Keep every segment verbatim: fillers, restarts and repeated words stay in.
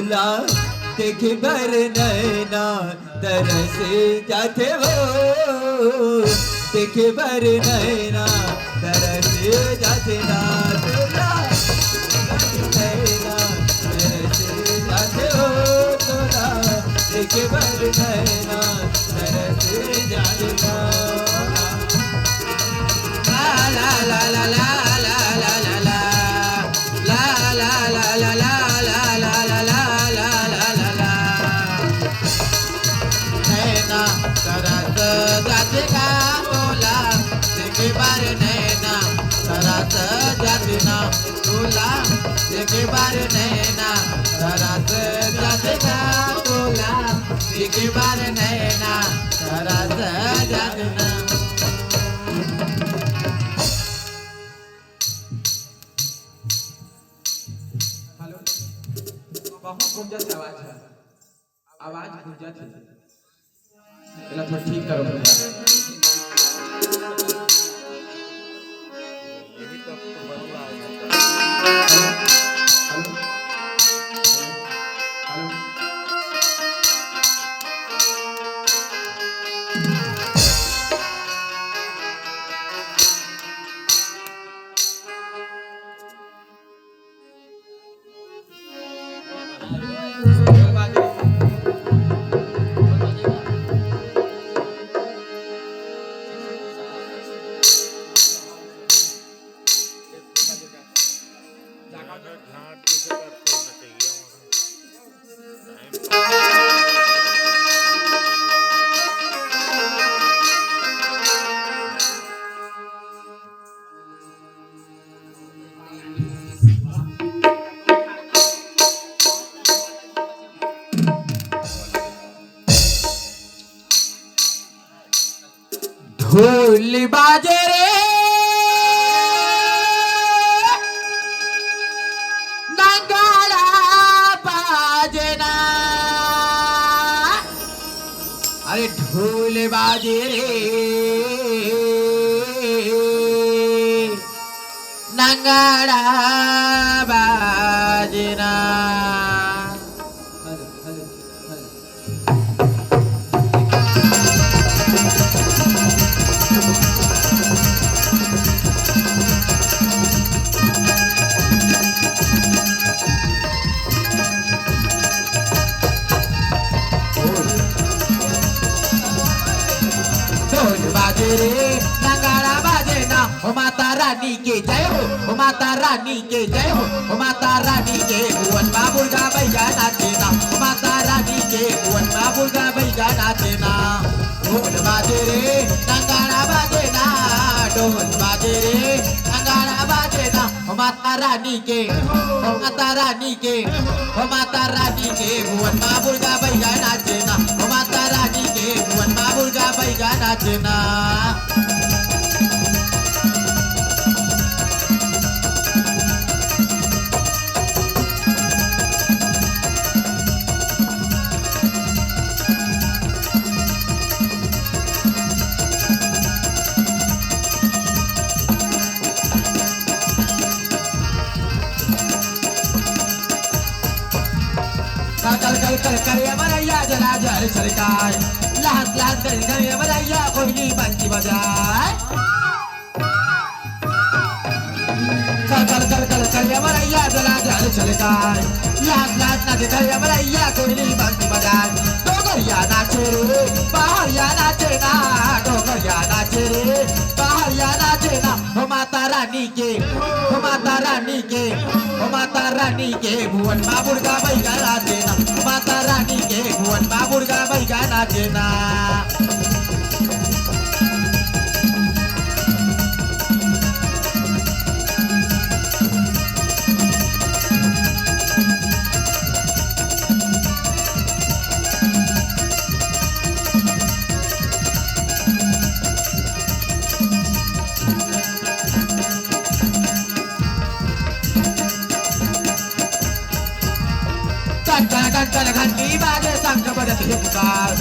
ला देखे बर नैना तरस जाथे हो, देखे बर नैना तरस जाथे ना तोला, नैना तरस जाथे हो तोला, देखे बर नैना तरस जाथे ना। नैना तरस जाथे का तोला, देखे बर नैना तरस जाथे ना तोला, देखे बर नैना तरस जाथे का तोला, देखे बर नैना तरस जाथे ना। हेलो, बहुत गूंजत आवाज है, आवाज गूंजत है, एला थोड़ा ठीक करो भैया। Hello, hello, hello. ढोल बाजे रे, नगाड़ा बाजे ना। अरे ढोल बाजे रे, नगाड़ा बाजे ना। ढोल बाजे रे, नगाड़ा बाजे ना, ओ माता रानी के जय हो, ओ माता रानी के जय हो, ओ माता रानी के। भुवन मा मुर्गा बइगा नाचे ना, ओ माता रानी के। भुवन मा मुर्गा बइगा नाचे ना। ढोल बाजे रे, नगाड़ा बाजे ना, ढोल बाजे रे, नगाड़ा बाजे ना। ओ माता रानी के, ओ माता रानी के, ओ माता रानी के। भुवन मा मुर्गा बइगा नाचे ना, ओ माता रानी के। भुवन मा मुर्गा बइगा नाचे ना। कल कल कल कल करिया मरैया जला जल छलकाय, लहस लहस करी करिया मरैया कोयली बंसी बजाय। कल कल कल कल करिया मरैया जला जल छलकाय, लहस लहस नाच करिया मरैया कोयली बंसी बजाय। डोगरिया नाचे रे, पहाड़िया नाचे ना, डोगरिया नाचे रे, पहाड़िया नाचे ना। हो माता रानी के, हो माता रानी के, हो माता रानी के। भुवन मा मुर्गा बइगा नाचे ना, हो माता रानी के। भुवन मा मुर्गा बइगा नाचे ना। टन टन टन टन घंटी बाजे, शंख बजत हुंकार।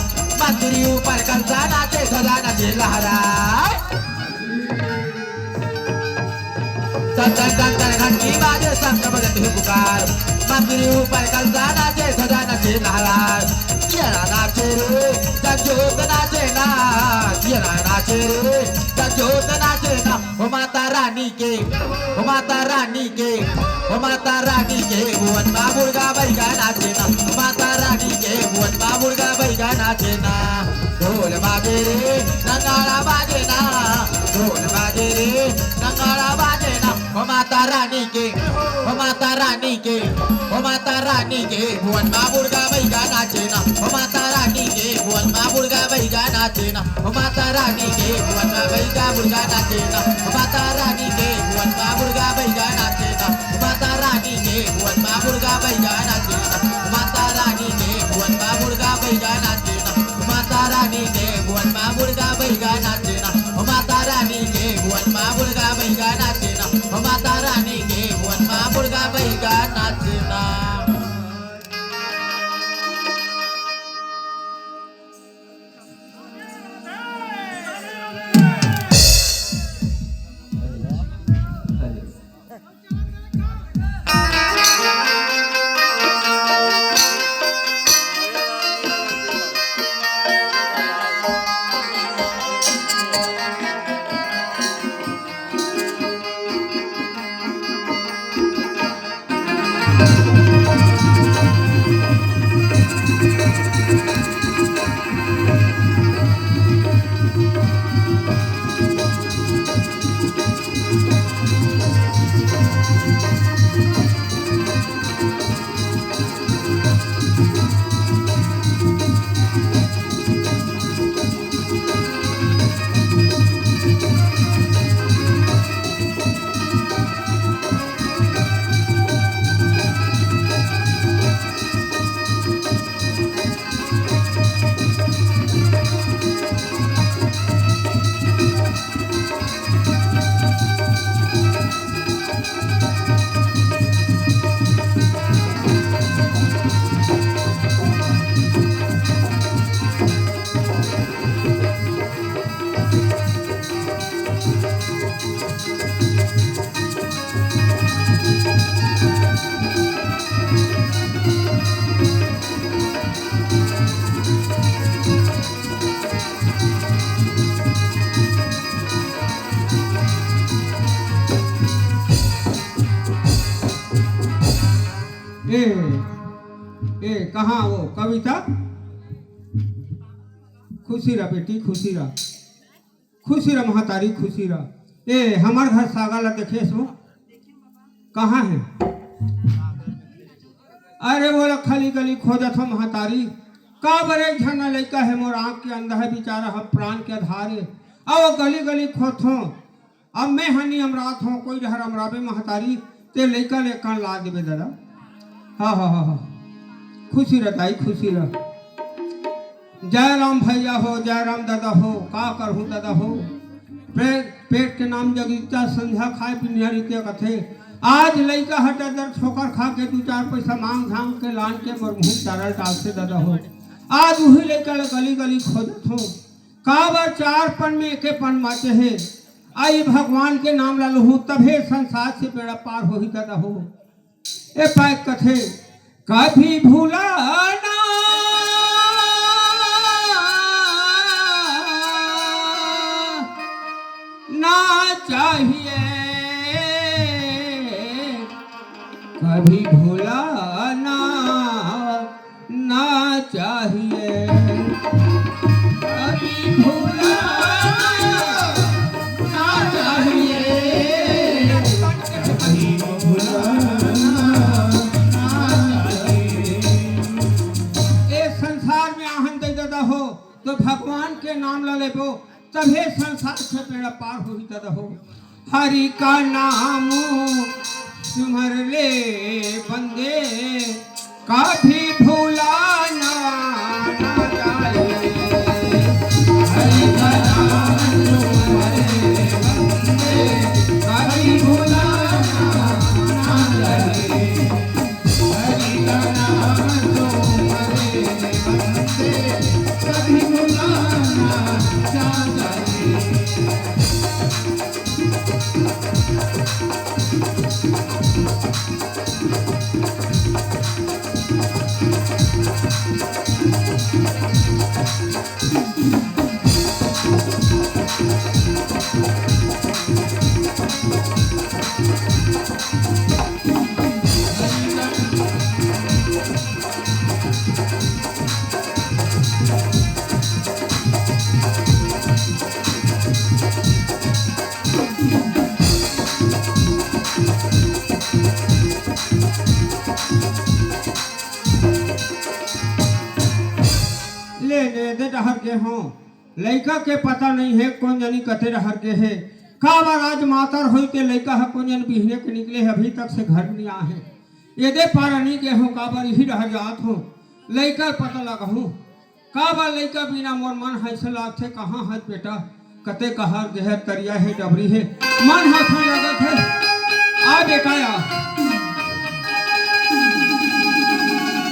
मंदिर ऊपर कंसा नाचे, ध्वजा नाचे लहराय। टन टन टन टन घंटी बाजे, शंख बजत हुंकार। गिरी ऊपर कलसा नाचे, ध्वजा नाचे, लहराए। जियरा नाचे रे, जगजोत नाचे ना। जियरा नाचे रे, जगजोत नाचे ना। ओ माता रानी के, ओ माता रानी के, ओ माता रानी के भुवन मा मुर्गा बैगा नाचे ना। ओ माता रानी के भुवन मा मुर्गा बैगा नाचे ना। ढोल बाजे रे, नगाड़ा बाजे ना। ढोल बाजे रे, नगाड़ा बाजे ना। ओ माता रानी के, ओ माता रानी के, ओ माता रानी के भुवन मा मुर्गा बैगा नाचे ना। ओ माता रानी के भुवन मा मुर्गा बैगा नाचे ना। ओ माता रानी के भुवन मा बैगा मुर्गा नाचे ना। ओ माता रानी के भुवन मा मुर्गा बैगा नाचे ना। ओ माता रानी के भुवन मा मुर्गा बैगा नाचे ना। ओ माता रानी के भुवन मा मुर्गा बैगा नाचे ना। ओ माता रानी के भुवन मा मुर्गा बैगा नाचे ना। ओ माता रानी के भुवन मा मुर्गा बैगा नाचे ना। ओ माता रानी के भुवन मा मुर्गा बैगा नाचे ना। ए, ए, कहाँ वो कविता? खुशी रह बेटी, खुशी रह, खुशी रह महतारी, खुशी रह। ए, हमर घर सागा ला देखे सो? कहाँ हे? अरे, वो ला खली गली खोजत हो महतारी। का बरे झना लइका हे, मोर आँख के अंधा हे बेचारा, हम प्राण के आधार हे। अउ गली गली खोजथों, अब मैं हनी अमरात हों, कोई डहर अमराबे महतारी, ते लइका ले कन ला देबे दादा। हाँ, हाँ, हाँ, हाँ। खुशी रह दाई, खुशी रह। जय राम भैया हो, जय राम दादा हो, का करहूँ दादा हो। पेट, पेट के नाम जगीता, संझा खाए बिनिया रितिया कथे। आज लइका ह दर दर ठोकर खा के दू चार पैसा मांग धांग के लान के मोर मुँह चारल डालथे दादा हो। आज उही लइका ल गली गली खोजत हों। काबर चार पन में एके पन बाँचे हे। अई भगवान के नाम ला लुहूँ, तभे संसार से बेड़ा पार होही दादा हो। ए पाए कथे, कभी भुलाना ना चाहिए, कभी भुलाना ना चाहिए, कभी भुलाना ना चाहिए, कभी भुलाना ना चाहिए। ए संसार में आहन दे दादा हो, तो भगवान के नाम ला लेबो, तभे संसार से बेड़ा पार होही दादा हो। हरि का नाम सुमर ले बंदे, कभी भुलाना ना जाए। हरि का नाम सुमर ले बंदे, कभी भुलाना ना जाए। हरि का नाम सुमर ले बंदे, कभी भुलाना ना जाए। हो, लइका के पता नइ हे, कोन जनी कते डहर गे हे। काबर आज मातर होई ते लइका ह कोन जनी बिहने के निकले हे, अभी तक से घर नइ आए हे। एदे पारा नइ गे हो, काबर इही डहर जात हो, लइका पता लगाहूं। काबर लइका बिना मोर मन ह अइसे लागथे, कहां हस बेटा, कते कहर गे हे, तरिया हे, डबरी हे, मन ह अइसे लगत हे। आ बेटा आ,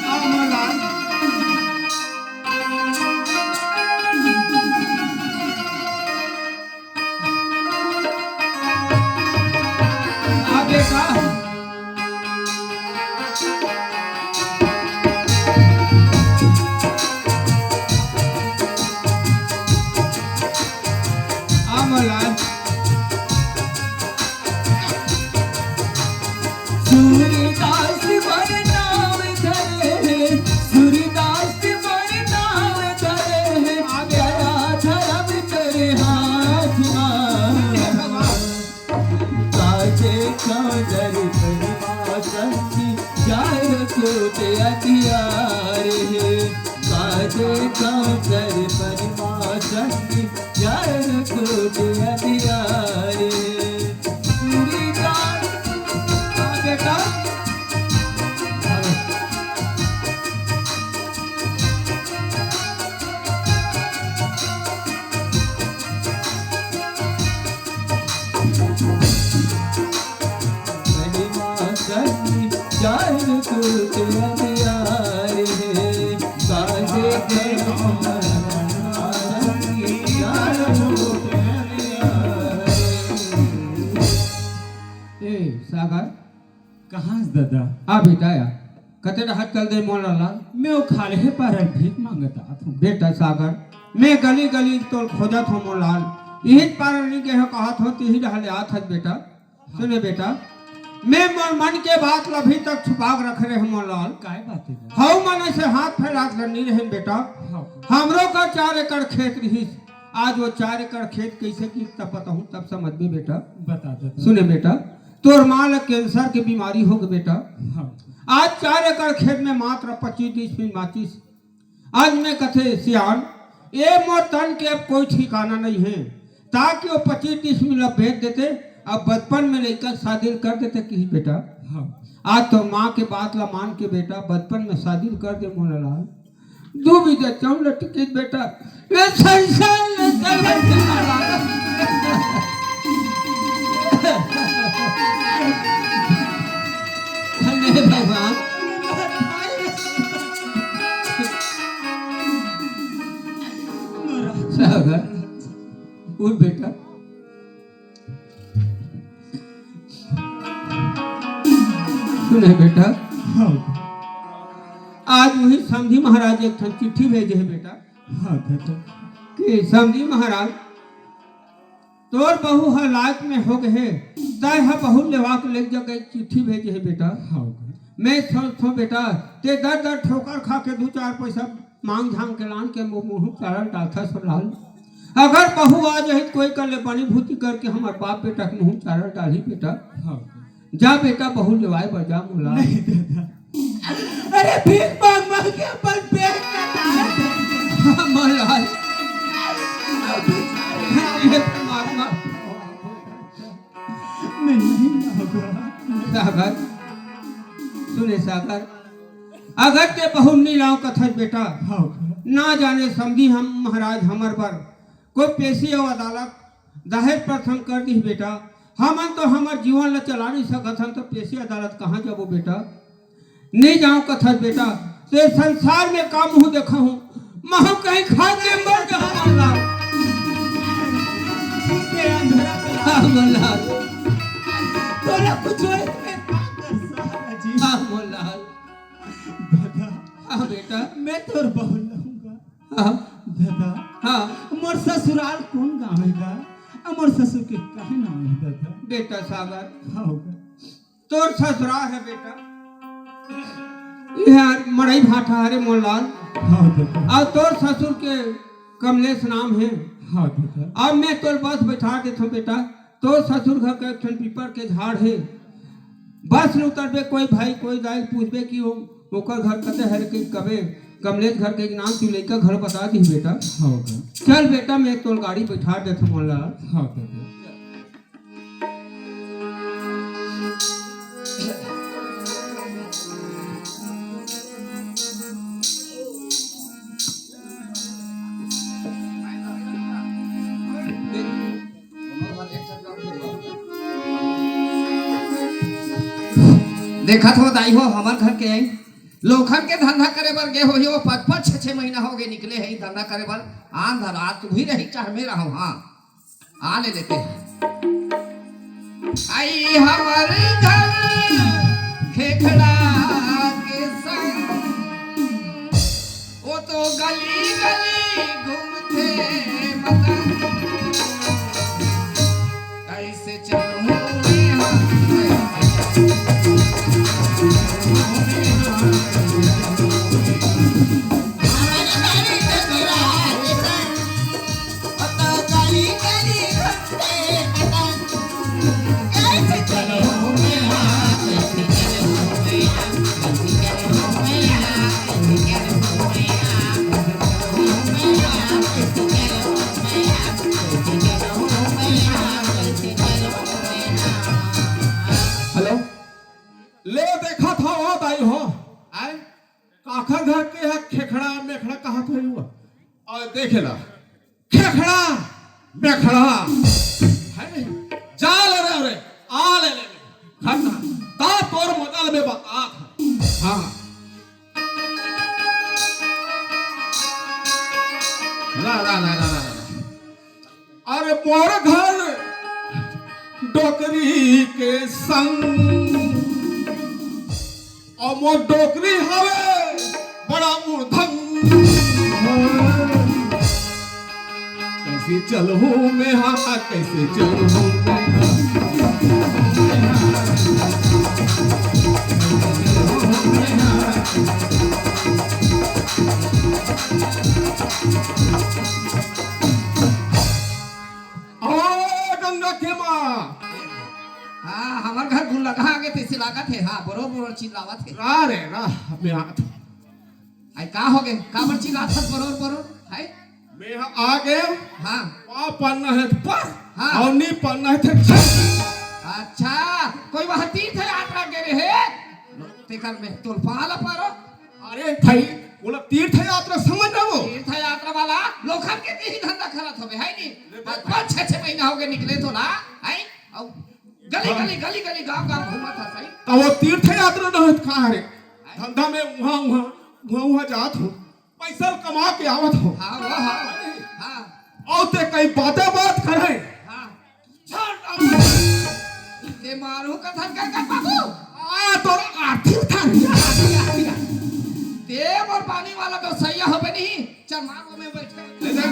आ मोर लाल। आ बेटा। आ मोर लाल। सूरदास बर नाव धरे हे, सूरदास बर नाव धरे हे, दया धरम तोरे हाथ मा। काजे कादर परमा संगी, चार कोट अंधियार हे। काजे कादर परमा संगी, चार कोट अंधियार हे। पूरी जान। हाँ बेटा। ए, सागर। कहाँ से दादा? आ बेटा, आ। कते रहत चल दे मोला लाल। मैं वो खाल्हे पारल भीख मांगत आत हूँ। बेटा सागर, मैं गली गली तोल खोजत हूँ मोला लाल। इही पारल नइ गे हो कहत हो, तिही डहर ले आत हस बेटा। सुने बेटा, मैं मोर मन के बात ल अभी तक छुपा के रखे रहे मोला लाल। काय बात हे? हऊ मन से हाथ फैलात ल नइ रहेन बेटा। हाँ। हमरो का चार एकड़ खेत रिहिस। आज वो चार एकड़ खेत कइसे किस्त पटाहूं तब समझबे बेटा। बता दे। सुने बेटा, तोर माँ ल कैंसर के बीमारी होगे बेटा। हाँ। आज चार एकड़ खेत में मात्र पच्चीस डिसमिल बांचिस। आज मैं कथे सियान, ए मोर तन के अब कोई ठिकाना नइ हे, ताकि वो पच्चीस डिसमिल ल बेच देते, अब बचपन में लइका शादी कर देते किहिस बेटा। हाँ। आज तो माँ के बात ला मान के बेटा, बचपन में शादी कर दे मोला लाल। दू बीघा चांउर ल टिकिस बेटा, ए संसार ले चल बेटा। अरे भगवान। सागर, उठ बेटा। सुने बेटा, हाँ। आज उही समधी महाराज एक ठन चिट्ठी भेजे हे बेटा। हाँ दादा। कि समधी महाराज, तोर बहू ह लायक में होगे हे, तैं ह बहू लेवा के लेग जा, कहिके चिट्ठी भेजे हे बेटा। हाँ। मैं सोचथों बेटा, ते दर दर ठोकर खा के दू चार पैसा मांग झांग के लान के मो-, मुंह चारा ल डालथस लाल। अगर बहू आ जाही त कोई कर ले बनी भूती करके हमर बाप बेटा के मुंह चारा ल डालही बेटा। हाँ। जा बेटा, बहू लेवाय बर जा मोला। नहीं दादा। अरे भीख मांग मांग के अपन पेट कटाए। हाँ, मोला। ये मांग मांग। नहीं, नहीं होगा। सागर, सुने सागर, अगर ते बहू नइ लाव कथस बेटा, हाँ। ना जाने समधी हम महाराज हमर बर कोई पेशी अउ अदालत दहेज प्रथा कर दिस बेटा। हमन तो हमर जीवन ल चला नइ सकत हन, तो पेशी अदालत कहाँ जाबो बेटा? नइ जांव कथस बेटा, ते संसार में का मुंह देखहूं, महूं कहीं खा के मर जाहूं। हाँ, मोला। तोला कुछ होय त मैं का कर सहारा जी? हाँ, मोला। दादा, हाँ, बेटा। मैं तोर बहू लहूंगा। हाँ। दादा, हाँ। मोर ससुराल कोन गांव हे गा? अउ मोर ससुर के काहे नाम हे दादा? बेटा सागर। हाँ, होगा। तोर ससुराल हे बेटा, इहां मड़ई भाठा हरे मोर लाल। हाँ दादा। अउ तोर ससुर के कमलेश नाम हे। हाँ दादा। अब मैं तोर बस बैठा देथों बेटा, तोर ससुर घर के एक ठन पीपर के झाड़ हे। बस ले उतरबे, कोई भाई कोई दाई पूछबे कि वो, ओकर घर कते हरे कहिके कबे, कमलेश घर के नाम तू लइका घर बता दिही बेटा। हाँ का। चल बेटा, मैं तोर गाड़ी बैठा देथों मोला। हाँ का। देखत हो दाई हो, हमर घर के लोखन के धंधा करे बर गे होही, वो पाँच पाँच छह छह महीना हो गए निकले हे धंधा करे बर। आन धन आज तू ही रही चाहे मैं रहूं, हाँ। आ ले लेते हैं। आई हमर घर खेखड़ा के संग, वो तो गली गली घूमथे मदन। कैसे चलूं मैं हाँ, कैसे चलूं मैं हाँ, कैसे चलूं मैं हाँ। हेलो, ले देखत हो, ओ दाई हो। आय? काखर घर के ह खेखड़ा मेखड़ा कहत होही वो। अउ देखे ला, खेखड़ा मेखड़ा। है नहीं? जा ले रे, अरे, आ ले ले। खतना। ता तोर मदल में बतात है। हाँ। ला, ला, ला, ला, ला, ला। अरे मोर घर डोकरी के संग, अउ मोर डोकरी हवे बड़ा मूर्धंग। कैसे चलहूं मैं हाँ, कैसे चलहूं मैं हाँ। ओ गंगा के माँ। हाँ, हमर घर गुलगहा आगे तइसे लागत हे। हाँ, बरोर बरोर चिल्लावत हे। रा रे रा, मैं आत हूँ। आई का हो गे? काबर चिल्लात हस बरोर बरोर? हाय? मैं ह आ गे। हाँ। पा पन्ना है पर। हाँ। अउ नी पन्ना है थे। अच्छा, कोई वहाँ तीर्थ यात्रा गे रहे? तेकर में तोल पाला पारो। अरे भाई, बोला तीर्थ यात्रा समझ रहे हो? तीर्थ यात्रा वाला लोखन के तीही धंधा करत होबे, है नी? ले पाँच, पाँच, छह, छह महीना हो गए निकले तो ना, है? अउ गली, हाँ। गली, गली, गली, गांव, गांव घूमत हस, है? तो वो तीर्थ यात्रा ना होत का रे? धंधा में उहाँ, उहाँ, उहाँ, उहाँ जात हो, पैसा कमा के आवत हो। हाँ, वो, हाँ, हाँ। अउ ते कई बातें बात करे। हाँ। झाड़ डाल। ते मारू कथन का कर बाबू। आ, तोर आरती उतार। ते मोर पानी वाला व्यवसायी होबे नहीं। चल, मार वो में बैठ कर। ले जा।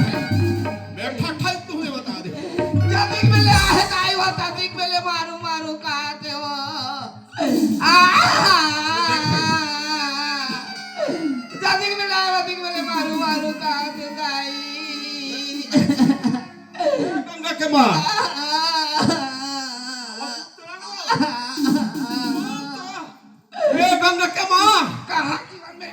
मैं ठक ठक तुम्हें बता दे। जदिक में ले आहे ताई वो, तदिक में ले मारू, मारू कहते हो। आ, जदिक में ले, जदिक में ले मारू, मारू कहते ताई। गंगा के माँ। ए गंगा के माँ। कहाँ जीवन में?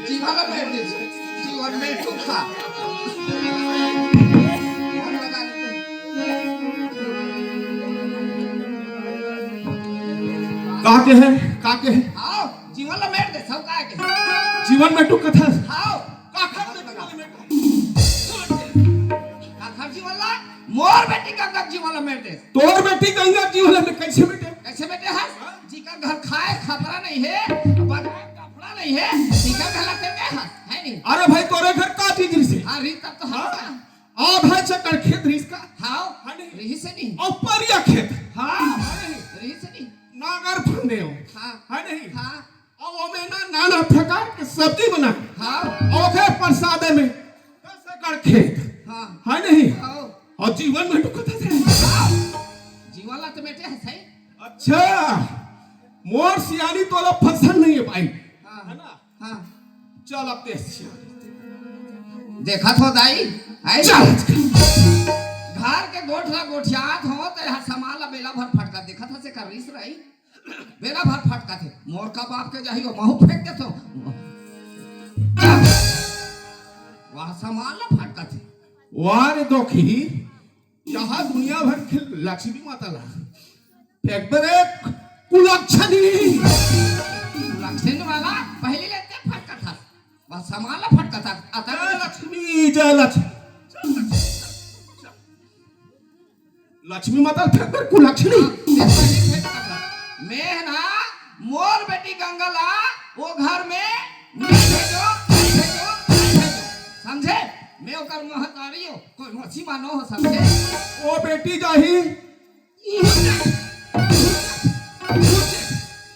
जीवन में, जीवन में दुखा। का के है? का के है? आओ। जीवन ला मेट दे, सब काय के। जीवन में तू कथस। हाव। काखर जीवन ला मेट दे। काखर जीवन ला, मोर बेटी गंगा जीवन ला मेट दे। तोर बेटी गंगा जीवन ला मेट कैसे मेटे? कैसे मेटे हस? हाँ? जीकर घर खाए खपरा नहीं है, बनाए कपड़ा नहीं है, जीकर घर ला तेरे हस, है नहीं? अरे भाई, तोरे घर का चीज रिसे? हाँ, रीत तब तो हस। हाँ? आधा चक्कर खेत रिस का? हाव। हाँ नहीं? रही से नहीं। और परिया खेत? हाँ। हाँ नहीं? रही से नहीं। नागर फंदे हो। हाँ। है नहीं? हाँ। अब ओमे ना नाना प्रकार के सब्जी बना। हाँ। ओके प्रसादे में दस एकड़ खेत। हाँ। है नहीं? हाँ। और जीवन में तो कथा थे। हाँ। जीवन ला तो मेटे है सही। अच्छा, मोर सियानी तोला पसंद नहीं है भाई। हाँ। है ना? हाँ। चल अब देश चल। देखत हो दाई, आई चल। तार के गोठ ला गोठियात हो, त एहा सामान ला बेला भर फटका देखत हस, एकर रीस रही। बेला भर फटका थे। मोर का बाप के जाही, ओ महू फेंक देथो। वाह, सामान ला फटका थे। वाह रे दोखी, यहाँ दुनिया भर के लक्ष्मी माता ला फेंक दे रे कुलक्षणी। कुलक्षणी वाला पहली लेते फटका था। वाह, सामान ला फटका था। आता जय लक्ष्मी, जय लक्ष्मी। लक्ष्मी माता फेंक दे कुलक्षणी। हाँ, फेंक दे, फेंक दे। मैं ना, मोर बेटी गंगा ला, वो घर में नहीं भेजो, नहीं भेजो, नहीं भेजो। समझे? मैं ओकर महतारी हो, कोई मसी मानो हो, समझे? ओ बेटी जाही।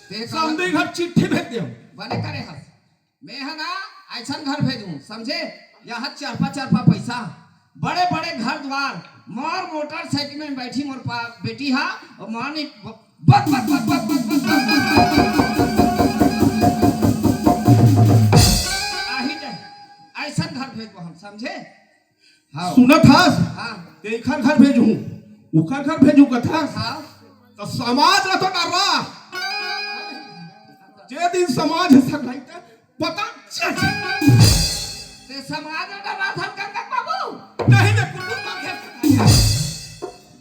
ते का समधी घर चिट्ठी भेज दियो। बने करे हस। मैं ह ना अइसन घर भेजूं, समझे? यहाँ चरपा चरपा पैसा, बड़े बड़े घर द्वार, मोर मोटरसाइकिल में बैठी मोर पा-, बेटी हा, और मानी ब-, बक, बक, बक। आही जाए, अइसन घर भेजबो हम, समझे? हाँ। सुनत हस? हाँ। ते एखर घर भेजहूँ, ओखर घर भेजहूँ कथस? हाँ। त समाज ला तो डरवा। जे दिन समाज ह सकलाही ते पता चल जाए। ते समाज ला डरवा थस गंगा बाबू? नहीं, मैं कुकुर का खेत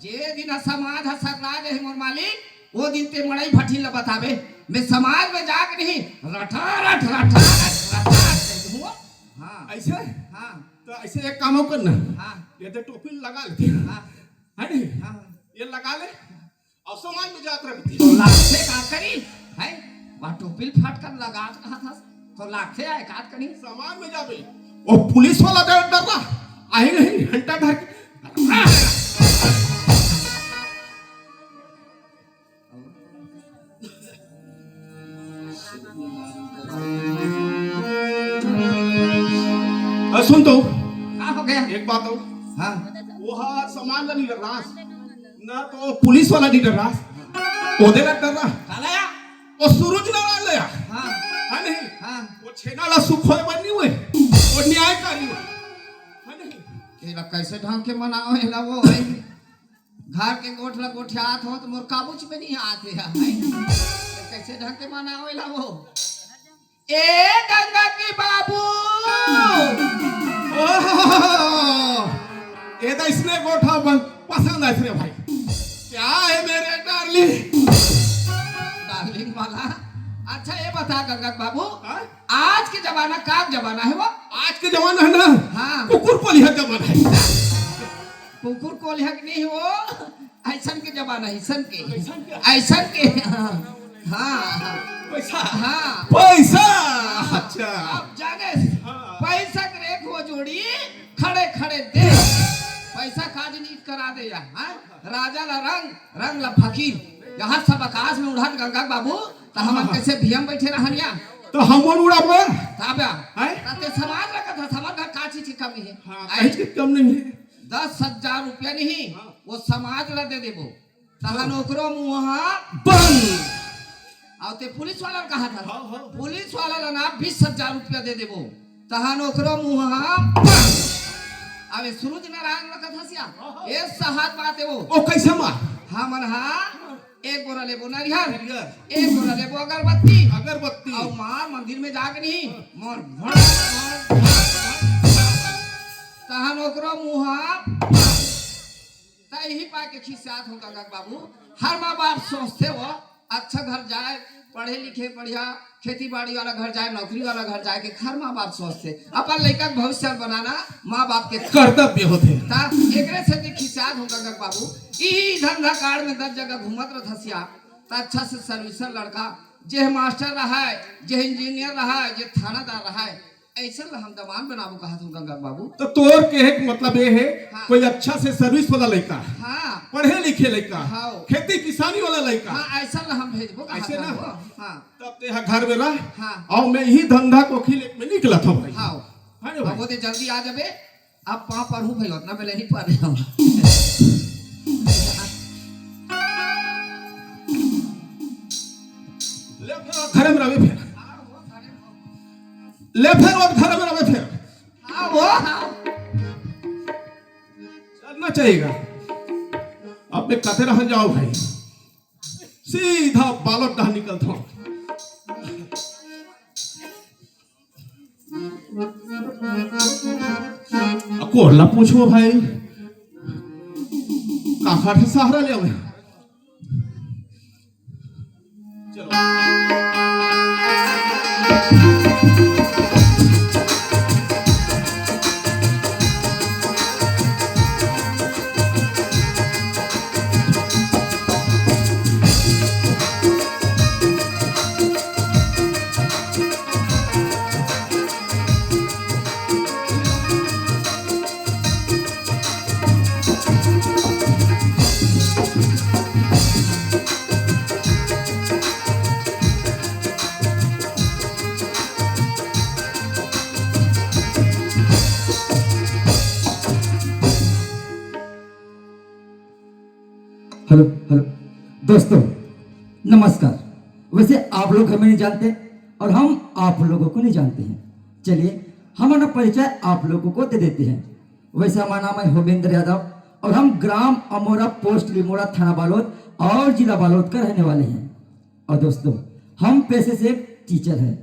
जे दिन ह समाज ह सकला जाही मोर मालिक, वो दिन ते मड़ई भट्ठी ला बताबे। मैं समाज में जाके नहीं, रटा रट, रटा रट, रटा रट कह दूँ। हाँ। अइसे? हाँ। त अइसे एक काम अउ करना। हाँ। ये तो टोपी लगा लेते हैं। हाँ। है नहीं? हाँ। ये लगा ले। अउ समाज में जात रहे। तो लागथे का करी? है? वह टोपी फटकर लगा कहा था। तो लागथे आए का करी? समाज में जाबे। वो पुलिस वाला डर, डर रहा। आही नहीं, घंटा घर के। अ, सुन तो। का हो गया? एक बात हो। हाँ। वो हा समाज ला नहीं डर रहा। ना तो पुलिस वाला नहीं डर रहा। ओदे ला डर रहा। काला या? वो सूरज नारायण ला या। हाँ। है नहीं? हाँ। वो छेना ला सुखोए बर नहीं हुए। वो न्यायकारी हुए। है नहीं? एला कैसे ढंग के मनाओ, एला वो है। घर के गोठ ला गोठियात हो, तो मोर काबूच में नहीं आते हैं, भाई। तो कैसे ढंग के मनावे ला वो? ए गंगा के बाबू! ओहो! ये तो इसने गोठा बन पसंद है रे भाई। क्या है मेरे डार्लिंग? डार्लिंग वाला? अच्छा, ये बता गंगा के बाबू, हाँ? आज के जमाना का जमाना है वो? आज के जमाना है ना? हाँ। कुकुर कोलिया जमाना है। कुकुर कोलिया के नहीं हो, अइसन के जमाना, अइसन के। अइसन के? अइसन के, हाँ। हाँ, हाँ। पैसा। हाँ। पैसा। हाँ। अच्छा। अब जाने, हाँ। पैसा के रेख वो जोड़ी, खड़े खड़े दे। पैसा काज नीत करा दे या, हाँ? राजा ला रंग, रंग ला फकीर। यहाँ सब आकाश में उड़त गंगा के बाबू, तो हमन हाँ। कैसे भीम बैठे रहन या? तो हमन उड़ाबो। तब या? हैं? ताते समाज रखत है, समाज का का चीज की कमी है? हाँ, आई? कहीं की कम नहीं है। दस हजार रुपया नहीं, हाँ। वो समाज ला दे देबो, तहन ओकरो मुंह बंद। अउ ते पुलिस वाला ला कहा था, हाँ, हाँ। पुलिस वाला ला ना बीस हजार रुपया दे देबो, तहन ओकरो मुंह बंद। अबे सूरज नारायण ला कथा सिया, हाँ, हाँ। ए सहज बात है वो। ओ कैसे मार? हमन हा एक बोरा लेबो नरियर, नरियर। एक बोरा लेबो अगरबत्ती, अगरबत्ती। अउ मार मंदिर में जाके नहीं, मोर भड़, भड़, भड़, भड़। तहन ओकरो मुंह त इही पाय के खिसियात हो गंगा के बाबू। हर माँ बाप सोचथे वो अच्छा घर जाए, पढ़े लिखे बढ़िया, खेती बाड़ी वाला घर जाए, नौकरी वाला घर जाए के हर माँ बाप सोचथे। अपन लइका के भविष्य बनाना माँ बाप के कर्तव्य होथे। त एकरे सेती खिसियात हो गंगा के बाबू। इही धंधा कार्ड में दस जगह घूमत रथसिया, त अच्छा से सर्विसर लड़का, जे मास्टर रहा है, जे इंजीनियर रहा है, जे थानादार रहा है, अइसन ला हम दमांद बनाबो कहत हूँ गंगा बाबू। तो तोर कहे के मतलब ये है, हाँ। कोई अच्छा से सर्विस वाला लइका, हाँ। पढ़े लिखे लइका, हाँ। खेती किसानी वाला लइका। हाँ, अइसन ला हम भेजबो कहत अइसे ना? हूँ। हाँ। तब ते हा घर में रह, हाँ। अउ मैं इही धंधा कोखी ले में निकलत हूँ भाई। हाँ। है ना भाई? अब वो ते जल्दी आ जाबे, अब पाँव पड़हूँ भाई, ओतना बेले नहीं पड़े हम। ले फेर घर में रहबे फेर। ले फेर वो घर में रहबे फेर। हाँ, वो, हाँ। चलना चाहिएगा। कते रहन जाओ भाई, सीधा बालोद डहर निकलत हंव। अ, कोन ला पूछंव भाई, काखर से सहारा लेवंव? Hello, hello. दोस्तों, नमस्कार। वैसे आप लोग हमें नहीं जानते और हम आप लोगों को नहीं जानते हैं। चलिए, हम अपना परिचय आप लोगों को दे देते हैं। वैसे हमारा नाम है होमेंद्र यादव और हम ग्राम अमोरा, पोस्ट लिमोरा, थाना बालोद और जिला बालोद का रहने वाले हैं। और दोस्तों, हम पेशे से टीचर हैं।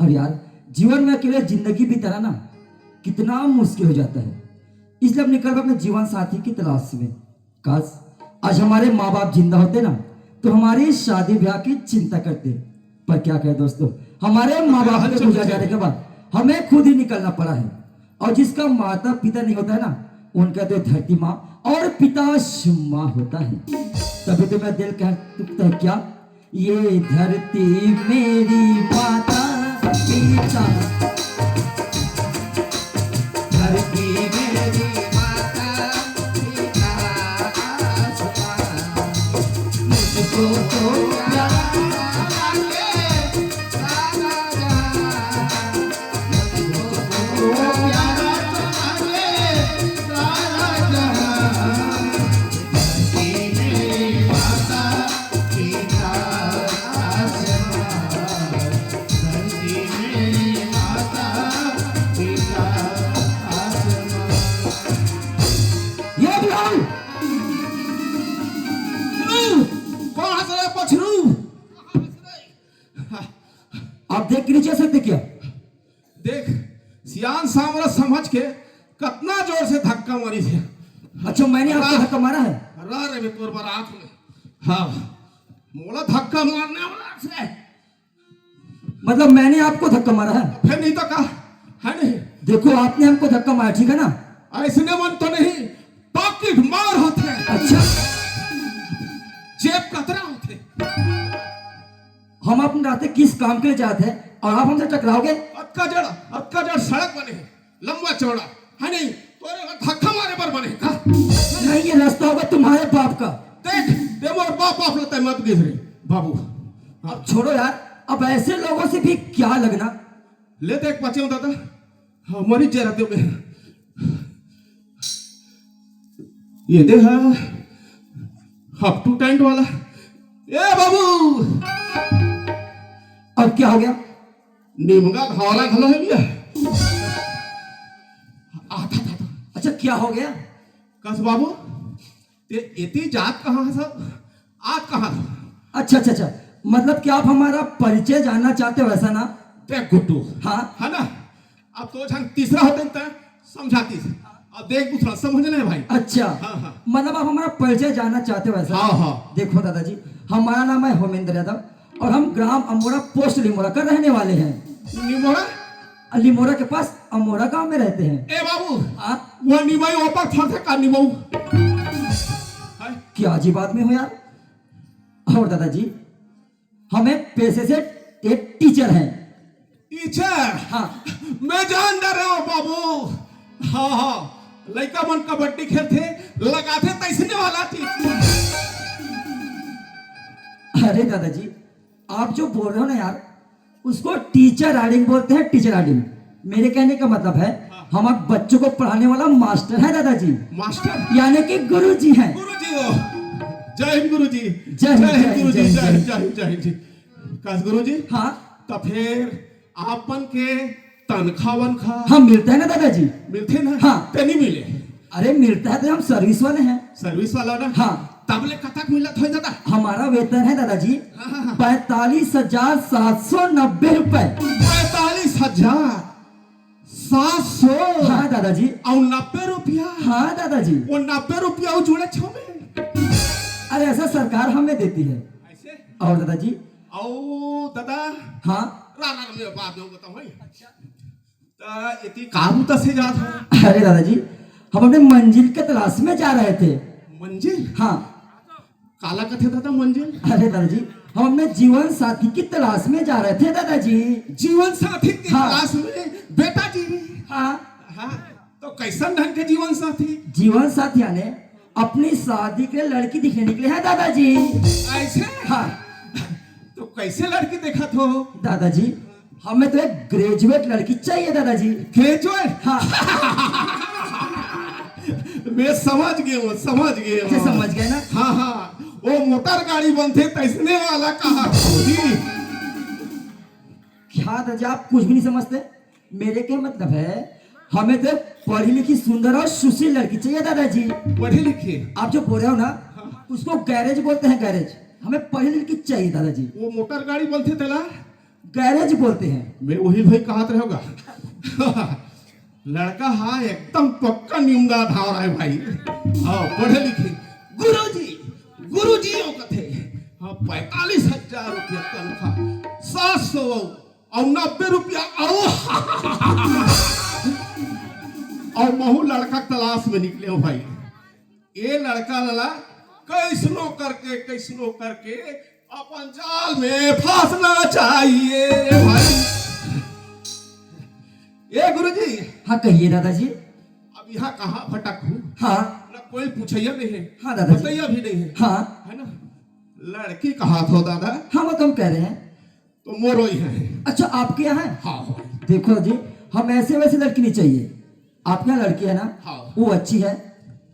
और यार, जीवन में अकेले जिंदगी बिताना ना कितना मुश्किल हो जाता है, इसलिए हम निकल पड़े अपने जीवन साथी की तलाश में। काश, आज हमारे माँ बाप जिंदा होते ना, तो हमारी शादी ब्याह की चिंता करते। पर क्या कहे दोस्तों, हमारे माँ बाप के गुजर जाने के बाद हमें खुद ही निकलना पड़ा है। और जिसका माता पिता नहीं होता है ना, उनका तो धरती माँ और पिता माँ होता है। तभी तो मेरा दिल कह टूटता है क्या, ये धरती मेरी माता पिता, धरती मेरी माता पिता आसमां, मुझको तो प्यारा लगे सारा जहां। ये भी आओ। कौन हंस रहे पछरू? आप देख के नहीं चल सकते क्या? देख, सियान सामरा समझ के कतना जोर से धक्का मारिस हे। अच्छा, मैंने आपको धक्का मारा है? अरे रे, मैं तोर बर आत हंव। हाँ, मोला धक्का मारने वाला से। मतलब, मैंने आपको धक्का मारा है? फिर नहीं तो का, है नहीं? देखो, आपने हमको धक्का मारा, ठीक है ना? अइसने मन तो नहीं, पॉकेट मार होथे। अच्छा। जेब कतरा होथे। हम अपने रास्ते किस काम के लिए जाते हैं और आप हमसे टकराओगे? अतका जड़, अतका जड़ सड़क बने हे, लंबा चौड़ा, है नहीं? तोरे ला धक्का मारे बर बने हे का? नहीं, ये रास्ता होगा तुम्हारे बाप का। देख, ते मोर बाप, बाप ला तैं मत गिस रे बाबू। अब छोड़ो यार, अब ऐसे लोगों से भी क्या लगना। ले देख, बचेंव दादा, हाँ, मरी जा रहते में। ये दे हा, हाफ टू टेंट वाला। ए बाबू, अब क्या हो गया? निमगा घावला घलो है भैया। आता, आता, आता। अच्छा, क्या हो गया? कस बाबू, ते एती जात कहाँ है सब? आत कहाँ है? अच्छा, अच्छा, अच्छा, मतलब कि आप हमारा परिचय जानना चाहते हो, ऐसा ना? देख गुड्डू। हाँ। है ना? अब तो झन तीसरा होते त समझातीस। अब देख दूसरा, समझ ले भाई। अच्छा। हाँ, हाँ। मतलब आप हमारा परिचय जानना चाहते हो, ऐसा? हाँ, हाँ। देखो दादाजी, हमारा नाम है होमेंद्र यादव और हम ग्राम अमोरा, पोस्ट लिमोरा का रहने वाले हैं। लिमोरा? अ, लिमोरा के पास अमोरा गांव में रहते हैं। ए बाबू, हाँ? वो निमई ऊपर फंसे का निमऊ? क्या अजीब आदमी हो यार। और दादाजी, हमें पेशे से एक टीचर हैं। टीचर? हाँ। मैं जान डरे हंव बाबू। हाँ, हाँ, लइका मन कबड्डी खेलथे, लगाथे तइसने वाला टीचर। अरे दादाजी, आप जो बोल रहे हो ना यार, उसको टीचर आर्डिंग बोलते हैं, टीचर आर्डिंग। मेरे कहने का मतलब है, हाँ। हमारे बच्चों को पढ़ाने वाला मास्टर है दादाजी। मास्टर? यानी कि गुरुजी हैं। गुरुजी हो। जय हिंद गुरुजी। जय हिंद, जय हिंद गुरुजी, जय हिंद, जय हिंद, जय हिंद। कस गुरुजी? हाँ। त फेर आपन के तनखा वनखा? हाँ, मिलता है ना दादाजी। मिलथे ना? हाँ। ते नहीं मिले? अरे, मिलता है तो हम सर्विस वाले हैं। सर्विस वाला ना? हाँ। तब ले कतक मिलत होही दादा? हमारा वेतन है दादाजी, हाँ, हाँ, हाँ। पैंतालीस हजार सात सौ नब्बे रुपए। पैंतालीस हजार सात सौ? हाँ दादाजी। अउ नब्बे रुपया? हाँ दादाजी। वो नब्बे रुपया अउ जुड़े छो में? अरे, ऐसा सरकार हमें देती है। ऐसे? और दादाजी? अउ दादा? हाँ। रा, रा, रा, मैं बात में बताऊं भाई। अच्छा। त एती का बुता से जात हो? अरे दादाजी, हम अपने मंजिल के तलाश में जा रहे थे। मंजिल? हाँ। काला कथे दादा मंजिल? अरे दादाजी, हम अपने जीवन साथी की तलाश में जा रहे थे दादाजी। जीवन साथी की हाँ। तलाश में बेटा जी? हाँ। हाँ। तो कैसन ढंग के जीवन साथी? जीवन साथी यानी अपनी शादी के लिए लड़की दिखने निकले हैं दादाजी। ऐसे? हाँ। तो कैसे लड़की देखत हो? दादाजी, हमें तो एक ग्रेजुएट लड़की चाहिए दादाजी। ग्रेजुएट? हाँ। मैं समझ गया हूँ, समझ गया हूँ। अच्छा, समझ गए ना? हाँ, हाँ, वो मोटर गाड़ी बनथे तैसने वाला कहा जी। क्या दादाजी, आप कुछ भी नहीं समझते। मेरे के मतलब है, हमें तो पढ़ी लिखी, सुंदर और सुशील लड़की चाहिए दादाजी। पढ़ी लिखी? आप जो बोल रहे हो ना, हाँ। उसको गैरेज बोलते हैं, गैरेज। हमें पढ़ी लिखी चाहिए दादाजी। वो मोटर गाड़ी बोलते तेला? गैरेज बोलते हैं। मैं वही भाई कहा रहे होगा। लड़का हा एकदम पक्का निम्दा धाव रहा है भाई। हाँ, पढ़े लिखे। गुरुजी, गुरुजी वो कथे। हाँ, पैंतालीस हजार रुपया तनखा, सात सौ अउ नब्बे रुपया अउ, अउ महू लड़का तलाश में निकले हो भाई। ये लड़का लाला कैसनो करके, कैसनो करके अपन जाल में फंसना चाहिए भाई। ए गुरुजी। हाँ, कहिए दादाजी। अब यहाँ कहाँ भटक हूँ? हाँ। ना कोई पूछैया नहीं है, हाँ दादाजी। बतैया भी नहीं है। हाँ। है ना? लड़की कहाँ थो दादा? हाँ, वो तो हम कह रहे हैं। तो मोरो ही है। अच्छा, आपके यहाँ है? हाँ, हाँ। देखो जी, हम ऐसे वैसे लड़की नहीं चाहिए। आपके यहाँ लड़की है ना? हाँ। वो अच्छी है,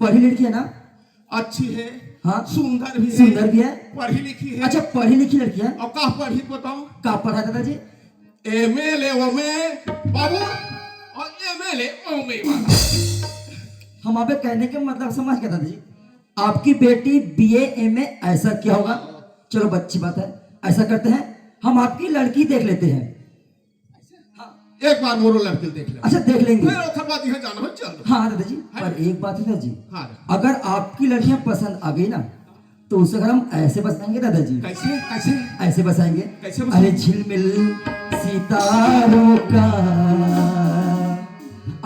पढ़ी लिखी है ना? अच्छी है। हाँ। सुंदर भी है। सुंदर भी है। पढ़ी लिखी है। अच्छा, पढ़ी लिखी लड़की है। और का पढ़ी बताओ? का पढ़ा दादाजी? एमए ले ओमे बाबू और एमए ले ओमे वाला। हम आपके कहने के मतलब समझ गए दादाजी। आपकी बेटी बीए एमए ऐसा क्या होगा? चलो, अच्छी बात है, ऐसा करते हैं, हम आपकी लड़की देख लेते हैं। हाँ। एक बार मोरो लड़की देख ले। अच्छा, देख लेंगे। फिर ओकर बाद यहाँ जाना हो, चल दो। हाँ दादाजी, है? पर एक बात है दादाजी, हाँ। अगर आपकी लड़कियाँ पसंद आ गई ना, तो उसे अगर हम ऐसे बसाएंगे दादाजी। कैसे? कैसे? ऐसे बसाएंगे। कैसे बसाएंगे? अरे झिलमिल सितारों का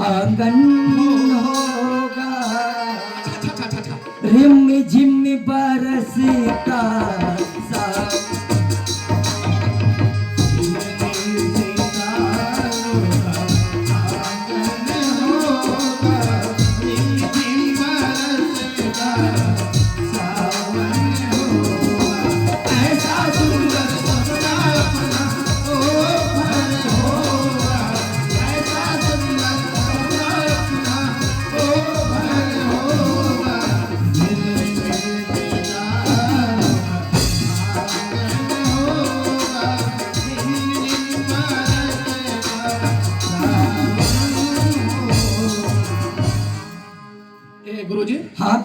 आंगन होगा। अच्छा, अच्छा, अच्छा, अच्छा, अच्छा। रिम झिम बरसता सा। ए गुरुजी, हाँ।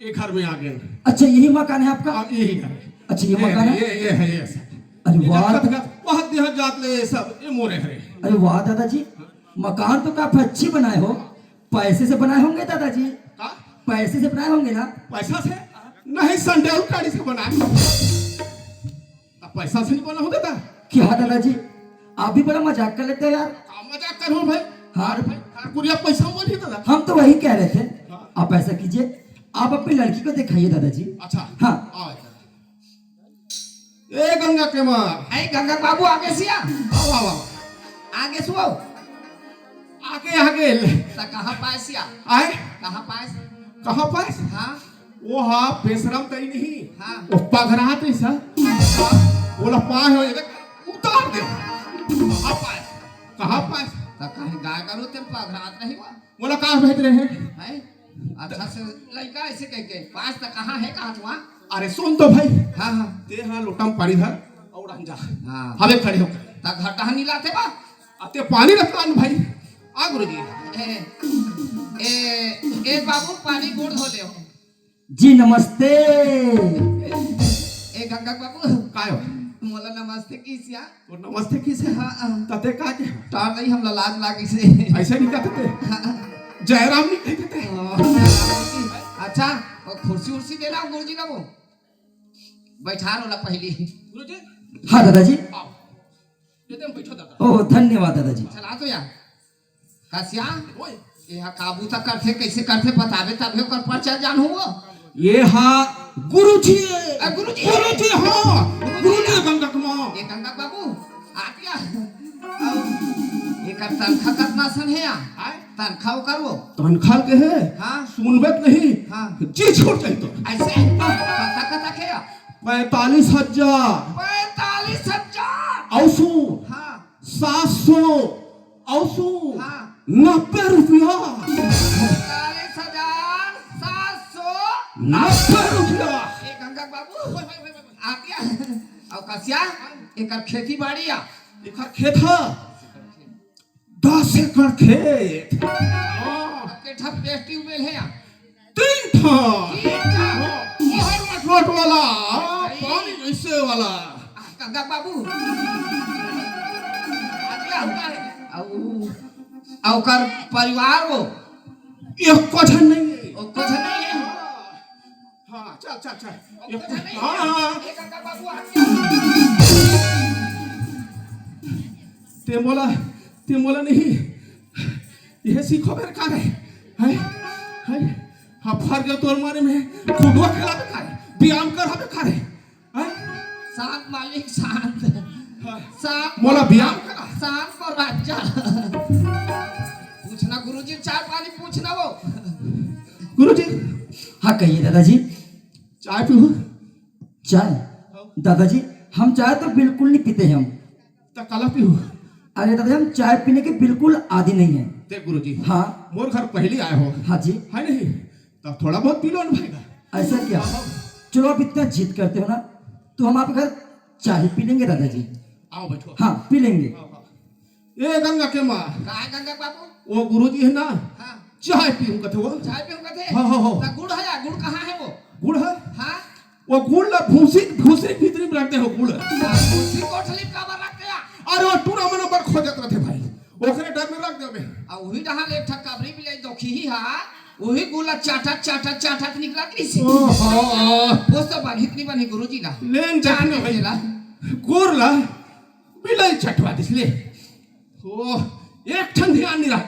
ये घर में आ गए। अच्छा, यही मकान है आपका? हाँ, यही घर है। अच्छा, ये ये, मकान है? ये, ये है, ये सब। अरे ये वाह। जब तक बहुत देहात जात ले, ये सब, ये मोरे हरे। अरे वाह दादाजी, मकान तो काफी अच्छी बनाए हो। पैसे से बनाए होंगे दादाजी? का? पैसे से बनाए होंगे ना? पैसा से? नहीं, संडेल काड़ी से बनाए। अब पैसा से नहीं बना हो दादा। क्या दादाजी, आप भी बड़ा मजाक कर लेते हो यार। का मजाक करूं भाई? हाँ। अरे भाई, ठाकुरिया पैसा बोली दादा। हम तो वही कह रहे थे। हाँ। आप ऐसा कीजिए, आप अपनी लड़की को दिखाइए दादाजी। अच्छा। हाँ। आओ इधर। ए गंगा के माँ। ए गंगा बाबू, आगे सिया। आओ, आओ, आओ। आगे सुओ। आगे, आगे ले। त कहाँ पास या? आए? कहाँ पास? कहाँ पास? हाँ। वो हा बेशरम तई नहीं। हाँ। वो पघरात है सर। हाँ। बोला पाए हो, इधर उतार दे। कहाँ पास? कहाँ पास? त कहीं गाय गरु ते पघरात नहीं हुआ। बोला कहाँ भेज रहे हैं? हैं? अच्छा से लड़का ऐसे कह के, पास त कहाँ है, कहाँ हुआ? अरे सुन तो भाई। हाँ, हाँ। ते हाँ लोटम पानी धर और हम जा। हाँ। हमें खड़े होकर। त घटा नहीं लाते बा? अते पानी रखता न भाई। आ गुरुजी। ए, ए, ए बाबू, पानी गोड़ धो ले हो। जी नमस्ते। ए गंगा बाबू, काय हो? मोला नमस्ते किस या? तो नमस्ते किस हे? हाँ, हाँ। तते का के? टार नहीं, हमला लाज लागिस हे। ऐसे नहीं कहते थे। हाँ। जयराम नहीं कहते थे। हाँ। अच्छा, वो कुर्सी उर्सी देना गुरुजी ना वो। बैठा लो ना पहली। गुरुजी। हाँ दादाजी। आओ। ये तुम बैठो दादा। ओह, धन्यवाद दादाजी। चला तो यार। कसिया, ओए। ये हा काबू तक करथे, कैसे करथे बताबे तभे ओकर परचा जानहूँ वो। ये हा गुरुजी। ए, गुरुजी। गुरुजी, हाँ। गुरुजी। गुरुजी गंगा कमा। ए गंगा बाबू, आ गया। अब एकर तनखा कतना सन हे या? आय? तनखा ओकर वो। तनखा के हे? हाँ। सुनबे त नहीं। हाँ। जी छोड़ जाई तो। ऐसे? कता कता के या? पैंतालीस हजार। पैंतालीस हजार। औ सुन। हाँ। सात सौ, औ सुन, हाँ। नब्बे रुपया। पैंतालीस हजार सात सौ नब्बे रुपया। ए गंगा बाबू, आ गया। अउ कसिया, एकर खेती बाड़ी या? एकर खेत ह दस एकड़ खेत। अब के ठप ट्यूबवेल हे या? तीन ठन। तीन ठन। मोहर मटमट वाला, सही। पानी वैसे वाला। गंगा बाबू। अउ, अउ ओकर परिवार वो? एको झन नहीं हे। एको झन नहीं हे। हाँ, चल, चल, चल। एको झन नहीं हे। हाँ, हाँ। ए गंगा बाबू, आ गया। ते मोला, ते मोला नहीं। ये सीखो बेर का रे? हैं? हैं? हाँ, फर गयो तोर मारे में। खुदवा खेला बे का रे? व्यायाम कर हबे का रे? हैं? शांत मालिक, शांत। हाँ। शांत। मोला व्यायाम करा। शांत पर राजा। पूछना गुरुजी, चाय पानी पूछना वो। गुरुजी। हाँ, कहिए दादाजी। चाय पीहू? चाय? हाँ। दादाजी, हम चाय तो बिल्कुल नहीं पीते हैं हम। त काला पीहू? अरे दादा, हम चाय पीने के बिल्कुल आदी नहीं है। देख गुरुजी, हाँ। मोर घर पहली आए हो। हाँ जी। है नहीं? तो थोड़ा बहुत पी लो ना भाई का। ऐसा क्या? हाँ, हाँ। चलो, आप इतना जिद करते हो ना, तो हम आपके घर चाय पी लेंगे दादाजी। आओ बैठो। हाँ, पी लेंगे। हाँ, हाँ। ए गंगा के माँ। का है गंगा बाबू? वो गुरुजी है ना, हाँ। चाय पीहूँ कथे वो। चाय पीहूँ कथे? हाँ, हाँ, हाँ। त गुड़ है या? गुड़ कहाँ है वो? गुड़ है? हाँ। वो गुड़ ला भूसी, भूसी भीतरी में रखते हो गुड़। भूसी कोठली में काबर रखते हैं? अरे वो टूरा मन बर खोजत रहते भाई, ओकरे डर में रख देबे। आ वही डहार ले एक ठा कबरी बिलाई दोखी ही हा, वही गुड़ ला चाटत, चाटत, चाटत निकलत रहिसे। ओहो। वो सब बनही त नहीं बनही गुरुजी ला। लेन जान जाने भाई। तेला। गुड़ ला बिलाई चटवा दिस ले। ओ, एक ठन ध्यान नहीं रहा।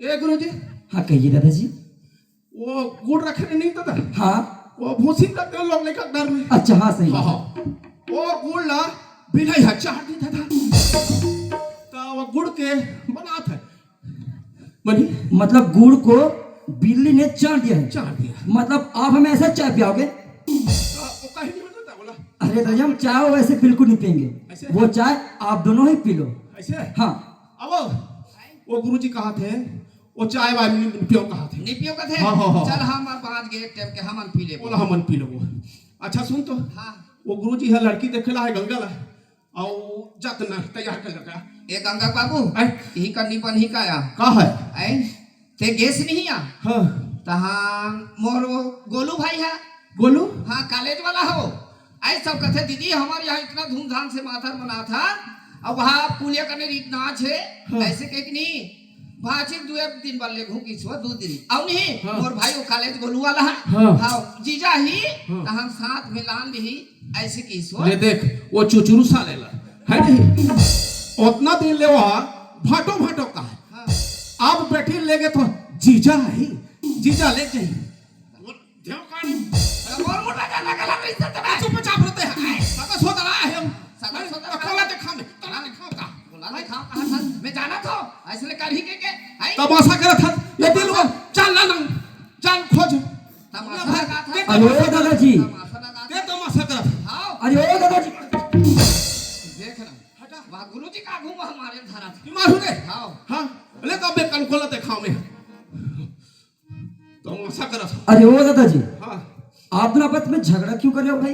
ए गुरुजी। हाँ, कहिए दादाजी। वो गुड़ रखे नहीं दादा। हाँ। वो भूसी रख दे लोग लेकर डर में। अच्छा, हाँ, सही हाँ, बात है। हाँ। वो गुड़ ला बिलाई हा चाट दी दादा। तो वो गुड़ के बनात है। बनी? मतलब गुड़ को बिल्ली ने चाट दिया है? चाट दिया। मतलब आप हमें ऐसा चाय पियाओगे? तो वो कहीं नहीं बनता बोला। अरे दादा, हम चाय वैसे बिल्कुल नहीं पियेंगे। ऐसे? वो चाय आप दोनों ही पी लो। ऐसे? हाँ। अब वो गुरुजी कहा थे, वो चाय वाय नहीं पियो कहा थे। नहीं पियो कथे? हाँ, हाँ, हाँ। चल हम अब आज के एक टाइम के हमन पी लेबो। बोला हमन पी लेबो। अच्छा सुन तो। हाँ। वो गुरुजी है लड़की देखे ला है गंगा ला। अउ जा त ना तैयार कर लगा। ए गंगा बाबू, हैं? इही का नहीं बनही का या? का है? हैं? ते गेस नहीं या? हाँ। तहाँ मोर वो गोलू भाई है। गोलू? हाँ, कॉलेज वाला हो। ऐ सब कथे, "दीदी, हमारे यहाँ इतना धूमधाम से मातर मनात है, अब वहाँ पुलिया कने रीत नाच है, हाँ। ऐसे कहे कि नहीं, बाचिक दुए दिन बर ले घूम किसवा दू दिन। अउ नहीं, हाँ। मोर भाई वो कॉलेज गोलू वाला है। हाँ। हाँ, जीजा ही, हाँ। त हम साथ में लान ली, ऐसे किसवा। ले देख, वो चुचुरू साले ला, है नहीं? उतना दिन ले वो भाटो भाटो का है। हाँ। अब बेटी लेगे तो जीजा ही, जीजा ले जाई। ध्यान कान। अरे मोर मोटा गाना गला में इज्जत है। चुपचाप रहते हैं। सदा सोता रहा है हम। सदा सोता रहा। कोला दिखा में, कोला दिखा का। कोला दिखा कहाँ था? मैं जाना था। ऐसे ले कर ही के के। आई। तमाशा करत था। ये दिल वो, चल ना ना। चल खोज। तमाशा लगा था। अरे ओ दादाजी। तमाशा लगा था। ये तमाशा करत था। हाँ। अरे ओ दादाजी। देख ना। हटा। वहाँ गुरुजी का घूम हमारे धरा था। बीमार हो गए? हाँ। हाँ। ले तो अबे कल कोला दिखाओ मैं। तमाशा करत हो। अरे ओ दादाजी, हाँ। आप दोनों आपस में झगड़ा क्यों कर रहे हो भाई?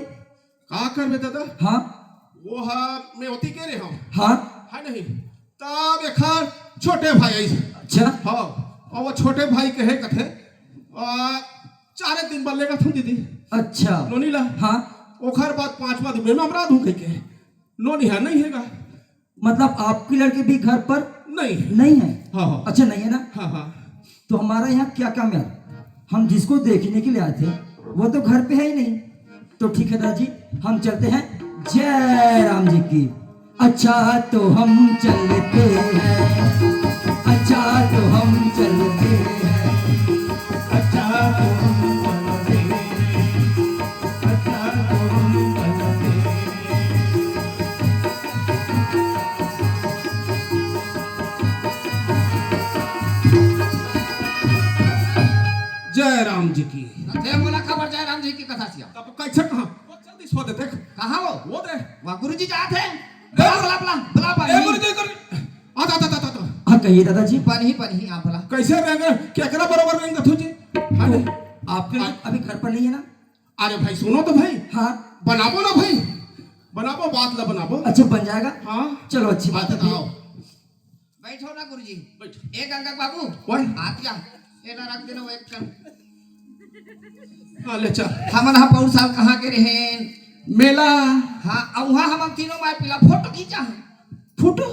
का करबे दादा? हाँ। वो हा, मैं ओती के रहे हूँ। हाँ। है नहीं? तब एखर छोटे भाई आई। अच्छा। हाँ। और वो छोटे भाई कहे कथे, आ, चारे दिन बर लेगत हूँ दीदी। अच्छा। नोनी ला। हाँ। ओखर बाद पांचवा दिन में हमरा दूं कह के। नोनी है नहीं हैगा। मतलब आपकी लड़की भी घर पर नहीं है। नहीं है? हाँ, हाँ। अच्छा, नहीं है ना? हाँ, हाँ। तो हमारा यहाँ क्या काम यार? हम जिसको देखने के लिए आए थे, वो तो घर पे है ही नहीं। तो ठीक है दादाजी, हम चलते हैं। जय राम जी की। अच्छा तो हम चलते हैं, अच्छा तो हम चलते हैं, अच्छा तो हम चलते हैं, अच्छा तो हम चलते हैं। जय राम जी की। जय बोला खबर जय राम जी की कथा सिया। तब कैसे कहा? वो जल्दी सो दे, देख। कहाँ वो? वो दे। वाह, गुरुजी जात है। ए, बुला, बुला, बुला, बुला, ए, पानी। गुरुजी, गुरुजी। आ, आ, आ, आ, आ, आ। हाँ, कहिए दादाजी। पानी, पानी, आप बुला। कैसे रहेंगे? केकरा बरोबर रहेंगे तू जी? हाँ जी। तो आपके आ- अभी घर पर नहीं है ना? अरे भाई, सुनो तो भाई। हाँ। बनाबो ना भाई। बनाबो, बात ला बनाबो। अच्छा, बन जाएगा? हाँ। चलो, अच्छी बात है। आओ। बैठो ना गुरुजी। बैठ। ए गंगा बाबू, ओए। आत जा। एला रख देना वो एक कन। हाँ, ले चल। हमन हा पौर साल कहाँ के रहेन? मेला। हाँ, अउ उहाँ हमन तीनों माय पीला फोटो खींचा। फोटो?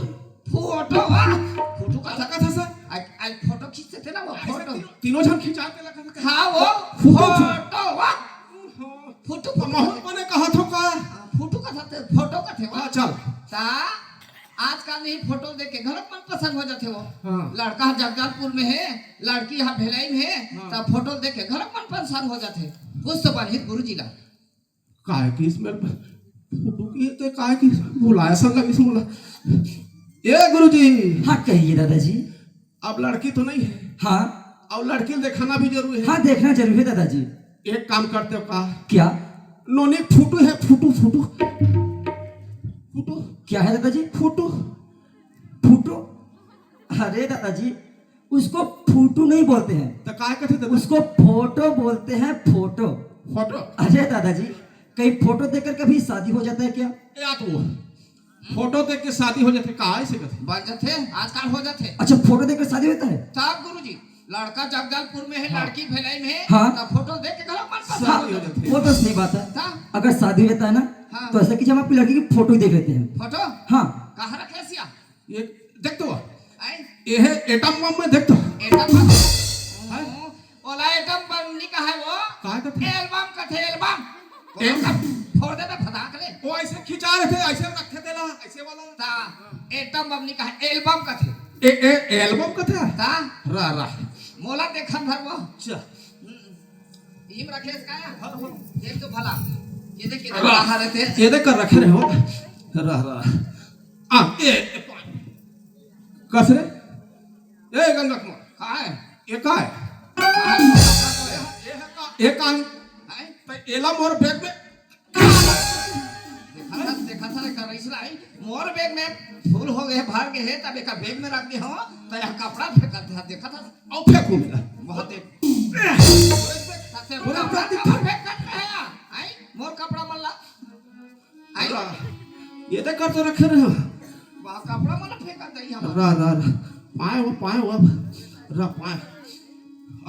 फोटो, वाह। फोटो का का था सर? आज, आज फोटो खींचते थे ना वो, ऐसे फोटो। तीनों, तीनों झन खिंचाते लगा था। हाँ, वो फोटो। फोटो, वाह। Photo, photo. बहुत मने कहा थो का? हाँ, फोटो का था, फोटो का थे, वाह। हाँ, चल। ता आजकल नहीं फोटो देख के घलो मन पसंद हो जाथे वो। हाँ। लड़का ह जगदलपुर में है, लड़की ह भिलाई में है, हाँ। तब फोटो देख के घलो मन पसंद हो जाथे। कुछ तो बनही गुरुजी ला। काय किस मेर फोटो की ते काय किस बुलाया सन लगिस मोला। ए गुरुजी। हाँ, कहिए दादाजी। अब लड़की तो नहीं है। हाँ। अब लड़की देखाना भी जरूरी है। हाँ, देखना जरूरी है दादाजी। एक काम करते हो का? क्या? नोनी फोटो है, फोटो, फोटो। फोटो। क्या है दादाजी? फोटो। फोटो? अरे दादाजी, उसको फोटो नहीं बोलते हैं। तो काय कहते दादा? उसको फोटो बोलते हैं, फोटो। फोटो? अरे दादाजी, कहीं फोटो देखकर कभी शादी हो जाता है क्या? ए, आ तो वो। फोटो देख के शादी हो जाथे, का ऐसे कथे? बन जाथे, आजकल हो जाथे। अच्छा, फोटो देख के शादी होता है? तब गुरुजी, लड़का जगदलपुर में है, हाँ। लड़की भिलाई में है, हाँ। तब फोटो देख के घलो मन पसंद शादी हो हो जाथे। जाथे। वो तो सही बात है। तब? अगर शादी रहता है ना, हाँ। तो ऐसा कीजिए, हम आपकी लड़की की फोटो ही देख लेते हैं। फोटो? हाँ। कहाँ रखे सिया? ये देख तो। आए? ये है एटम बम में देख तो। Atom bomb? हाँ। ओला एटम बम नहीं कहा है वो। कहा कथे? एल्बम कथे, एल्बम। ए- ओला फोड़ देबे फटाक ले। वो ऐसे खिंचा रहे थे, ऐसे रखे थे ला, ऐसे वाला। ता एटम बम नहीं कहा, एल्बम कथे। ए, ए, एल्बम कथे? ता रा, रा। मोला देखन भर वो। अच्छा। हम्म। इम रखे इसका? हाँ, हाँ। देख तो भला। ये देख, ये देख रा। कहाँ रहते हैं? ये देख कर रखे रहे हो। रा, रा। आ, ए, ए, कस रे? ए, गंगा कुमार। काय? ये काय? काय? ये का? ये काय? काय? त एला मोर बैग में। देखा था, देखा था, एकर रईस लाई। मोर बैग में फूल हो गए, भर गए है, तब एकर बैग में रख दे हो, त यह कपड़ा फेंकत है, देखा था? अउ फेंकू मेला। बहुत देख। तब से मोर कपड़ा बैग कहाँ फेंकत है? आई, मोर कपड़ा मन ला। आई। रा, ये तो कर तो रखे रहे हो। वाह, कपड़ा मन ला फेंकत है यहाँ। रा, रा, रा। पाए वो, पाए वो अब। रा, पाए।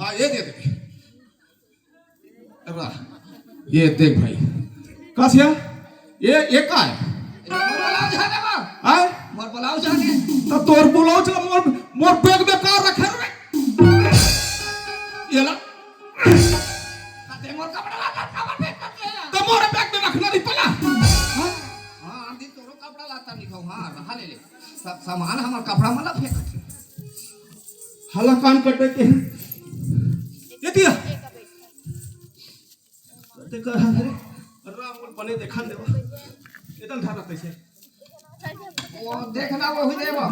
आ, ये दे दे। रा, ये देख भाई। कस या? ये, ये का है? मोर ब्लाउज है ना बा? आए? मोर ब्लाउज है ने? तो तोर ब्लाउज ला मोर, मोर बैग में का रखे रे? ये ला। ते मोर कपड़ा ला, ला, कपड़ा फेंक कर ले। तो मोर बैग में रखना नहीं पड़ा। हाँ? हाँ, हम दिन तोरो कपड़ा लाता नहीं खाओ। हाँ, रहा ले ले। सब सामान हमार कपड़ा में ला फेंक। हला कान कटे के। ये दिया। देखा रे, राम बने देखा देवा। इधर धारा कैसे? वो देखना वो ही देवा।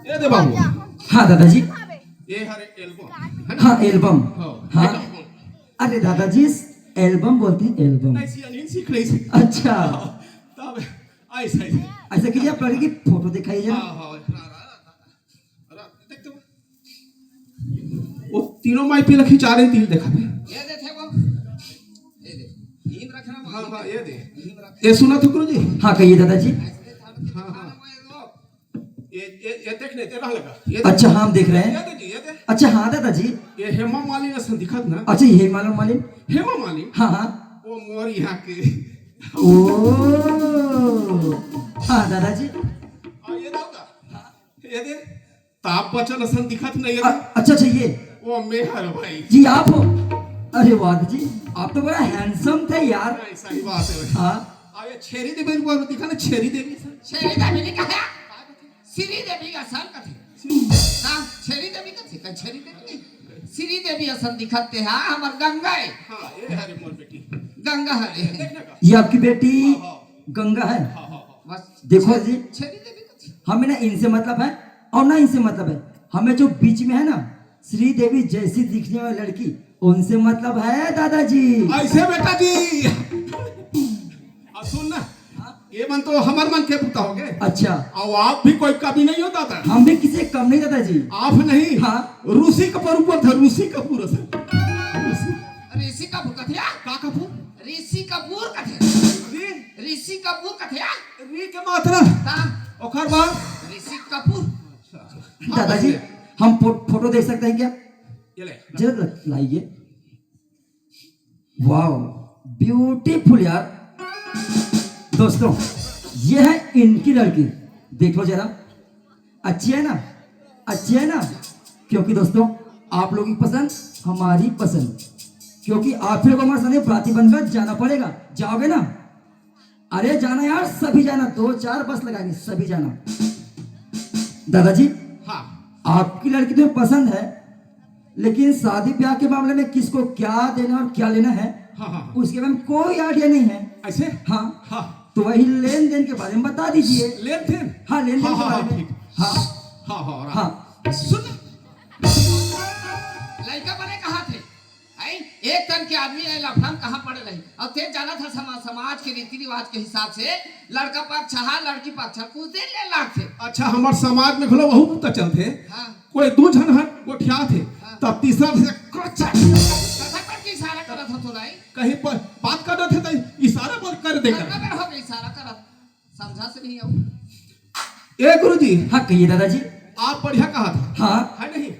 ये दे बाबू। हाँ दादाजी। ये हरे एल्बम। हाँ, एल्बम। हाँ, हाँ। एल्बम। अरे दादाजी, एल्बम बोलते हैं, एल्बम। नहीं, सी अनिल सीख रही थी। अच्छा। तब ऐसा ही। ऐसा कीजिए, आप लड़की की फोटो दिखाइए जरा। हाँ, हाँ, रा, रा, रा, रा, देख तो। वो तीनों माई पीला खिंचा रहे, तिल देखा बे। ये देखे वो। ये दे। भीम रखना वो। हाँ, हाँ, ये दे। भीम रख। ये सुना तो गुरुजी? हाँ, कहिए दादाजी। ऐसे था। हाँ, हाँ। वो ये लो। ये, ये, ये देख नहीं, तेरा लगा। ये देख। अच्छा, हाँ, हम देख रहे हैं। ये दे जी, ये दे। अच्छा, हाँ, दादाजी। ये हेमा मालिनी असन दिखत ना? अच्छा, ये हेमा मालिनी? हेमा मालिनी? हाँ, हाँ। वो मोर यहाँ के। ओ, हाँ, दादाजी। हाँ, ये दादा। ये दे। ताप बचन असन दिखत नहीं है। अ-, अच्छा, अच्छा, ये। वो मेहर भाई। जी, आप हो? अरे वाह जी, आप तो बड़ा handsome थे यार। नहीं, सही बात है भाई। हाँ। अब ये छेरी देवी को दिखा ना, छेरी देवी। छेरी देवी नहीं कहा, श्री देवी का सर कथे। ना, छेरी देवी कथे, का छेरी देवी नहीं। श्री देवी असन दिखत ते, हाँ, हमर गंगा है। हाँ, ये हरे मोर बेटी। गंगा हरे। देखना का। ये आपकी बेटी हाँ, हाँ। गंगा है। हाँ, हाँ, हाँ। बस। देखो जी, छेरी देवी कथे। हमें ना इनसे मतलब है और ना इनसे मतलब है। हमें जो बीच में है ना, श्रीदेवी जैसी दिखने वाली लड़की, उनसे मतलब है दादाजी। ऐसे बेटा जी। अब सुन ना, हाँ? ये मन तो हमर मन के बुता हो गए। अच्छा। अब आप भी कोई कमी नहीं हो दादा। हम भी किसी से कम नहीं दादाजी। आप नहीं। हाँ। ऋषि कपूर ऊपर था, ऋषि कपूर असन। ऋषि कपूर कथे? का कपूर? ऋषि कपूर कथे। ऋषि कपूर कथे? ऋ के मात्रा। हाँ। ओकर बाद? ऋषि कपूर। दादाजी, हम फो-, फोटो देख सकते हैं क्या? ये ले। जरा ल-, लाइए। वाओ, beautiful यार। दोस्तों, ये है इनकी लड़की, देख लो जरा, अच्छी है ना? अच्छी है ना? क्योंकि दोस्तों, आप लोगों की पसंद हमारी पसंद, क्योंकि आप ही लोग हमारे साथ बाराती बनकर जाना पड़ेगा। जाओगे ना? अरे जाना यार, सभी जाना, दो चार बस लगाएंगे, सभी जाना। दादाजी, हाँ। आपकी लड़की तो पसंद है, लेकिन शादी ब्याह के मामले में किसको क्या देना और क्या लेना है, हाँ, हाँ, हाँ। उसके बारे में कोई आइडिया नहीं है। ऐसे? हाँ। हाँ। तो वही लेन देन के बारे में बता दीजिए। लेन देन? हाँ, लेन देन हाँ, के हाँ, बारे हाँ, में। ठीक। हाँ। हाँ, हाँ, हाँ। हाँ। सुन, लड़का बने कहाँ थे? आई, एक तन के आदमी है, लफड़ा में कहाँ पड़े रही। अब ते जाना था समाज, समाज के रीति रिवाज के हिसाब से लड़का पक्ष हा, लड़की पक्ष हा, कुछ दिन ले लागथे। अच्छा, हमार समाज में घलो वहू तो चलथे। हाँ। कोई दू झन हर गोठिया थे, हाँ। तब तीसरा से क्रचक। कथा पर की इशारा करत हो तो नहीं? कहीं पर बात करत थे तो इशारा पर कर देगा। करना कर हो गई इशारा करत। समझा से नहीं आओ। ए गुरुजी। हाँ, कहिए दादाजी। आप बढ़िया कहा था। हाँ। है नहीं?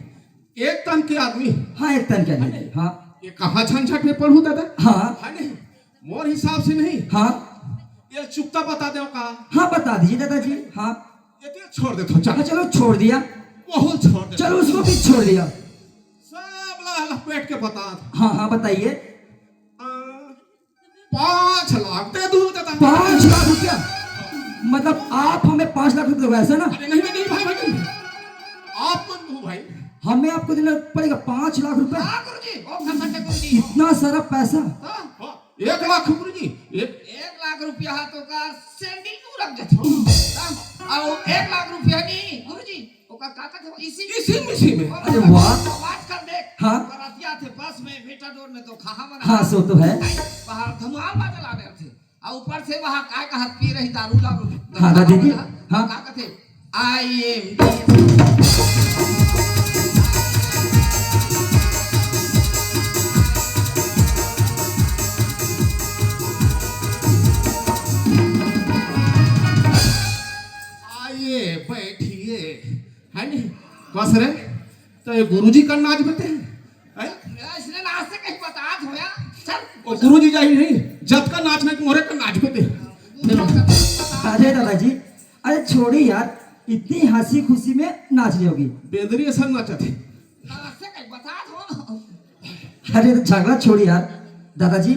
एक तन के आदमी। हाँ, एक तन के आदमी। है नहीं? हाँ। ये कहाँ झंझट में पड़हूँ दादा? हाँ। है नहीं? मोर हिसाब से नहीं। हाँ। ये चुकता बता दे का? हाँ, बता दीजिए दादाजी। हाँ। ये तो छोड़ दे तो चल। हाँ, चलो छोड़ दिया। वो छोड़ दे। चलो उसको भी छोड़ दिया। सब ला लपेट के बता। हाँ, हाँ, बताइए। आ, पाँच लाख दे दूँ दादा। पाँच लाख रुपया? मतलब आप हमें पाँच लाख रुपया दोगे, ऐसा ना? अरे नहीं, नहीं, नहीं भाई, भाई, नहीं। आप मन दो भाई। हमें आपको देना पड़ेगा पाँच लाख रुपया। हाँ गुरुजी, ओ खसक के गुरुजी। इतना सारा पैसा? हाँ, हाँ, एक लाख गुरुजी, एक एक लाख रुपया हा तो का सैंडल मुँह रख देते। हाँ, और एक लाख रुपया नहीं गुरुजी, ओकर का कहते हो? इसी इसी मिसी में। अरे वाह। आवाज कर देख। हाँ। बरतिया थे बस में, मेटाडोर में तो कहाँ बना? हाँ, सो तो है। बाहर धमाल बाजा ला रहे थे। आ ऊपर से वहाँ काय कहत पी रही दारू ला। हाँ, दादी जी। हाँ। का कहते? आई एम आइए, बैठिए। है नहीं? बस रे, तो ये गुरुजी का नाच बते हैं? हैं? इसने नाच से कहीं बता होया। चल। ओ गुरुजी जाही नहीं, जब का नाच नहीं, मोरे का नाच बते हैं। अरे दादाजी, अरे छोड़ी यार, इतनी हंसी खुशी में नाच रही होगी। बेदरी ऐसा नाचा थे। नाच से कहीं बता हो। अरे तो झगड़ा छोड़ी यार, दादाजी,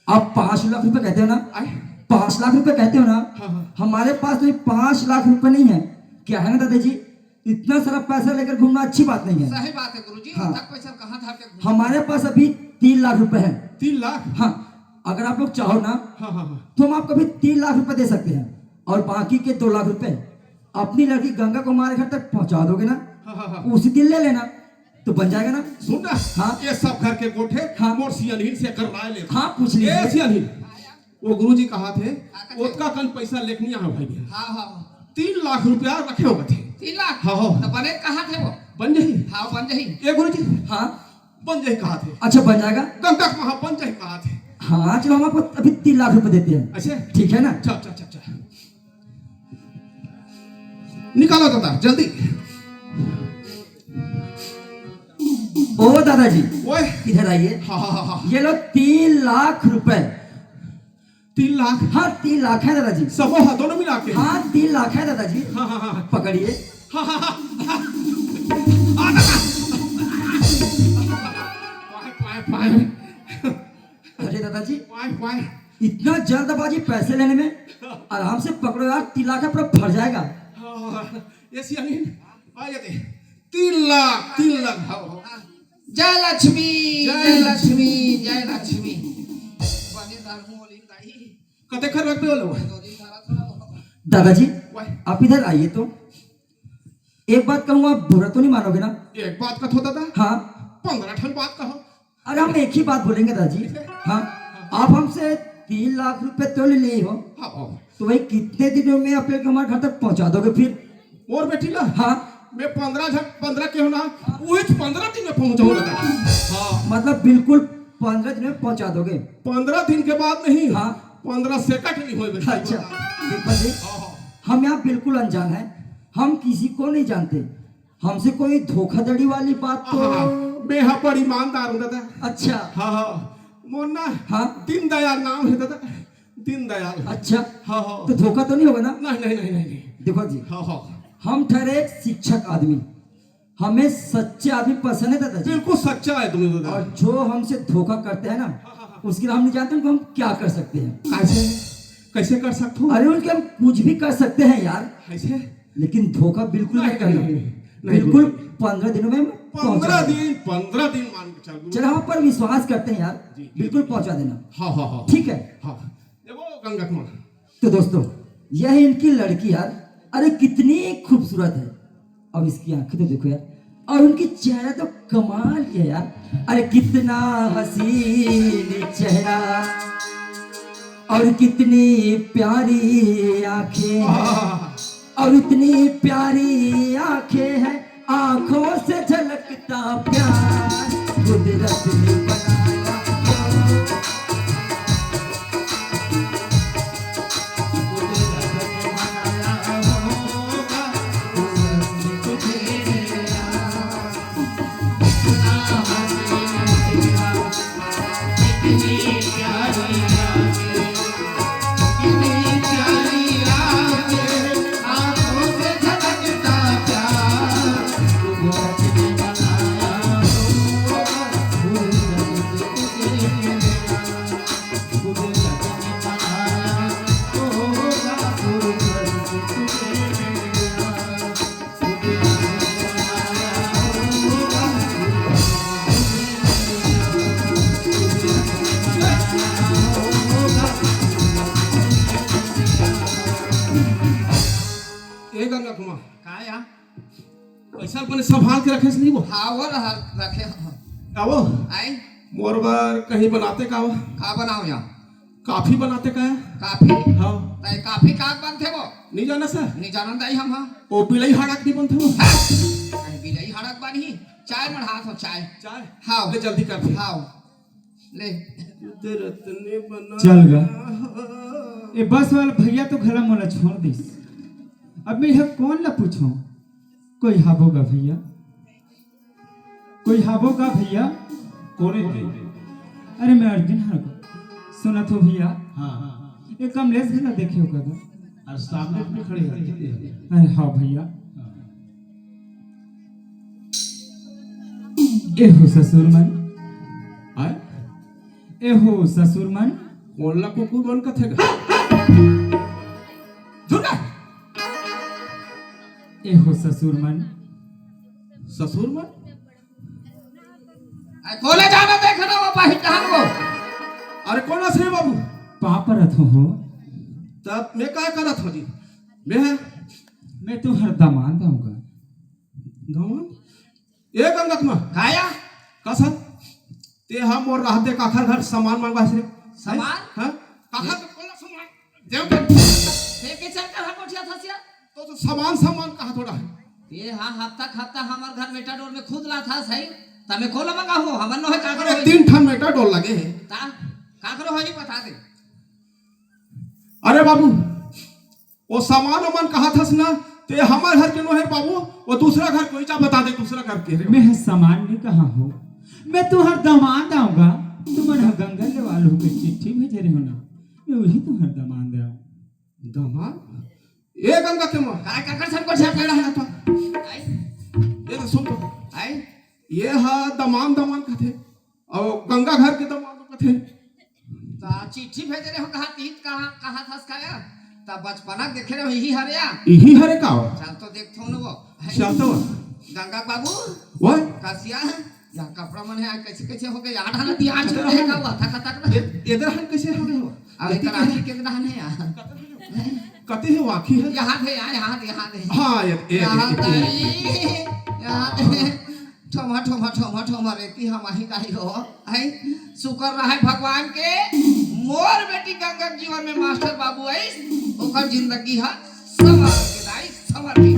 आप पाँच लाख रुपए कहते हो ना? आए? पाँच लाख रुपए कहते हो ना? हाँ, हाँ। हमारे पास तो ये पाँच लाख रुपए नहीं है। क्या है ना दादाजी, इतना सारा पैसा लेकर घूमना अच्छी बात नहीं है। सही बात है गुरुजी, हाँ। इतना पैसा कहाँ धार के घूम हमारे पास अभी तीन लाख रुपए हैं। तीन लाख? हाँ, अगर आप लोग चाहो ना, हाँ, हाँ, हाँ। तो हम आपको अभी तीन लाख रुपए दे सकते हैं और बाकी के दो लाख रुपए अपनी लड़की गंगा को हमारे घर तक पहुंचा दोगे ना, हाँ, हाँ, हाँ। उसी दिन ले लेना, तो बन जाएगा ना। सुन ना, हाँ। ये सब घर के गोठे, हाँ। मोर सियानहीन से कर राय ले। हाँ, पूछ लीजिए। ए सियानहीन, वो गुरुजी कहा थे, का कथे? ओतका कन पैसा लेके नहीं आया भाई भैया। हाँ, हाँ, हाँ। तीन लाख रुपया रखे हो थे। तीन लाख? हाँ, हाँ। तो बने कहा थे वो? बन जाही। हाँ, बन जाही। ए गुरुजी। हाँ। बन जाही कहा थे। अच्छा, बन जाएगा? गंगा कहा बन जाही कहा थे। हाँ, चलो, हम आपको अभी तीन लाख रुपए देते हैं। अच्छा। ठीक है ना? अच्छा, अच्छा, अच्छा, अच्छा। निकालो दादा, जल्दी। ओ दादाजी, ओए। इधर आइए। हाँ, हाँ, हाँ, हाँ। ये लो तीन लाख रुपए। तीन लाख? हाँ, तीन लाख है दादाजी। सबो हा, दोनों मिला के? हाँ, तीन लाख है दादाजी। हाँ, हाँ, हाँ। पकड़िए। हाँ, हाँ, हाँ। आ, दादा। पाए, पाए, पाए। अरे दादाजी, वाह, वाह। इतना जल्दबाजी पैसे लेने में? आराम से पकड़ो यार, तीन लाख है, पूरा भर जाएगा। हाँ, ये सियानी, आ, ये दे। तीन लाख, तीन लाख, हाँ, हाँ। जय लक्ष्मी, जय जय लक्ष्मी, जय लक्ष्मी। बने दारू मोलिन दाई। कते खर रख दे लो। दादाजी, वाह। आप इधर आइए तो। एक बात कहूँ, आप बुरा तो नहीं मानोगे ना? एक बात कथो दादा। हाँ। पंद्रह ठन बात कहो। अरे, हम एक ही बात बोलेंगे दादाजी। हाँ, आप हमसे तीन लाख रुपए तो ले लिए हो, हाँ, हाँ। तो भाई, कितने दिनों में आप लेके हमारे घर तक पहुंचा दोगे फिर? और बेटी ना, हाँ। मैं पंद्रह झन, पंद्रह के हो ना, वही पंद्रह दिन में पहुंचाऊंगा दादा। हाँ। मतलब बिल्कुल पंद्रह दिन में पहुंचा दोगे? पंद्रह दिन के बाद नहीं, हाँ। पंद्रह सेकंड नहीं होए बेटी। अच्छा, देखो जी, हाँ, हाँ। हम यहाँ बिल्कुल अनजान हैं, हम किसी को नहीं जानते, हमसे कोई धोखाधड़ी वाली बात तो हाँ, मैं हाँ बड़ ईमानदार हूँ दादा। अच्छा। हाँ, हाँ। मोर ना हाँ। दीनदयाल नाम है दादा, दीनदयाल। अच्छा। हाँ, हाँ। तो धोखा तो नहीं होगा ना? नहीं, नहीं, नहीं, नहीं, नहीं। देखो जी, हाँ, हाँ। हम ठहरे एक शिक्षक आदमी, हमें सच्चे आदमी पसंद है दादाजी। बिल्कुल सच्चा आदमी दादा। और जो हमसे धोखा करते हैं ना, हाँ, हाँ, हाँ। उसके लिए हम नहीं जानते उनको हम क्या कर सकते हैं। कैसे? कैसे कर सकते हो? अरे, उनके हम कुछ भी कर सकते हैं यार। कैसे? लेकिन धोखा बिल्कुल नहीं नहीं, करना। नहीं, नहीं, नहीं, बिल्कुल बिल्कुल। पंद्रह दिनों में पहुंचा पंद्रह देना। दिन, पंद्रह दिन मान के चल। चलो, हम पर विश्वास करते हैं यार, जी, जी, बिल्कुल जी। पहुंचा देना। हाँ, हाँ, हाँ। ठीक है। हाँ। देखो गंगा कुमार। तो दोस्तों, यह है इनकी लड़की यार। अरे, कितनी खूबसूरत है। अब इसकी आंखें तो देखो यार, और उनकी चेहरा तो कमाल की है यार। अरे, कितना हसीन चेहरा और कितनी प्यारी आंखें हैं, और इतनी प्यारी आंखें हैं, आंखों से झलकता प्यार कुदरत ने बनाया। ए गंगा कुमार, का या? पैसा अपने संभाल के रखे से नहीं वो? हाँ, वो रहा, रखे हैं। का वो? आई? मोर बर कहीं बनाते का वो? का बनाओ या? काफी बनाते का या? काफी? हाँ। तय काफी का बनथे वो? नहीं जाना सर? नहीं जानन दाई हम, हाँ। ओ बिलई हाड़क नहीं बनथे वो? हाँ। कहीं बिलई हाड़क बनी? चाय मढ़ा तो चाय। चाय? हाँ। ले जल्दी कर दे। हाँ। ले। कुदरत ने बनाया चल गा। हो। ए बस वाला भैया तो घला मोला छोड़ दिस। अब मैं यह कौन ला पूछूं? कोई हाबो गा भैया? कोई हाबो गा भैया? कौन है भाई? अरे मैं अर्जुन हर को। सुनत हो भैया? हाँ, हाँ, हाँ। ये कमलेश घला देखे हो का? अरे सामने भी खड़े हैं। अरे हाँ भैया। हाँ। ए हो ससुर मन। आय? ए हो ससुर मन। कोन ला कुकुर मन कथे गा? झूठा। ए हो ससुर मन। ससुर मन? अरे कोला जाना देख ना वो बाहिर कहाँ वो? अरे कोन से बाबू? पाँव परत हो हो। तब मैं का करत हो जी? मैं मैं तुम्हार दामाद आऊंगा। दामाद? ए गंगत मा। काया? का सर? ते हा मोर रहते काखर घर सामान मांगवा से? सामान? हाँ? काखर घर कोला सामान? देव के। ते के चल कर हा कोठिया था सिया? तो, तो सामान, सामान कहा थोड़ा है? ते हा हफ्ता, हफ्ता हमार घर मेटाडोर में खुद ला था सही, तमे कोला मंगा हो, हमन नो है काखरो अरे होई। तीन ठन मेटाडोर लगे हैं। ता, काखरो होई बता दे। अरे बाबू, वो सामान ओमान कहा थस ना, ते हमर घर के नोहे बाबू, वो दूसरा घर कोई चा बता दे, दूसरा घर के रे। मैं ह समान नहीं कहा हो, मैं तुहर दमांद आऊंगा। तुमन ह गंगा ले वालू के चिट्ठी भेजे रहे हो ना, मैं वही तुहर दमांद आऊं। दमांद? ए गंगा के मां। काय काकर सन को छाप रहा है तो? आई? ये तो सुन तो। आई? ये हा दमांद दमांद कथे। अउ गंगा घर के दमांद कथे। ता चिट्ठी भेजे रहे हो, कहा तीत कहा, कहा थस काया? ता बचपना देखे रहे हो, इही हरे या? इही हरे का हो? चल तो देख थो न वो। चल तो। गंगा बाबू। वो? कसिया है? या कपड़ा मन है, कैसे कैसे हो गए? आठ हालत ही आठ छोड़ है का हुआ? थका थक ना। ए-, इधर हम कैसे हो गए हो? अब कति इधर के आखिर के दहन है यार। कति है वाकी है? यहाँ थे यार, यहाँ थे, यहाँ थे। हाँ, ये, ये, यहाँ ये, ये, ताई, यहाँ थे। ठोमा, ठोमा, ठोमा, ठोमा रेती हम आही दाई हो। आई, शुक्र रहे भगवान के, मोर बेटी गंगा के जीवन में मास्टर बाबू आइस, ओकर जिंदगी ह संवर के दाई, संवर के।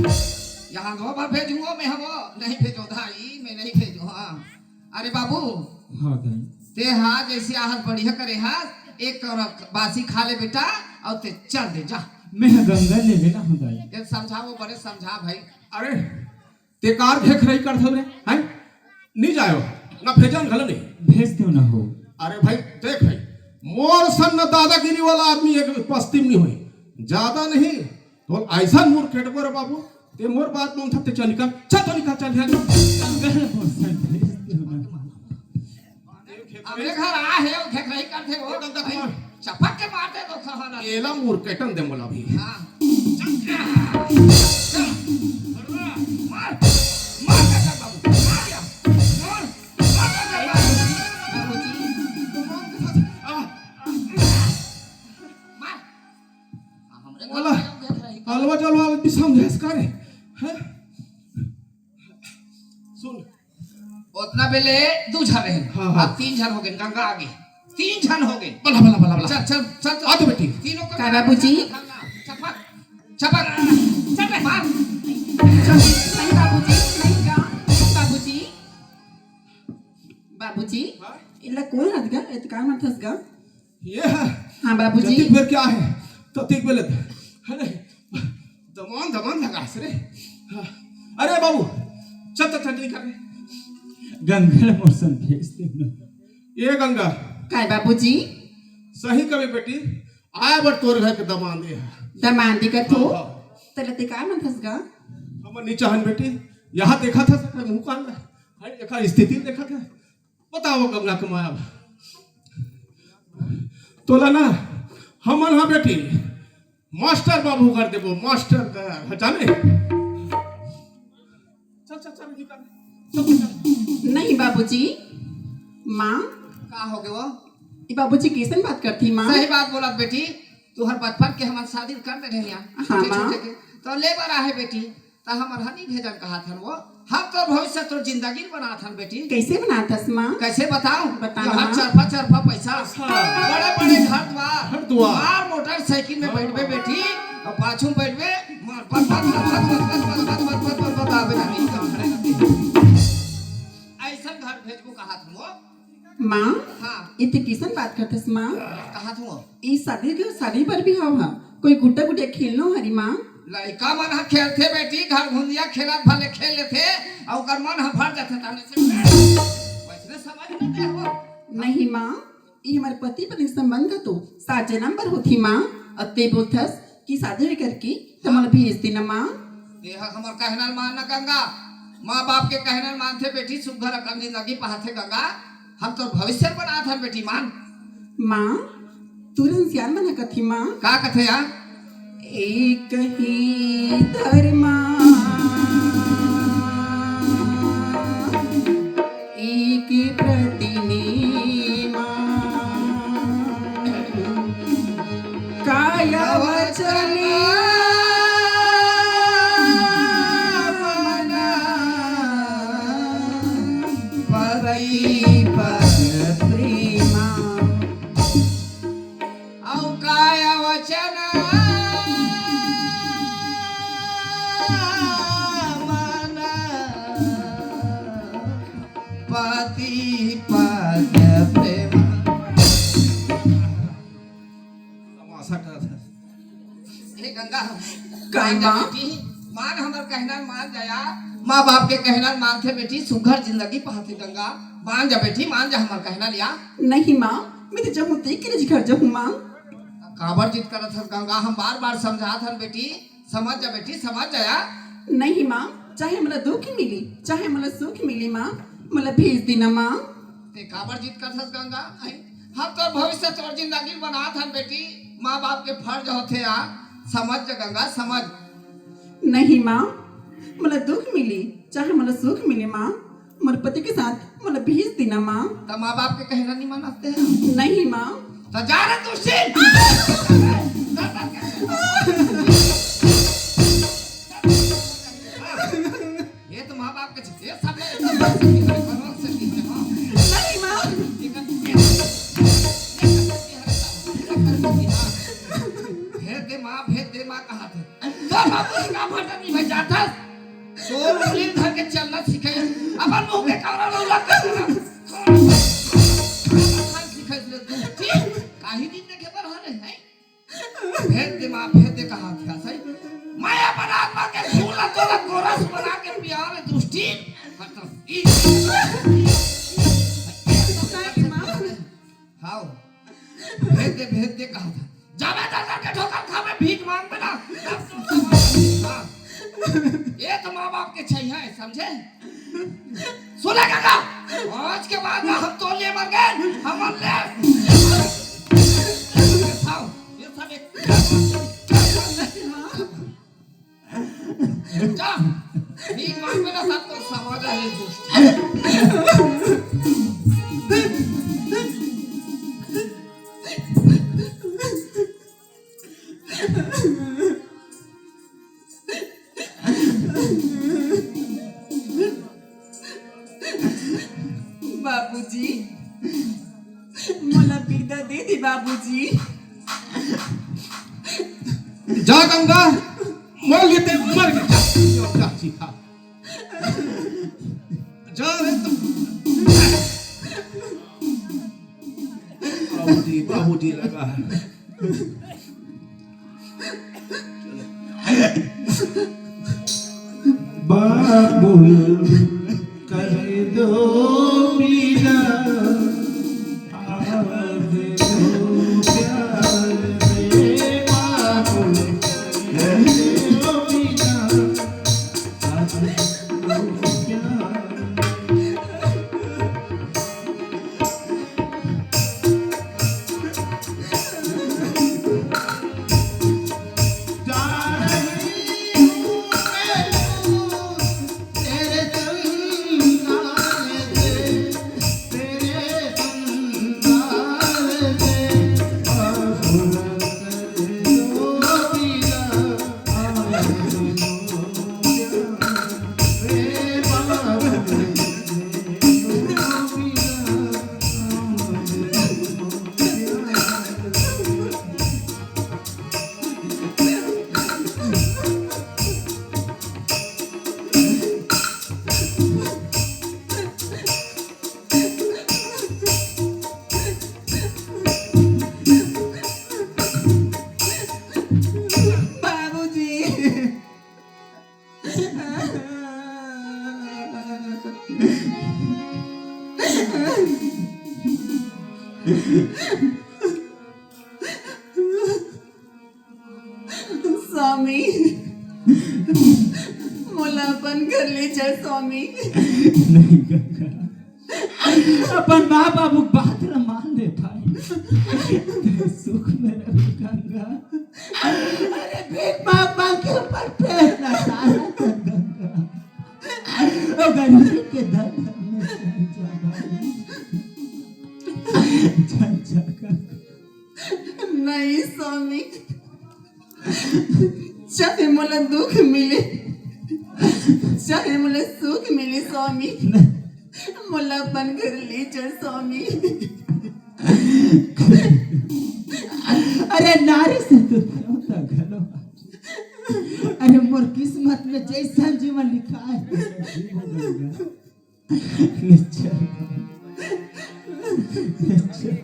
यहाँ दो बार भेजूंगा मैं, हबो नहीं भेजो दाई, मैं नहीं भेजो। हाँ, अरे बाबू, हाँ दाई। ते हा जैसे आहत बढ़िया करे हा, एक कौर बासी खा ले बेटा, और ते चल दे जा। मैं ह गंगा ले लेना हूँ दाई। ये समझाओ, बड़े समझा भाई। अरे, ते कार घेखरई करथव रे, हैं? नहीं जायो, ना भेजन घलो नहीं। भेज दो ना हो। अरे भाई, देख भाई, मोर सन न दादागिरी वाला आदमी एक पस्ती म नहीं होई। ज्यादा नहीं, तो ऐसा मूर केटबर बाबू, ते मोर बात मानथस ते चल निकल, चल तो निकल, चल, चल। अगर मोर सन भेज दो ना। हमरे घर आ हे, वो घेखरई करथे, वो एकदम तक भाई, मार। चपक के मार दे तो खहरा। एला मूर केटन दे मोला भी। हाँ। चल, चल, मार, मार, मार, मार, मार, मार, मार, मार, मार। आ, मार। हमरे घर वाला, में घेखरई कर। अलवा जलवा भी समझेस का रे? हैं? सुन। ओतना बेले दू झन रहे। हाँ, हाँ। अब तीन झन हो गए, गंगा आगे। तीन झन हो गए। बला, बला, बला, बला। चल, चल, चल, चल। आ तो बेटी। तीनों को का बाबूजी? चपक, चपक। चल रे, मार। चल, नहीं बाबूजी, नहीं का, बाबूजी। बाबूजी, हाँ? इला कोन हत गा? एत का मारथस गा? ये है। हाँ बाबूजी। जतिक बेर क्या है? ततिक बेले। अरे, दमान, दमान लगास रे। हाँ। अरे बाबू, चल, चल, चटनी कर रे। गंगा ल मोर सन भेज दे ना। ये गंगा। काय बाबूजी? सही कबे बेटी, आय बर तोर घर के दमांद ये है। दमांदी कर थो? हाँ, हाँ। तले ते का मनथस गा? हमर नी चाहन बेटी, यहाँ देखा था सकर मुँह कान ला। हाय, एकर स्थिति देखा था। बताओ गंगा के माया। तोला ना, हमन हा बेटी, मास्टर बाबू कर देबो, मास्टर कर, जाने? चल, चल, चल, निकल। चल, चल। नहीं बाबूजी, माँ। का हो गए वो? ई बाबूजी कैसन बात करथी माँ? सही बात बोलत बेटी, तुहर बचपन के हमन शादी कर दे रहे हैं। हाँ, छोटे माँ। छोटे के। तो ले बर आहे बेटी, त हमर हनी भेजन कहाथन वो। हम तो भविष्य तोर जिंदगी बनाथन बेटी। कैसे बनाथस माँ? कैसे बताऊं? बता ना हर माँ। चरफा चरफा पैसा। अच्छा। बड़े बड़े घर द्वार। घर द्वार। मार मोटरसाइकिल में हाँ। बैठबे बेटी, और पाछू में बैठबे, मार पत पत पत पत पत पत पत पत पत पत आवे ना नहीं तो घर रहते। ऐसा घर भेजबो कहाथन वो। माँ, हाँ। इतनी किसन बात करथस माँ? कहाथन वो। ई शादी के शादी बर भी हव हा। कोई गुड्डा गुड्डिया खेलनो हरी माँ? लइका मन ह खेलथे बेटी, घर घुंदिया खेलत भले खेल लेथे, अउ ओकर मन ह भर जाथे ताने से। वैसने समझ लेते हो। नहीं माँ, ई हमर पति पत्नी संबंध ह तो सात जन्म बर होथे माँ। अब ते बोलथस कि शादी होय करके त मोला भेज देना माँ। ये ह हमर कहना ल मान ना गंगा, माँ बाप के कहना ल मानथे बेटी, सुघर अकन जिंदगी पाथे गंगा। हम तो भविष्य बनात हन बेटी, मान। माँ, तुरंत सियान मन ह कथे माँ। का कथे यार? एक ही धर्मा, एक प्रतिमा, काय वचन मन पति पद प्रेमा। अउ काय वचन मन पति पद प्रेमा। तमाशा करत हे। हे गंगा, काय माँ? बेटी, मान हमर कहना ल मान जा या। माँ बाप के कहना ल मानथे बेटी, सुघर जिंदगी पाथे गंगा। मान जा बेटी, मान जा हमर कहना ल या। नहीं माँ, मैं तो जहूँ तेकरे घर जहूँ माँ। काबर जिद करत हस गंगा, हम बार बार समझात हन बेटी, समझ जा बेटी, समझ जा या। नहीं माँ, चाहे मोला दुख मिली, चाहे मोला सुख मिली माँ, मोला भेज देना माँ। ते काबर जिद करत हस गंगा? हैं? हम तोर भविष्य, तोर जिंदगी बनात हन बेटी, माँ बाप के फर्ज होथे यार, समझ जा गंगा, समझ। नहीं माँ, मोला दुख मिली, चाहे मोला सुख मिली माँ, मोर पति के साथ मोला भेज देना माँ। त माँ बाप के कहना नहीं मानते हैं? नहीं माँ। त जा रे दुष्टी। ये तो माँ बाप के, ये सब, ये सब नहीं माँ। ये कर, ये कर, ये कर, ये कर, भेज दे माँ, भेज दे माँ, कहा थे। तो बाबू जी का भटक नहीं भाई जाता। तो उंगली धर के चलना सिखाई। अपन मुंह के कमरा में उलट कर देना। सिखाई ले दुष्टी। काही दिन देखे पर हरे हैं। भेज दे माँ, भेज दे, कहा था सही। मैं अपन आत्मा के सूला तोला गोरस बना के पिया रे दुष्टी। मतलब, ई हाँ। भेज दे, भेज दे, कहा था। जाबे दर दर के ठोकर खाबे, भीख मांगबे ना। तब तो समाज हाँ। ये तो माँ बाप के छैया है, समझे? सुने काका, आज के बाद ना हम तो ले मर गए, हम ले। ये सब एक जा, भीख मांगबे ना, सब तो समाज है, ये दुष्ट। बाबूजी, मोला बिदा दे दे बाबूजी। जा गंगा, मोर लिए ते मर के जा, जा, जा, जा। जा रे तुम। बाबूजी, बाबूजी लगा है। बाबुल कर दो पीला, आवाज दो प्यार से। बाबुल कर दो पीला, आवाज दो प्यार। बाबूजी। स्वामी, मोला अपन घर ले जा स्वामी। नहीं गंगा, अपन माँ बाबू के बात ला मान ले भाई। तेरे सुख में रहो गंगा। अरे भीख मांग मांग के ऊपर पैर ना डाला कर गंगा। ओ गरीब के दर्द में चल जा भाई। चल जा गंगा। नहीं स्वामी, चाहे मोला दुख मिले, चाहे मोला सुख मिले स्वामी, मोला अपन घर ले जा स्वामी। अरे नारी से तो देवता घलो। अरे मोर किस्मत में जैसन जीवन लिखा है, वैसन जीवन होगा। निश्चय। निश्चय।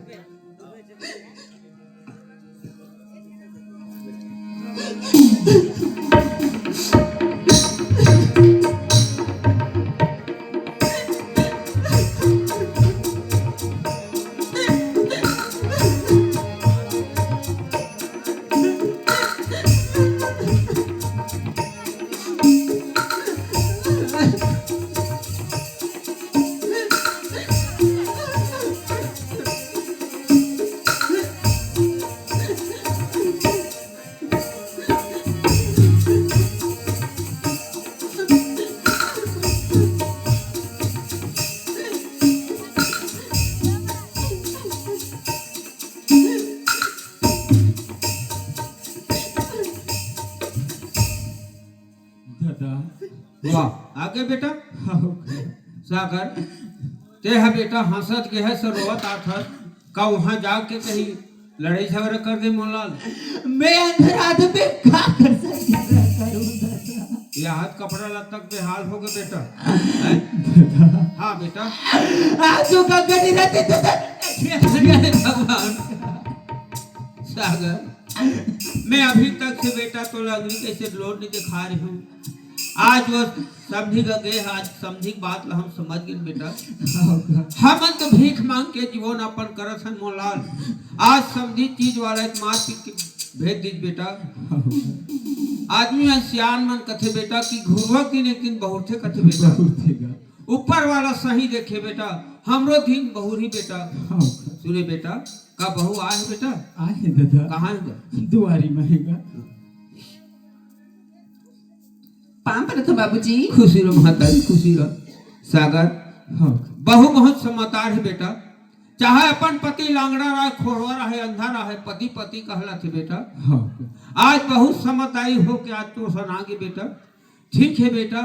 वाह, आगे बेटा। सागर, ते ह बेटा हंसत गे हस, रोवत आत हस, का वहां जाके कहीं लड़ाई झगड़ा कर दे मोलाल? मैं अंधर आदमी का कर सकती हूँ? ये हाथ कपड़ा लत्ता के बेहाल हो गए बेटा। हैं? हाँ बेटा। आज जो गंगा नहीं रहती तो अरे भगवान। सागर, मैं अभी तक से बेटा तोला अंगरी कैसे लोड नहीं दिखा रही हूँ। आज वो समधी का गे, आज समधी के बात ला हम समझ गए बेटा। हमन तो भीख मांग के जीवन अपन करत हन मोलाल। आज समधी चीज वाला एक मार पीट के भेज दीज बेटा। आदमी मन, सियान मन कथे बेटा कि घुरवा दिन एक दिन बहुरथे कथे बेटा। बहुरथे गा। ऊपर वाला सही देखे बेटा, हमरो दिन बहुरी बेटा। हाँ। सुने बेटा, का बहू आए हे बेटा? आए हे दादा। कहाँ हे गा? दुआरी में हे गा। पाँव परत हँव बाबूजी। खुशी रह महतारी, खुशी रह। सागर, हाँ। बहू बहुत समझदार हे बेटा, चाहे अपन पति लांगड़ा रहे, खोड़वा रहे, अंधा रहे, पति पति कहलाथे बेटा। हाँ। आज बहुत समझदारी होके आज तोर सन आगे बेटा। ठीक हे बेटा,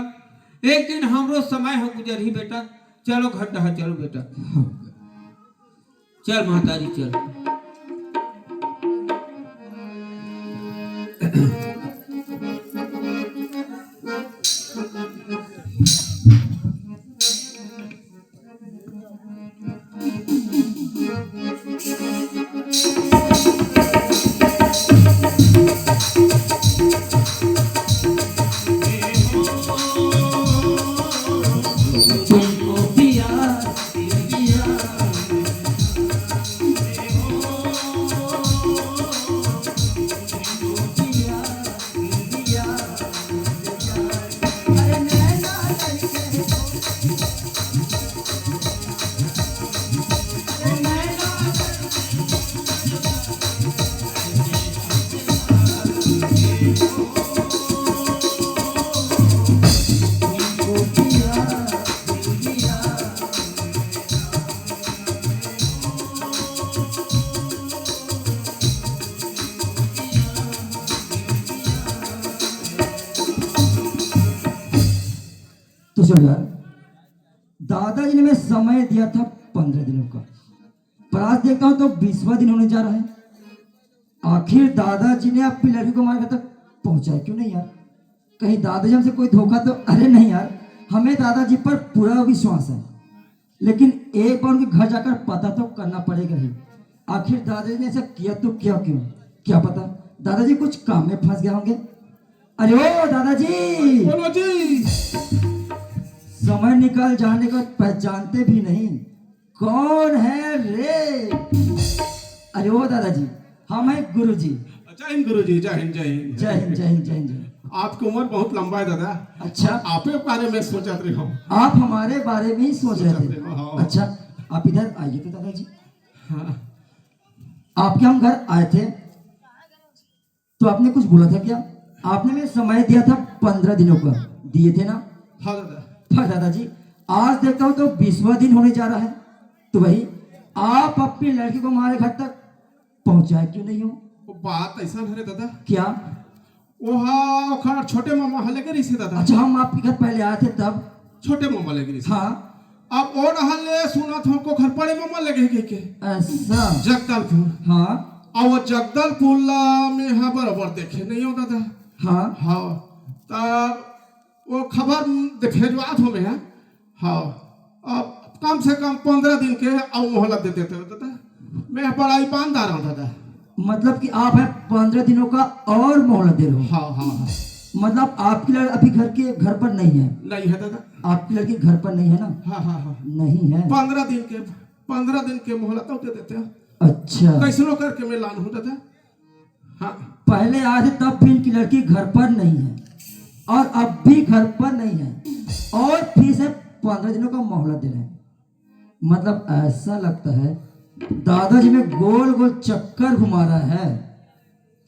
एक दिन हमरो समय ह गुजरही बेटा। चलो घर डहा चलो बेटा। हाँ। चल महतारी चल। तो सुन यार, दादाजी ने हमें समय दिया था पंद्रह दिनों का, पर आज देखता हूँ तो बीसवाँ दिन होने जा रहा है। आखिर दादाजी ने अपनी लड़की को हमारे घर तक पहुंचाया क्यों नहीं यार? कहीं दादाजी हमसे कोई धोखा तो, अरे नहीं यार, हमें दादाजी पर पूरा विश्वास है, लेकिन एक बार उनके घर जाकर पता तो करना पड़ेगा ही। आखिर दादाजी ने ऐसा किया तो किया क्यों? क्या पता दादाजी कुछ काम में फंस गए होंगे। अरे ओ दादाजी, बोलो जी। समय निकल जाने को पहचानते भी नहीं, कौन है रे? अरे ओ दादाजी, हम हैं गुरुजी। जय हिंद गुरुजी, जय हिंद, जय हिंद। जय हिंद, जय हिंद, जय हिंद, जय हिंद। आपकी उम्र बहुत लंबा है दादा। अच्छा। आपके बारे में सोचत रहे हो। आप हमारे बारे में ही सोच रहे सोचत थे। रहे हो, हाँ। अच्छा, आप इधर आइए तो दादाजी। हाँ। आपके हम घर आए थे, तो आपने कुछ बोला था क्या? आपने हमें समय दिया था पंद्रह दिनों का, दिए थे ना? हाँ दादा। पर दादाजी, आज देखता हूँ तो बीसवाँ दिन होने जा रहा है, तो वही आप अपनी लड़की को हमारे घर तक पहुंचाए क्यों नहीं हो? वो बात ऐसा है रे दादा। क्या? वो हा, ओखर छोटे मामा हा लेके रहिसे दादा। अच्छा, हम आपके घर पहले आए थे तब? छोटे मामा लेके रहिसे। हाँ। अब ओ डहर ले सुनत हंव, ओखर घर बड़े मामा लेके कहिके। ऐसा? जगदलपुर। हाँ। अब वो जगदलपुर ला मैं हा बरोबर देखे नहीं हंव दादा। हाँ। हाँ। तब वो खबर दे भेजवात हंव मैं हा। हाँ, अब कम से कम पंद्रह दिन के अउ मोहलत दे देते हो दादा। मैं बड़ा ईमानदार हंव दादा। मतलब कि आप हैं पंद्रह दिनों का और मोहलत दे रहे हो? हाँ, हाँ, हाँ। मतलब आपकी लड़की अभी घर के, घर पर नहीं है? नहीं है दादा। आपकी लड़की घर पर नहीं है ना? हाँ, हाँ, हाँ। नहीं है। पंद्रह दिन के, पंद्रह दिन के मोहलत तो दे देते हो। अच्छा। कैसनो करके मैं लानहूं दादा। हाँ। पहले आए थे तब भी इनकी लड़की घर पर नहीं है और अब भी घर पर नहीं है और फिर से पंद्रह दिनों का मोहलत दे रहे हैं। मतलब ऐसा लगता है दादाजी में गोल गोल चक्कर घुमा रहा है।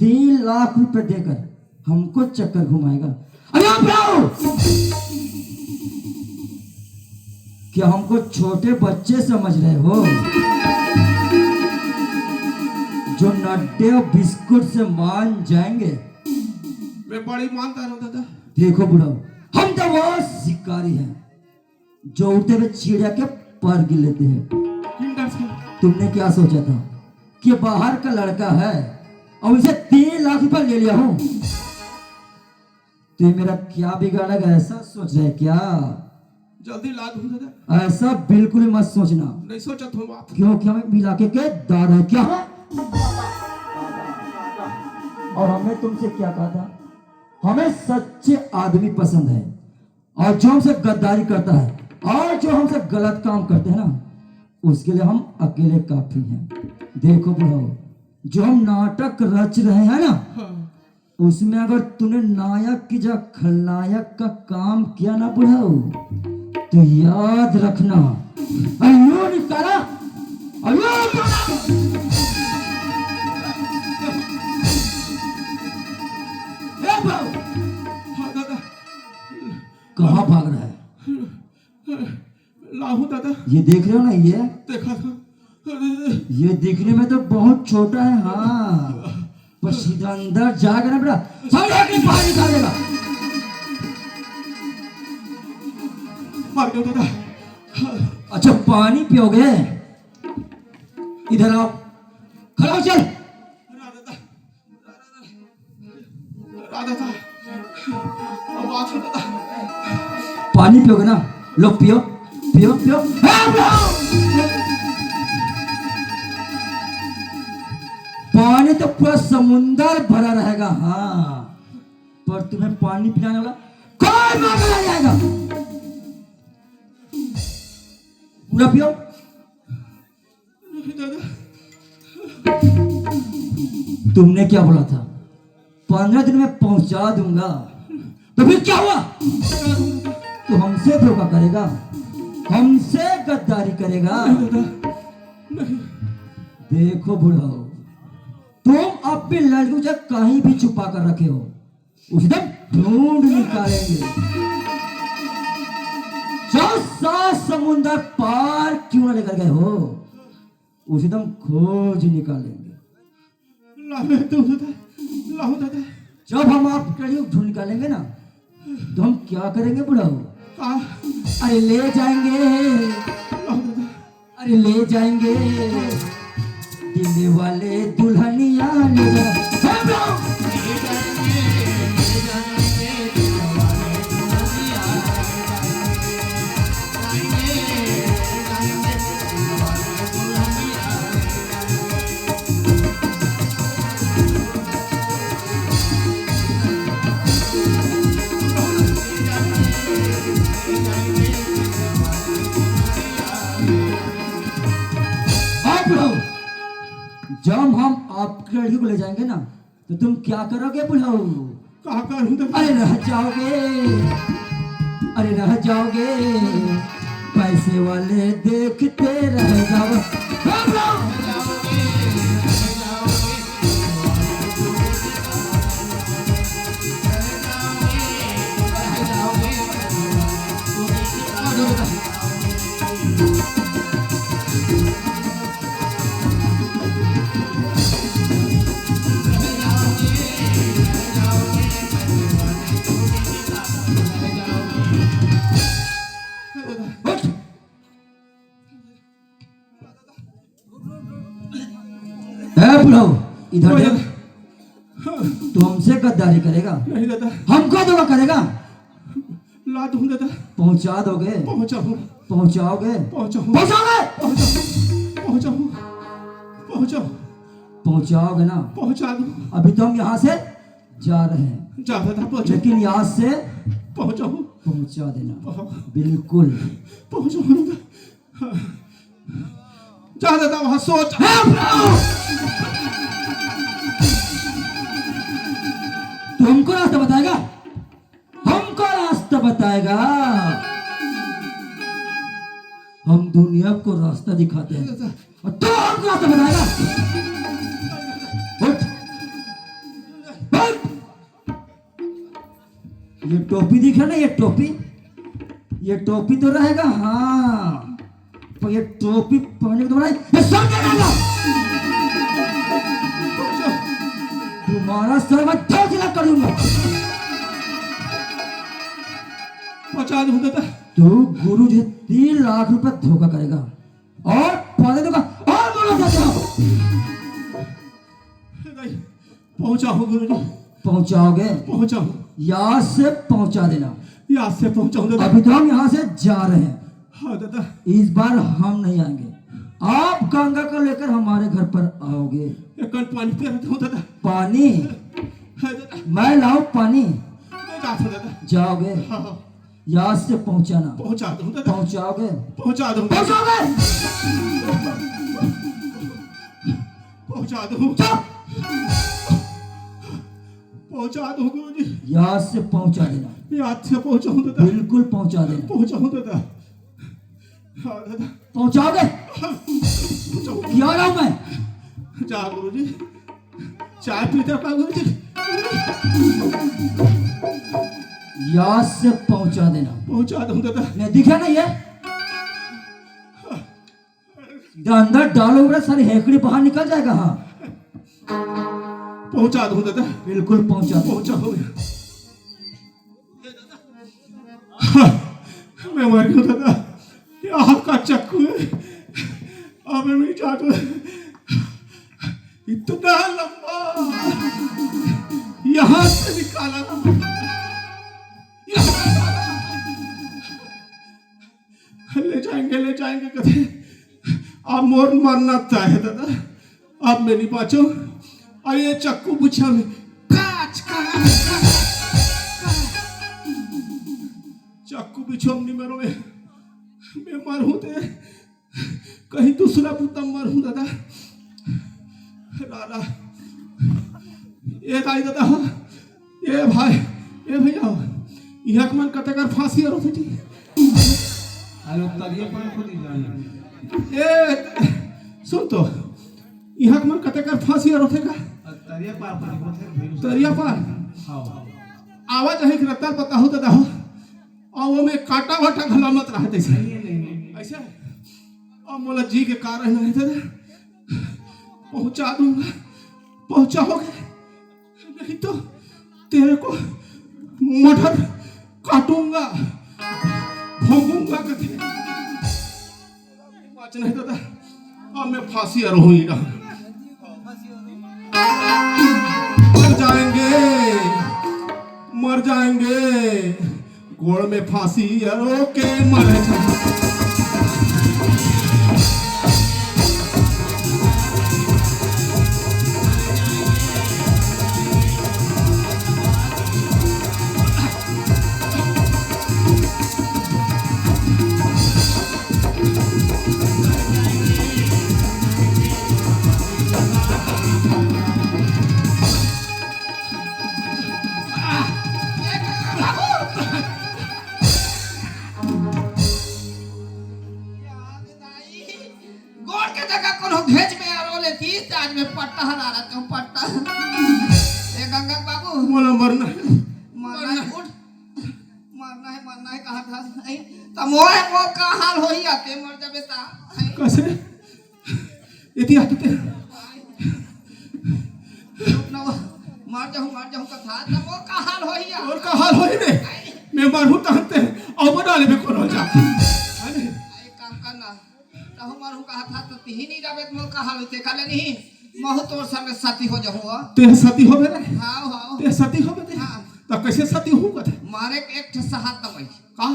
तीन लाख रुपए देकर हमको चक्कर घुमाएगा। अरे आप आओ। क्या हमको छोटे बच्चे समझ रहे हो जो नड्डे और बिस्कुट से मान जाएंगे? मैं बड़ी ईमानदार हूँ दादा। देखो बुढ़ाओ, हम तो वो शिकारी हैं जो उड़ते हुए चिड़िया के पर गिन लेते हैं। तुमने क्या सोचा था कि बाहर का लड़का है और उसे तीन लाख रुपए ले लिया हूँ, तो ये मेरा क्या बिगाड़ेगा, ऐसा सोच रहे क्या? जल्दी ला दूं दादा। ऐसा बिल्कुल भी मत सोचना। नहीं सोचा था बाप। क्योंकि हम इलाके के दादा क्या? और हमने तुमसे क्या कहा था? हमें सच्चे आदमी पसंद है, और जो हमसे गद्दारी करता है और जो हमसे गलत काम करते हैं ना, उसके लिए हम अकेले काफी हैं। देखो बुढ़ाओ, जो हम नाटक रच रहे हैं ना, हाँ। उसमें अगर तूने नायक की जगह खलनायक का काम किया ना बुढ़ाओ, तो याद रखना, अयो निकाला, अयो निकाला। ए बुढ़ाओ, हाँ दादा। कहाँ भाग रहा है? लाहू दादा। ये देख रहे हो ना, ये देखा था। अरे, ये दिखने में तो बहुत छोटा है। हाँ, पर सीधा अंदर जाएगा ना बेटा, सारे आके बाहर निकालेगा। मर गया दादा। अच्छा, पानी पियोगे? इधर आओ, खड़ा हो, चल। राधा था। अब बात हो दादा। पानी पियोगे ना? लो पियो, पियो, पियो। हे प्रभु! पानी तो पूरा समुंदर भरा रहेगा, हाँ, पर तुम्हें पानी पिलाने वाला कोई मांगने नहीं आएगा। पूरा पियो। दादा। तुमने क्या बोला था, पंद्रह दिन में पहुंचा दूंगा, तो फिर क्या हुआ? तो हमसे धोखा करेगा, हमसे गद्दारी करेगा। नहीं दादा, नहीं। देखो बुढ़ाओ, तुम अपने लड़की को कहीं भी छुपा कर रखे हो, उसे तो ढूंढ निकालेंगे। चाहे सात समुंदर पार क्यों ना निकल गए हो, उसे तो हम खोज निकालेंगे। लाओ दादा, लाओ दादा। जब हम आपके लड़की को ढूंढ निकालेंगे ना, तो हम क्या करेंगे बुढ़ाओ? का? अरे ले जाएंगे, लाओ दादा। अरे ले जाएंगे दिल वाले दुल्हनिया ले जा। हे प्रभु! आप लोग, जब हम आपकी लड़की को ले जाएंगे ना, तो तुम क्या करोगे बुढ़ाऊ? कहा करूं तो? अरे रह जाओगे, अरे रह जाओगे, पैसे वाले देखते रह जाओ। राम राम। उठ। ए बुढ़ऊ, इधर देख। तू हमसे गद्दारी करेगा? नहीं दादा। हमको धोखा करेगा? ला दूं दादा। पहुंचा दोगे? पहुंचाऊं। पहुंचाओगे? पहुंचाऊं। पहुंचाओगे? पहुंचाऊं। पहुंचाऊं। पहुंचाओगे ना? पहुंचा दूं। अभी तो हम यहाँ से जा रहे हैं। जा दादा, पहुंचाऊं। लेकिन यहाँ से पहुंचाऊं। पहुंचा देना। पहुं- बिल्कुल। पहुंचाऊं दादा। जा दादा, वहां सोच। हे प्रभु! तू हमको रास्ता बताएगा? हमको रास्ता बताएगा? हम दुनिया को रास्ता दिखाते हैं और तू हमको रास्ता बताएगा? उठ। उठ। ये टोपी दिख रहा ना, ये टोपी, ये टोपी तो रहेगा, हाँ, पर ये टोपी पहनने के तुम्हारा ये सर क्या रहेगा? तुम्हारा सर मैं दो जिला करूंगा। आज हूँ दादा। तू गुरु जी तीन लाख रुपए धोखा करेगा और पौधे दूंगा और बोलो दादा। नहीं, पहुंचाओ गुरु जी। पहुंचाओगे? पहुंचाओ। याद से पहुंचा देना। याद से पहुंचाओ दादा। अभी तो हम यहाँ से जा रहे हैं। हाँ दादा। इस बार हम नहीं आएंगे, आप गंगा को लेकर हमारे घर पर आओगे। एक कन पानी पी लेता हूँ दादा। पानी? हाँ दादा। मैं लाऊं पानी? मैं जाता हूँ दादा। जाओगे? हाँ, हाँ। याद से पहुंचाना। पहुंचा दूं दादा। पहुंचाओगे? पहुंचा दूं। पहुंचाओगे? पहुंचा दूं। चुप। पहुंचा दूं गुरुजी। याद से पहुंचा देना। याद से पहुंचाऊं दादा। बिल्कुल पहुंचा देना। पहुंचाऊं दादा। हाँ दादा। पहुंचाओगे? पहुंचाऊं। क्या रहा हूं मैं? जा गुरुजी। चाय पीते का गुरुजी? याद से पहुंचा देना। पहुंचा दूं दादा। नहीं दिखा ना ये? अंदर डालो रे, सारी हेकड़ी बाहर निकल जाएगा। हाँ। पहुंचा दूं दादा। बिल्कुल पहुंचा दो। पहुंचा दूं। हाँ, मैं मर गया दादा। ये आपका चक्कू है। अब मैं नहीं चाहता। इतना लंबा। यहाँ से निकाला ना। ले जाएंगे, ले जाएंगे कथे। अब मोर मरना तय है दादा। अब मैं नहीं बांचो। अउ ये चक्कू बिछा में काच, काच, काच, काच। चक्कू बिछो नहीं मरो मैं। मैं मरहूं ते कहीं दूसरा बुता मरहूं दादा। रारा। ए दाई दादा हो। ए भाई, ए भैया, इहाँ के मन कतेक कर फांसी अरोथे जी। अरे तरिया पार को नहीं जाने। ए, सुन तो, इहाँ के मन कतेक कर फांसी अरोथे का? तरिया पार को नहीं होथे, भैया। तरिया पार? हाँ। आवा जाही के रद्दा ल बताहू दादा हो। अउ ओमे कांटा वाटा घला मत रहे तइसे। नहीं, नहीं, नहीं। अइसे? अब मोला जी के का रहना है दादा? पहुंचा दूंगा, पहुंचाओगे, नहीं तो तेरे को मटर काटूंगा, भोंकूंगा कथे। बांचना है दादा, अब मैं फांसी अरोहूं इहाँ। मर जाएंगे, मर जाएंगे। गोड़ में फांसी अरो के मर जा। गोड़ के जगह कोनो घेंच में अरो लेती, आज में पट्टा हरा रहा हूँ, पट्टा। ए गंगा बाबू। मोला मरना है। मरना है, उठ। मरना है, मरना है, कहा था। नहीं, त मोर, मोर का हाल होही आते, मर जाबे ता। नहीं। कैसे? इति आते। रुक ना वो, मर जाऊँ, मर जाऊँ कथा, त मोर का हाल होही आ। मोर का हाल होही रे? नहीं। मैं मरहूँ तहन ते, अउ बना लेबे कोनो जा। अरे। आई काम करना। तहु मरहूँ कहा था, त तिही नहीं जाबे, त मोर का हाल होते, काले नहीं, महू तोर संग सती हो जाहूँ, हाँ। ते सती होबे रे? हाँ, हाँ। ते सती होबे ते? हाँ। त कैसे सती होहूँ कथे? मारे एक ठे सहात दवाई। का?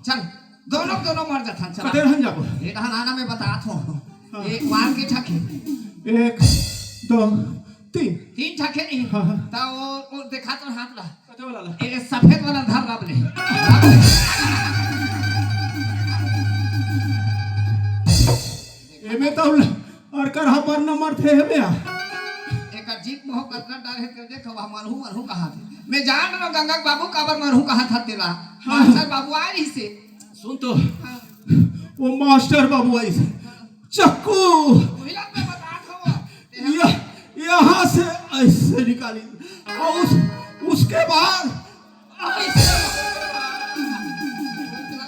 चल, दोनों, दोनों मर जाथन, चल। कते रहन जाबो? ये डहन आना मैं बतात हूँ। हाँ। एक मार के ठके। एक, दो, तीन। तीन ठके नहीं। हाँ, हाँ। त वो, वो देखा तो हाथ ला। कते वाला ला? ए, सफेद वाला धर रब ले। एमे तो अरकर हा पर नंबर थे हेमे आ। एकर जीत मोह कतना डर हे, ते देख, वह मरहू, मरहू कहा थे। मैं जान रहा गंगा बाबू काबर मरहू कहा था तेला। हाँ। मास्टर बाबू आए रही से। सुन तो, हाँ। वो मास्टर बाबू आई से। चक्कू। वही लग में बता था वो। यह, यहाँ से ऐसे निकाली और उस, उसके बाद ऐसे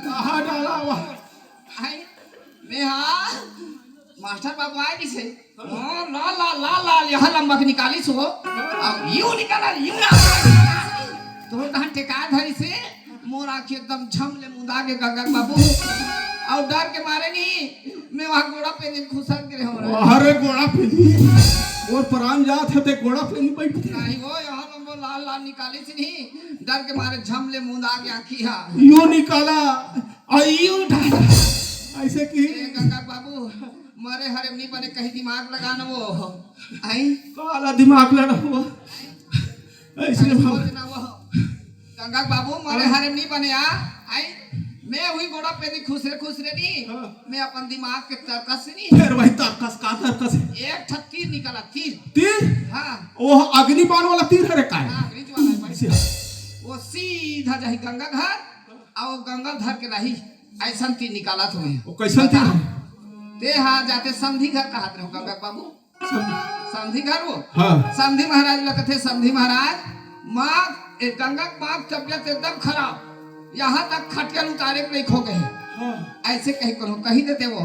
कहाँ डाला हुआ? आई, मैं हाँ, मास्टर बाबू आए भी से। हाँ, ला, ला, ला, ला, यहाँ लंबा के निकाली सो। अब यूं निकाला, यूं ना। तो तहन टेका धरी से। मोर आँखी एकदम झम ले मुंदा गे गंगा के बाबू, अउ डर के मारे नहीं, मैं वहाँ गोड़ा पेंदी खुसर गे रहेंव रे। अरे गोड़ा पेंदी, मोर परान जात हे ते गोड़ा पेंदी बैठ के। नहीं वो, यहाँ नंबर लाल लाल निकालिस नहीं, डर के मारे झम ले मुंदा गे आँखी हा। यो निकाला, अउ यो डाला, अइसे कि ए गंगा के बाबू, मरे हरे नहीं बने, कहीं दिमाग लगा ना वो। आई? काला दिमाग लड़ा हुआ। अइसे अरे भाव सोच ना वो। गंगा के बाबू, मरे हाँ। हरे नहीं बने आ। आई? मैं हुई गोड़ा पेंदी खुसरे खुसरे नहीं। हाँ। मैं अपन दिमाग के तरकस से नहीं। फिर वही तरकस का तरकस हे? एक ठा तीर निकाला, तीर। तीर? हाँ। वो अग्नि बाण वाला तीर हरे का हे? हाँ, अग्नि ज्वाला हे, बड़ी। अच्छा। वो सीधा जाही गंगा घर, अउ गंगा धर के लाही। अइसन तीर निकालत हों मैं। वो कइसन तीर बता। हे? ते हा जाते समधी घर कहत रहेंव गंगा के बाबू। समधी घर वो? हाँ। समधी महाराज ला कथे, समधी महाराज, माँ, ए गंगा के माँ के तबियत एकदम खराब, यहाँ तक खटिया ल उतारे के लइक हो गे हे। हाँ। अइसे कही कोनो कही देते वो,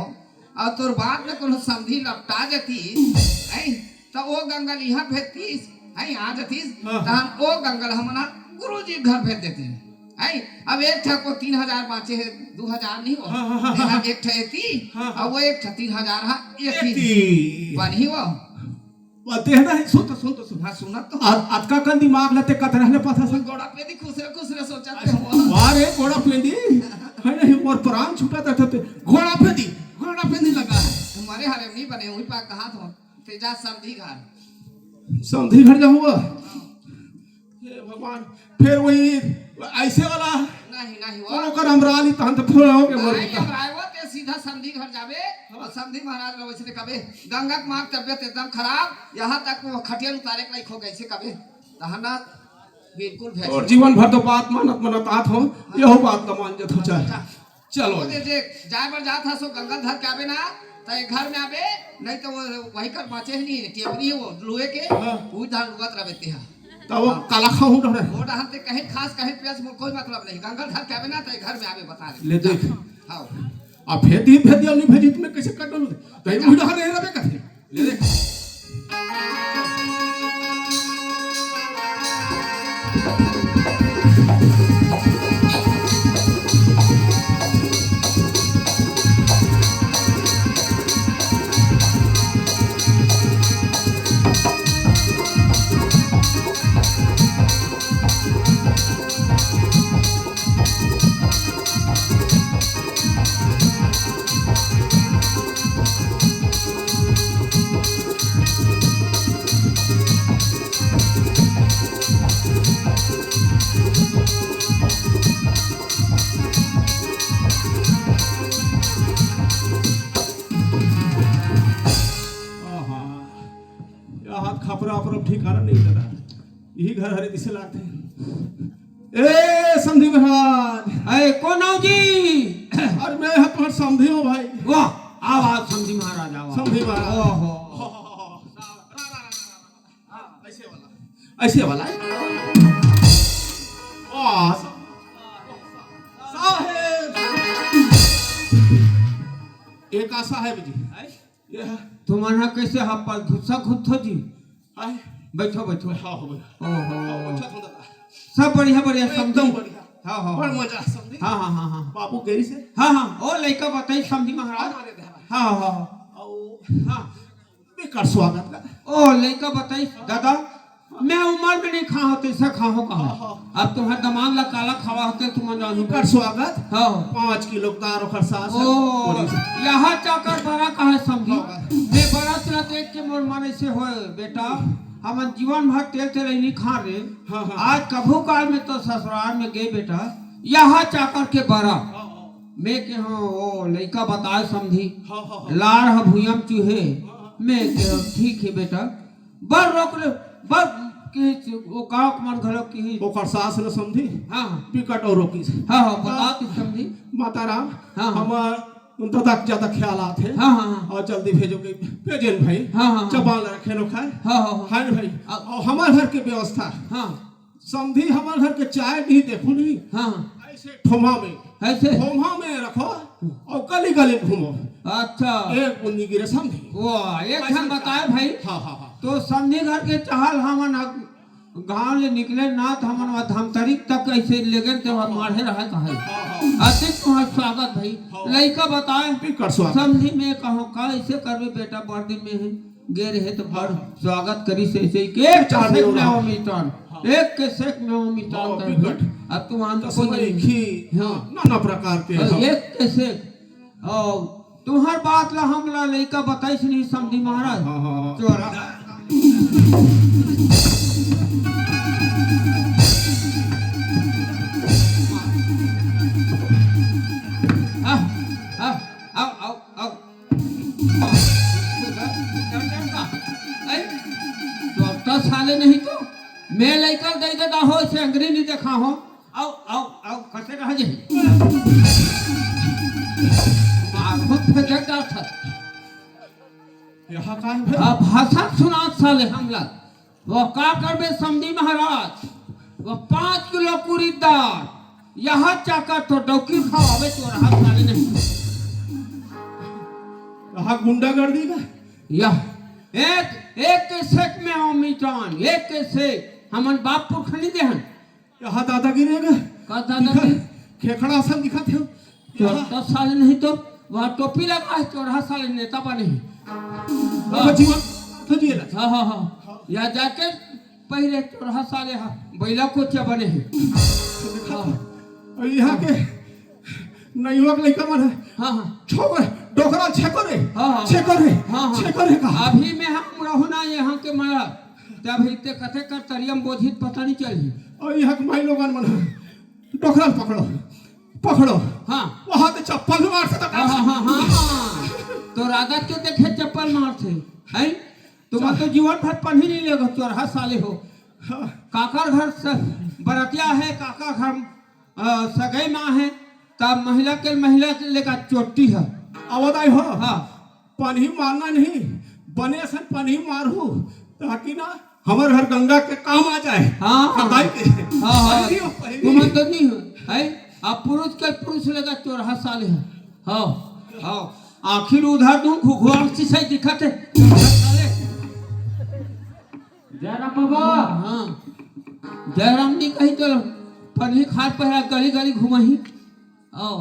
अउ तोर बात में कोनो समधी लपटा जातिस, हैं? त वो गंगा ल इहाँ भेजतिस, हैं? आ जातिस, हाँ। तहन वो गंगा ल हमन ह गुरुजी के घर भेज देतेन। हैं? अब एक ठा को तीन हजार बाँचे हे, दू हजार नहीं हो। हाँ, हाँ, हाँ, तेहा हाँ। एक ठा एती, हाँ, हाँ। अउ वो एक ठा तीन हजार हा एती। एती। बनही वो। वो तेहा नहीं, सुन तो, सुन तो, सुन। हाँ, सुनत तो। आ-, अतका कन दिमाग ल ते कतरा ले पता वो सन? गोड़ा पेंदी खुसरे खुसरे सोचत रहेंव वो। वाह रे, गोड़ा पेंदी। है नहीं, मोर परान छूटत हे ते। गोड़ा पेंदी, गोड़ा पेंदी लगा हे। मरे हरे नहीं बने, उही पा कहत हों। ते जा समधी घर। समधी घर जाहूँ वो? हे भगवान, फिर वही अइसे वाला नहीं, नहीं वो। कोनो कर अमराली तहन तो फोन हो के मर नहीं, गया। अमराय वो, ते सीधा समधी घर जाबे अउ समधी महाराज ला वइसने कबे, "गंगा के माँ के तबियत एकदम खराब, यहाँ तक वो खटिया ल उतारे के लइक हो गे हे," अइसे कबे। तहन ना बिल्कुल भेज। अउ जीवन भर तो बात मानत मानत आत हों, हाँ। यहू बात ल मान जथों चाहे। अच्छा। चलो। वो दे, दे, जाए बर जात हस, गंगा ल धर के आबे ना, त ए घर में आबे, नहीं त वो वही कर बाँचे हे नहीं, टेपरी हे वो, लोहे के, हाँ। वो धान लुवत रहबे तेहा। त वो हाँ। काला खाहूँ डरे। वो डहन ते कहीं खास, कहीं पियास, मोर कोई मतलब नहीं। गंगा ल धर के आबे ना, त ए घर में आबे, बता दे। ले देख। हाँ। अब भेज दी, भेज दिया, नहीं भेजी, त मैं कइसे कटूँ? त ये उही डहन रहे रहबे कथे। ले देख। आहा, ये हाथ खपरा अपरम ठिकाना नहीं लगा। यही घर हरे दिसे लागथे। ए समधी महाराज। अरे कोन हो जी? अरे मैं हा तोर समधी हों भाई। वाह, आओ, आओ समधी महाराज, आओ, आओ। समधी महाराज। ओहो। अइसे वाला, अइसे वाला। वाह, साहेब। ए का साहेब जी? हैं? ये है। तुमन ह कइसे हा पर घुस्सा घुसथो जी? हैं? बइठो, बइठो। हाँ, हो गया। ओहो। हाँ, अच्छा था दादा। सब बढ़िया, बढ़िया, एकदम समधी। बढ़िया। हाँ, हाँ, बड़ हाँ। मजा समधी। हाँ, हाँ, हाँ, हाँ। बाबू गइस हे? हाँ, हाँ, ओ लइका बताइस समधी महाराज। अरे, अरे, अरे। हाँ, हाँ, हाँ। अउ हाँ। बेकार स्वागत का। ओ लइका बताइस, दादा, मैं उमर में नहीं खाहों, तइसे खाहों कहाँ। हाँ, हाँ। अब तुम्हर दमांद ला काला खवाहों ते तुमन जानहू। कर स्वागत। हाँ। पाँच किलो दार ओकर सास हे। ओ, बोलिस। यहाँ चाकर बरा कहाँ हे समधी? हाँ। मैं बरा तेला देख के मोर मन अइसे होय, बेटा, हमन जीवन भर तेल तेलई नहीं खान रे। हाँ, हाँ। आज कभू काल में तो ससुराल में गे बेटा, यहाँ चाकर के बरा। हाँ, हाँ। मैं कहेंव, ओ लइका बताय समधी, हाँ, हाँ, हाँ। लार ह भुइयां म चुहे। हाँ, हाँ। मैं कहेंव, ठीक हे बेटा, बर रोक ले, बर किहिस, ओ गाँव के मन घलो किहिस। ओकर सास ल समधी, हाँ, हाँ। बिकट अउ रोकिस। हाँ, हाँ, बता हाँ। कि समधी। माता राम, हाँ, हाँ। हमर ददा के ज्यादा ख्याल आथे। हाँ, हाँ, हाँ। अउ जल्दी भेजो के, भेजेन भाई। हाँ, हाँ, हाँ। जबान ल रखेन ओखर। हाँ, हाँ, हाँ। है न भाई? अब अउ हमर घर के व्यवस्था। हाँ। समधी हमर घर के चाय नहीं देखो नहीं। हाँ, हाँ। अइसे ठोमा में। अइसे? ठोमा में रखो अउ गली गली घूमो। अच्छा। एक बूंद नइ गिरे समधी। वाह, एक अइसे ठन बताय भाई। हाँ, हाँ, हाँ। तो समधी घर के चाह ल हमन ह गांव ले निकले ना त हमन वा धमतरी तक ऐसे लेगेन ते वा माढ़े रहे कहे। अतिक तुहार स्वागत भई। लइका बताए, बिकट स्वागत। समधी में कहो का ऐसे करबे बेटा, बड़ दिन में है गे रहे तो बड़ स्वागत करी से ऐसे ही के चार सेक में हो मिटान। एक के सेक में हो मिटान कर। अब तुहार तो कोई नहीं। हाँ। नाना प्रकार के एक के सेक। तुहर बात ला हमला लइका बताइस नहीं समधी महाराज। हाँ, हाँ, हाँ। चोरा। आ, आ, आओ, आओ, आओ। ऐ, डॉक्टर साले नहीं तो मैं लइका दे देता हो, से अंग्रेजी नहीं देखा हो। आओ, आओ, आओ, कते रह जाही? मार मत फेंके जात है। यहाँ का है भाई? अब भाषा सुनात साले हमला। वो का करबे समधी महाराज? वो पाँच किलो कुरी दार, यहाँ चाकर तो डौकी खावावे तो रहा साले नहीं। कहाँ गुंडागर्दी का? यह एक, एक के सेक में हो मिटान, एक के सेक। हमन बाप पुरख नहीं देहन। यहाँ दादागिरी है का? का दादागिरी? दिखा, खेखड़ा असन दिखत है। चोरहा साले नहीं तो वहाँ टोपी लगा है, चोरहा साले नेता बने है। हाँ। जीवन तो जिए ला। हाँ, हाँ, हाँ। या जाके पहले चोरहा साले हा, बैला कोचा बने है। तो दिखा, हाँ। और यहाँ के नयुवक लइका मन है। हाँ, हाँ। छोकर, डोकरा छेको रे। हाँ, हाँ। छेको रे। हाँ, हाँ। छेको रे का? अभी मैं हम रहू ना यहाँ के मरा। तब इतने कथे कर तरियम बोझित पता नहीं चली। और यहाँ के माई लोगन मन है। डोकरा ल पकड़ो, पकड़ो। हाँ। वहाँ के चप्पल भी मार सकता। हाँ, हाँ, हाँ, हाँ। तो राजा क्यों देखे चप्पल मारथे? हैं? तुम तो जीवन भर पन्ही नहीं लेगो, चोरहा साले हो। हाँ। काकर घर से बरतिया है, काकर घर, अ, सगई माँ है, तब महिला के, महिला के लेकर चोटी है। आवत आई हो। हाँ। पन्ही मारना नहीं, बने असन पन्ही मारहू, ताकि ना हमर घर गंगा के काम आ जाए। हाँ। कटाई के। हाँ, हाँ। पहली हो, पहली। तुमन तो नहीं हो, है? अब पुरुष के पुरुष लेगा चोरहा साले है। हाँ, हाँ। आखिर उधर दूं घुघुआर चिसई दिखत है। साले। जयराम बाबा। हाँ। जयराम नहीं कही तो पन्ही खार पहरा गली गली घुमाही। आओ,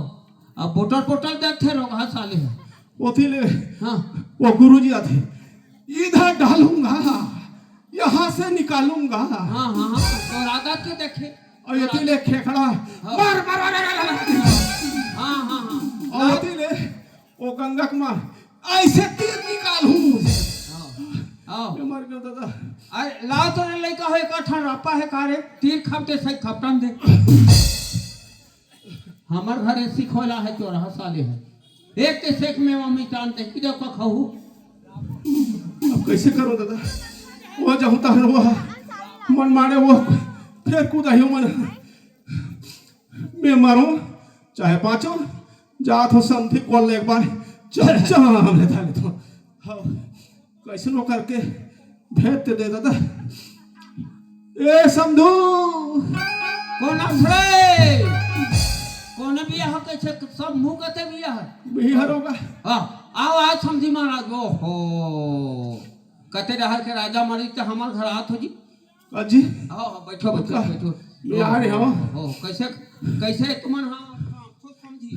अब बोतल बोतल देथे रोगहा साले ह। ओती ले, हाँ। वो गुरुजी आथे, "इधर डालूंगा, यहाँ से निकालूंगा।" हाँ, हाँ, हाँ, तो राधा के देखे। और ये ले खेखड़ा, हाँ। मार, मार, मार, मार, मार। हाँ, हाँ, हाँ। और ये ले, वो गंगा के मार, ऐसे तीर निकालूं। हाँ, हाँ। ये मर गया दादा। अरे, लाओ तो रे लइका हो, एक ठन रापा है का रे? तीर खपटे सही खपटन दे। हमर घरे सिखोला है, चोरहा साले है। एक के सेक में मम्मी चांद देखी दे का खाऊ। अब कैसे करो दादा? वो जाहूं ताहन वो मन मारे वो फेर कूदा ही मन। मैं मरो चाहे बांचो, जात हो समधी कोल एक बार चल चल हमले थाले तो। हाँ। कैसनो करके भेज ते दे दादा। ए समधू। कोन आस रे? कोन बिया ह? कैसे सब मुंह कते बिया ह? बिहार होगा। हाँ, आओ, आओ समधी महाराज। ओहो, कते डहर के राजा मरी त हमर घर आत हो जी। का जी? आओ, बैठो, बैठो, का? बैठो। बिहार है, हाँ। हो, कैसे, कैसे तुमन, हाँ, हाँ, खुद समधी।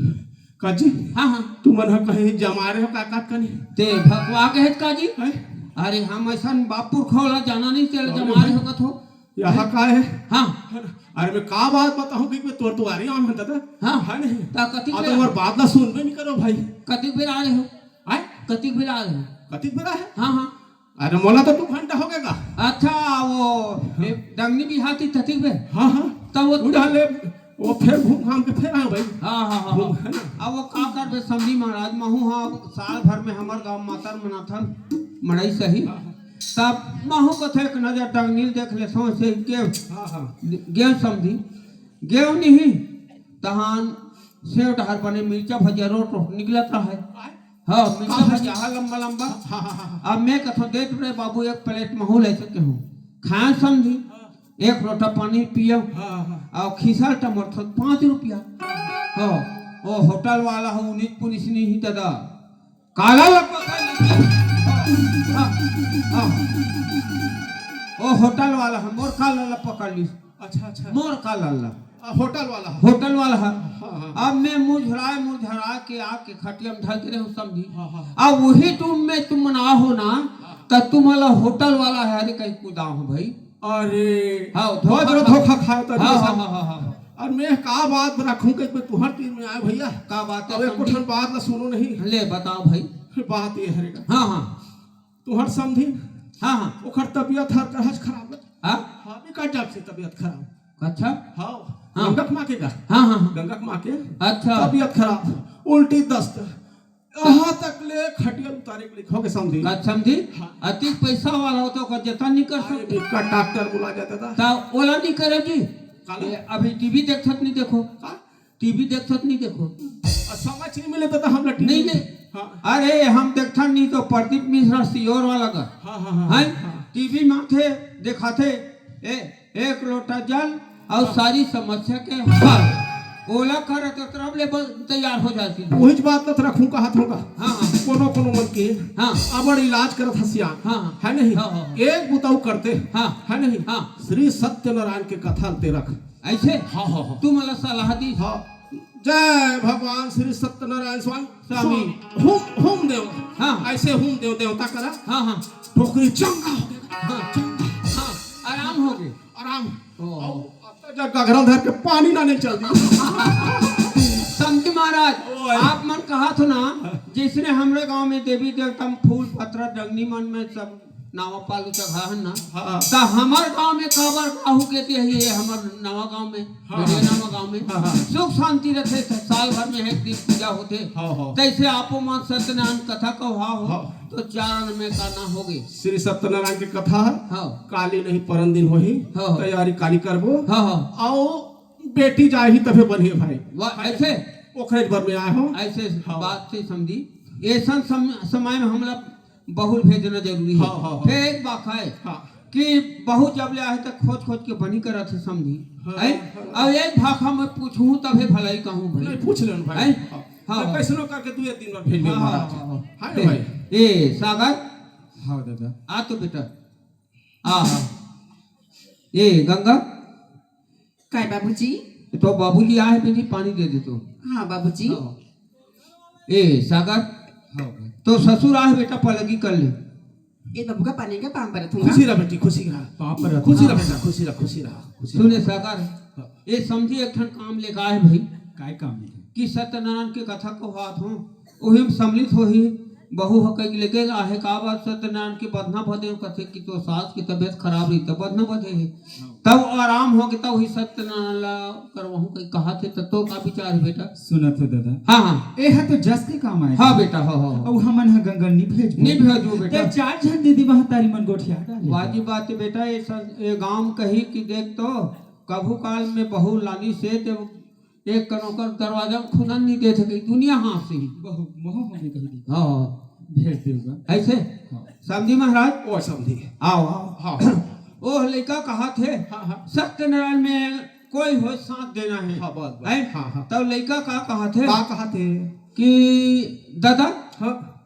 का जी? हाँ, हाँ। तुमन ह कहीं जमारे हो का, का कनी? ते भकवा के हेत का जी? हैं? अरे, हम ऐसन बाप पुरखा वाला जाना नहीं, तेल अरे जमारे भाई। हो कथो। यहाँ का है? हाँ। है ना? अरे, मैं का बात बताऊं कि मैं तोर दुआरे आम है दादा। हाँ। है नहीं? ता कतिक आ तो बेर और बात ना सुनबे नहीं करो भाई। कतिक बेर आ रहे हो? हैं? कतिक बेर आ रहे हो? कतिक बेर है? हाँ, हाँ। अरे मोला तो दू घंटा हो गया। अच्छा, वो, हाँ। ए, डंगनी बिहाती ततिक बे? हाँ, हाँ। तब वो उड़ा ले, वो फिर घूम घाम के फिर आए भाई। हाँ, हाँ, हाँ, घूम, हाँ। है ना? अब वो का करबे समधी महाराज, महू हाँ, साल भर में हमर गांव मातर मनाथन, मड़ई सही। हाँ, हाँ। तब महू कथे एक नजर डंगनी ल देख ले, सौंसे गेव, हाँ, हाँ। गेव समधी, गेव नहीं, तहान सेव डहर बने मिर्चा भजिया रोट रोट निकलत रहे। आय। हाँ, मिर्चा हाँ, भजिया, हाँ, लंबा लंबा। हाँ, हाँ, हाँ, हाँ। अब मैं कथो देत रे बाबू, एक प्लेट महू ले सके हूँ, खाए समधी, हाँ। एक लोटा पानी पियो, हाँ, हाँ। और खिसल टमर थो पाँच रुपया। हाँ, वो होटल वाला हो, उन्नीस पुलिस नहीं ही दादा, काला लगता है। हाँ, हाँ, हाँ। ओ वो होटल वाला ह, मोर कालर ला पकड़ लिस। अच्छा, अच्छा। मोर कालर ला। आ, होटल वाला ह। होटल वाला ह। हाँ, हाँ। अब मैं मुझराय मुझराय के आके खटिया में ढल के रहूं समधी। हाँ, हाँ, हाँ। अब वही तुम में तुम मन आहो ना, हाँ। त तुमन ला होटल वाला ह रे कहि कुदाहूं भाई। अरे, हाँ, धोखा बहुत बड़ा खा- धोखा खायो त हाँ, ऐसा। हाँ, हाँ, हाँ, हाँ। अउ मैं का बात रखूं कि मैं तुंहर तीर में आय भइया। का बात हे अब एक समधी? ठन बात ला सुनो नहीं। ले बताओ भाई। बात ये हरे का। हाँ, हाँ। तुंहर समधी। हाँ, हाँ। ओकर तबियत हर कहच खराब हे। हाँ? हाँ, बिकट जात से तबियत खराब। अच्छा। हाँ। हाँ। गंगा के माँ के का? हाँ, हाँ, हाँ। गंगा के माँ के अच्छा। तबियत खराब, उल्टी दस्त, यहाँ तक ले खटिया उतारे के लिखो के समधी। का समधी? हाँ। अतिक पैसा वाला हो त ओकर जतन नहीं कर अरे, सकते। बिकट डॉक्टर बुला जाता था। त ओला नहीं करे जी। काला? ये अभी टीवी देखत नहीं देखो। का? टीवी देखत नहीं देखो। आ, समझ नहीं मिले त, त हम लोग टीवी नहीं, नहीं। हाँ। अरे, हम देखथन नहीं तो प्रदीप मिश्रा सियोर वाला का। हाँ, हाँ, हाँ, हैं? हाँ। टीवी में आथे, देखाथे, ए, एक लोटा जल अउ हाँ। सारी समस्या के हल। ओला करत तरफ ले बस तैयार हो जाती है। वही बात तो रखूं कहा था। हाँ, हाँ। कोनो कोनो मन के हाँ। अबड़ इलाज करत हसिया। हाँ, हाँ। है नहीं? हाँ, हाँ, हाँ। एक बुताऊ करते। हाँ। है नहीं? हाँ। श्री सत्यनारायण के कथा ते रख। ऐसे? हाँ, हाँ, हाँ। तू मला सलाह दी। हाँ। जय भगवान श्री सत्यनारायण स्वामी। स्वामी। स्वामी। हुम, हुम देव। हाँ। ऐसे हुम देव, देवता करा। हाँ, हाँ। डोकरी चंगा हो गया। हाँ। चंगा। हाँ, आराम हो गए। आराम। ओ। अब तो जा गगरा धर के पानी ना नहीं चल दी। समधी महाराज, ओए। आप मन कहा थो ना, जिसने हमरे गांव में देवी देवता में फूल पत्थर डंगनी मन में सब नावा पालू चघा हन ना। हाँ। त हमर गांव में काबर काहू के ते हे, हमर नवा गांव में, हाँ, बढ़िया हाँ। नवा गांव में हाँ, हाँ। सुख शांति रथे, साल भर में एक दिन पूजा होथे। हाँ, हाँ। तैसे आपो मन सत्यनारायण कथा कहो हो, हाँ। तो चारण में का ना होगे। श्री सत्यनारायण के कथा है। हाँ। काली नहीं परन दिन होही, हाँ, हाँ। तैयारी काली करबो। हाँ, हाँ। आओ बेटी जाही तभे बनही भाई। वाह, ऐसे? ओखरे बर में आए हो। ऐसे हाँ। बात से समधी। ऐसन सम-, समय में हमला बहू भेजना जरूरी है। हाँ, हाँ, हाँ। फिर एक बात है हाँ। कि बहू जब ले आए त खोज खोज के बनी करत है समधी। हाँ, है? हाँ। अब एक भाखा मैं पूछूं तभे भलाई कहूं भाई। नहीं, पूछ लेन भाई। है? हाँ। हाँ, मैं हाँ। कैसनो करके दू एक दिन में भेज देंगे हाँ, हाँ, महाराज। हाँ, हाँ। हाँ ए, भाई। ए, सागर। हाँ दादा। आ तो बेटा। आ, हाँ। ए, गंगा। काय बाबूजी? तो बाबूजी आए बेटी, पानी दे दे तो। हाँ बाबूजी। हाँ। ए, सागर। हाँ भाई। तो ससुर आए बेटा, पलगी कर ले। ए बाबू का पानी का पाँव परत हूँ। खुशी रह बेटी, खुशी रह। पाँव परत खुशी रह हाँ। बेटा, खुशी रह, खुशी रह, खुशी रह। सुने सागर, हाँ। ए समधी एक ठन काम लेके आए भाई। काय काम लेके? कि सत्यनारायण के कथा कहवात हूँ, ओही में सम्मिलित होही। बहू ह कहि के लेके आहे, का बात सत्यनारायण के बदना भदे हो? कथे कि तो सास की तबीयत खराब रही, तब बदना भदे हे। हाँ। तब आराम हो के तब ही सत्यनारायण ला करवाहूं कहि कहा थे, त तो का विचार है बेटा? सुनत हो दादा। हाँ, हाँ। ए ह तो जस के काम आए। हाँ बेटा, हाँ, हाँ, हाँ। अउ हमन ह गंगा नहीं भेजबो। नहीं भेजबो बेटा। ते चार झन दीदी महतारी मन गोठिया डाले। वाजिब बात है बेटा, ये सब, ये गांव कही कि देख तो कभू काल में बहू लानी से ते एक कन ओकर दरवाजा में खुदन नहीं दे सके, दुनिया हाँफ से ही। बहुत मोह होगे कही दी। हाँ। भेज देगा। ऐसे? हाँ। समधी महाराज? ओ समधी। आओ, आओ। हाँ। ओ लइका कहा थे, हाँ, हाँ। सत्यनारायण में कोई हो साथ देना है। हाँ, बस, बस। हैं? हाँ, हाँ। तब लइका का कहा थे? का कहा थे? कि दादा, हाँ।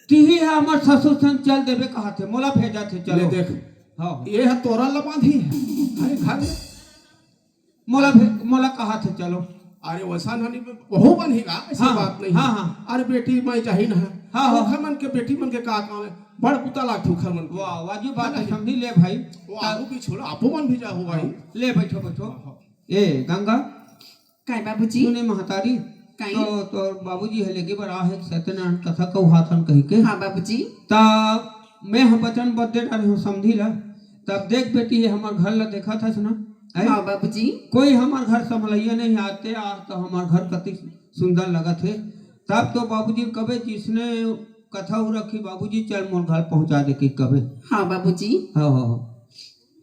तिही है हमर ससुर संग चल देबे कहा थे, मोला भेजा थे, चलो। ले देख। हाँ, हाँ। ये है तोरा लबाधी है। अरे घर में मोला भे-, मोला कहा थे चलो। अरे वैसा नहीं, वहू बनही गा, ऐसी हाँ, बात नहीं हाँ, है। हाँ। अरे बेटी माई जाही ना है। हाँ, हाँ। ओखर मन के बेटी मन के का काम है? बड़ पुता लागथे ओखर मन के। वाह, वाजिब बात है, नहीं। समधी ले भाई। वो ता- आपो भी छोड़ा, आपो मन भी जाहू भाई। ले बैठो, बैठो। हाँ, हाँ। ए, गंगा। काय बाबूजी? सुने महतारी, काय? तो, तो बाबूजी है लेके बड़ा है सत्यनारायण कथा कहवाथन कहि के। हाँ बाबूजी। ता मैं ह बचन बदे डारे हूँ समधी ला। तब देख बेटी, ये हमर घर ला देखत हस ना? हैं? हाँ बाबूजी। कोई हमर घर संभलैया नहीं आते, आ तो हमर घर कति सुंदर लगत हे। तब तो बाबूजी कबे जिसने कथा हो रखी, बाबूजी चल मोर घर पहुँचा दे के कबे। हाँ बाबूजी। हाँ, हाँ, हाँ।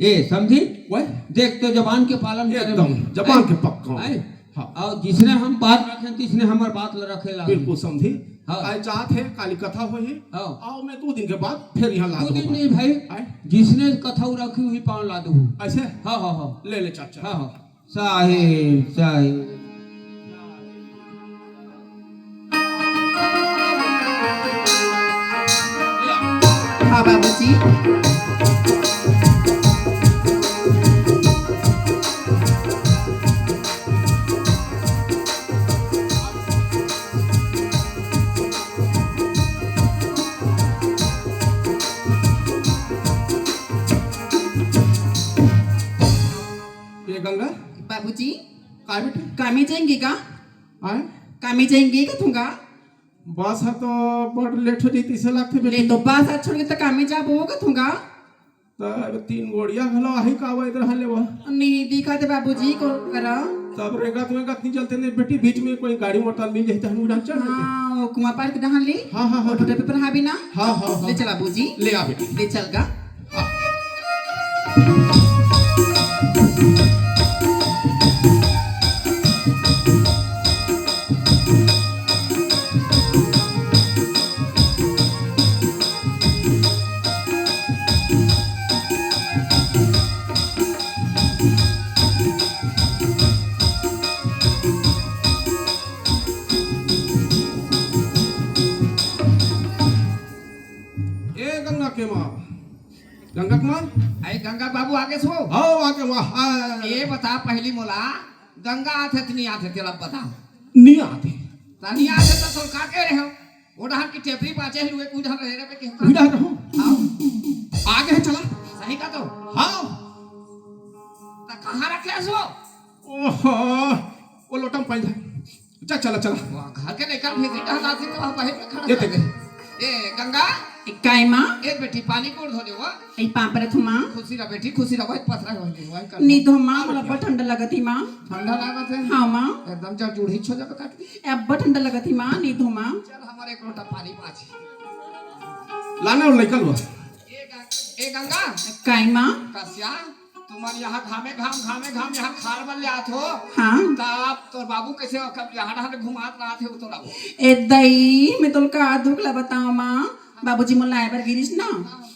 ए, समधी? वही। देख तो जबान के पालन करे एकदम, में। जबान हैं? के पक्का। हैं? हाँ। अउ जिसने हम बात रखें, तिसने हमर बात ल रखे ला। बिल्कुल समधी। हाँ। आए जात हे, काली कथा होही। हाँ। अउ मैं दू दिन के बाद फिर यहाँ ला दू दूँ दिन बात। नहीं भाई, हैं? जिसने कथा रखी हुई पाँव ला दूँ। ऐसे? हाँ, हाँ, हाँ। ले ले चाचा। हाँ, हाँ। साहेब, साहेब। हाँ बाबूजी। गंगा। बाबूजी। काय बेटी? कामे जाएंगे का? आय? कामे जाएंगे का तुंगा? बस ह तो बड़ लेट हो जाई, तइसे लागथे बेटी। ले तो बस आज छोड़ के तो कामे जाबो का तुंगा? त तीन गोड़िया घलो आही का वो इधर हाले वो। नहीं दिखा दे बाबूजी को करा। तब रेंगत वेंगत नहीं चलते नहीं बेटी, बीच में कोई गाड़ी मोटर मिल जाए तो हम उड़ान चढ़ देते। हाँ, वो कुआं पार के डहान ले। हाँ, हाँ, हाँ। वो टूटे पे पर हावी ना। हाँ, हाँ, हाँ। ले चला बाबूजी। ले आ बेटी। ले चल गा। हाँ। ए गंगा के माँ, गंगा के माँ। अरे गंगा बाबू आगे सो। हाँ, आगे वाह, हाँ। ये बता पहली मोला, गंगा आथे त नहीं आथे, तेला बता। नहीं आथे। त नहीं आथे त तोर का कहे रहे हो? वो डहान की टेपरी बाजे हुए, कुछ डहान रहे रे, के उड़ा रहो। हाँ। आगे है चला। सही का तो? हाँ। त कहाँ रखे हस वो? ओहो, वो लोटा में पानी है। चल, चला, चला। वाह, घर के लेकर भेजी, डहान आती तो वहाँ बाहर में खड़ा ये कर देख। दे। ए, गंगा। ए, काय माँ? ए, बेटी, पानी कोड़ धो दे वो। ए, पाँव परत हूँ माँ। खुशी रह बेटी, खुशी रह, वही पथरा हो गई, वही कर। नहीं तो माँ, मोला अब्बड़ ठंडा लगत ही माँ। ठंडा लागत है? हाँ माँ। एकदम जड़ जूड़ी छो जाबे काट के। अब्बड़ ठंडा लगत ही माँ, नहीं तो माँ। चल, हमारे एक लोटा पानी पाछी। लाने और लेकर लो। ए गं-, ए गंगा। काय माँ? कसिया, तुमन यहाँ घामे घाम, घामे घाम यहाँ खार बन ले आत हो। हाँ। त आप तोर बाबू कैसे कब यहाँ डहान घुमात रहत हे, वो तो रहो। ए दई, मैं तोला का दुख ला बताओ माँ, बाबूजी मोला लाए बर गिरिस ना,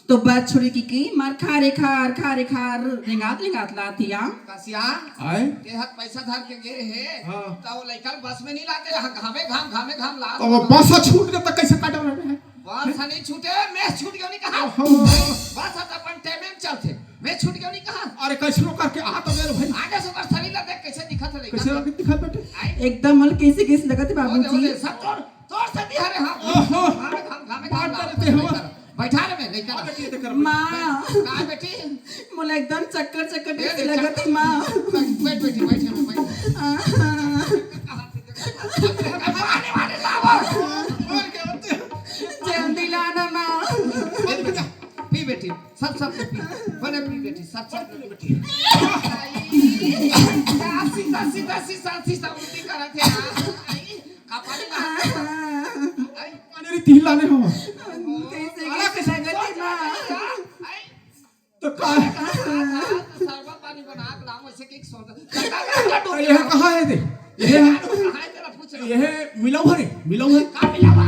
तो बस छोड़ी की, की मार खारे खार, खारे खार, रेंगात, रेंगात लात हिया। कसिया, आय? ते हर पैसा धर के गे हे, हाँ। त वो लइका ल बस में नहीं लाते, हाँ, घामे घाम, घामे घाम लात तो वो हो। बस ह छूट गया त कैसे काटे रहे हैं? बस ह नहीं छूटे, मैं छूट गया नहीं कहा। ओहो। बस ह त अपन टाइम में चलते, मैं छूट गया नहीं कहा। अरे कैसनो करके आ तो गए भाई। आगे से ओकर शरीर ला देख कैसे दिखत है लइका। कैसे लगे दिखत बेटे? आय? एकदम मोला कैसे, कैसे लगत है वो दे, वो बाबूजी। दे, सब तोर तोर से भी हरे, हाँ। ओहो। घामे घाम, घामे घाम बात लात करते हो। बैठा रहे मैं, नहीं हाँ, कर। बेटी, ये तो कर। माँ। का बेटी? मोला एकदम चक्कर, चक्कर ए, जैसे ए, लगत है, चक्कर। माँ। बैठ, बैठ बेटी, बैठ, बैठ, बैठ। आहा। मारे, मारे, लावा। और क्या होते हैं? जल्दी लाना, माँ। ए, बेटा, पी बेटी, सब, सब पी। बने पी बेटी, सब, सब पी बेटी। आई, सीधा, सीधा, सीधा, सीधा उल्टी करत है यार। आई, का पानी ला? आई, पानी रे तिल लाने हो। कैसे, अरे, कैसे लगत है माँ? आई, तो का? सरबत पानी बना के लाओ, ऐसे कि सोच। ये कहाँ है दे? ये कहाँ है तेरा पूछ रहा? ये मिलाऊ है रे, मिलाऊ है। का मिलाऊ है?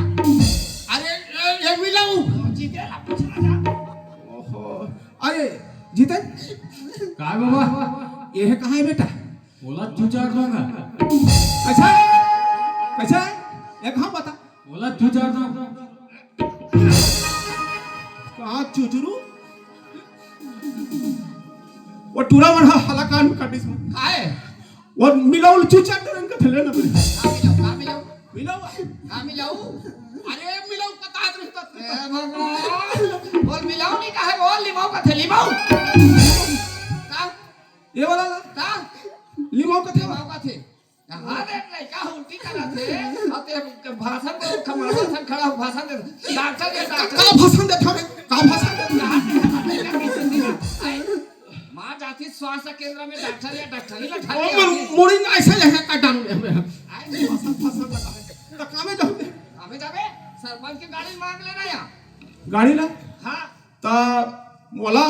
अरे, ये, ये मिलाऊ। जीते ला पूछ रहा था। ओहो, अरे, जीते? काय बाबा? ये कहाँ है बेटा? ओला चुचार दूंगा। कैसा? कैसा? एक हाँ बता। ओला चुचार दूंगा। कहाँ चुचरू? वो टूरा मन ह हला कान में काटिस। काय? वो मिलाऊ ल चुचार दूंगा, कथे लेना पड़े। का मिलाऊ? का मिलाऊ? मिलाऊ। का मिलाऊ? अरे मिलाऊ बता दे तो। ए भगवान। बोल मिलाऊ नहीं कहे, बोल लिमाऊ कथे, लिमाऊ। का? ये वाला ना? का? लिमाऊ कथे। लिमाऊ कथे। हाँ रे, लइका उल्टी करत हे। अब ते भाषण दे, कमर भाषण खड़ा हो, भाषण दे। डॉक्टर या डॉक्टर। का भाषण देत हवे? का भाषण देत हवे? माँ जाती स्वास्थ्य केंद्र में डॉक्टर या डॉक्टरी ला ओ, ठाके मन आती। मुड़ी ना ऐसे लेके काट डालूं मैं। आए, भाषण, भाषण लगा है। तो कामे जाऊं मैं। कामे जाबे? सरपंच के गाड़ी मांग लेना या। गाड़ी ला? हाँ। त मोला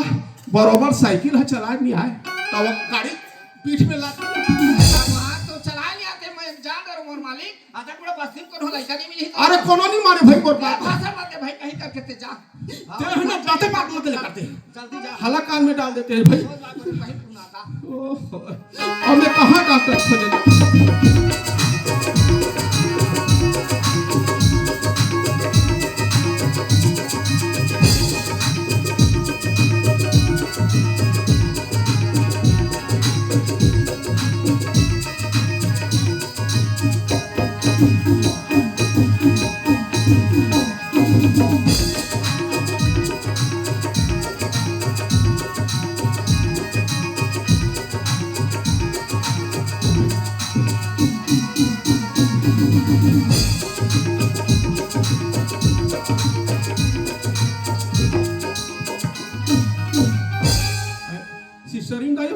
बरोबर साइकिल ह चलाए नहीं आए, त वो गाड़ी पीठ में लाद के अब वहाँ तो चला नहीं आते, मैं जान रहा हूँ, मोर मालिक, आधा पूरा बस्ती में कोनो लड़का नहीं मिली तो अरे कोनो नहीं मारे भाई, मोर बाप। भाषण मत दे भाई, कहीं करके ते जा। ते है ना, बातें बात मत ले करते हैं। जल्दी जा। हला कान में डाल देते हैं भाई। कोई बात नहीं, भाई, तू ना था। ओहो। अब मैं कहाँ डॉक्टर खोजे?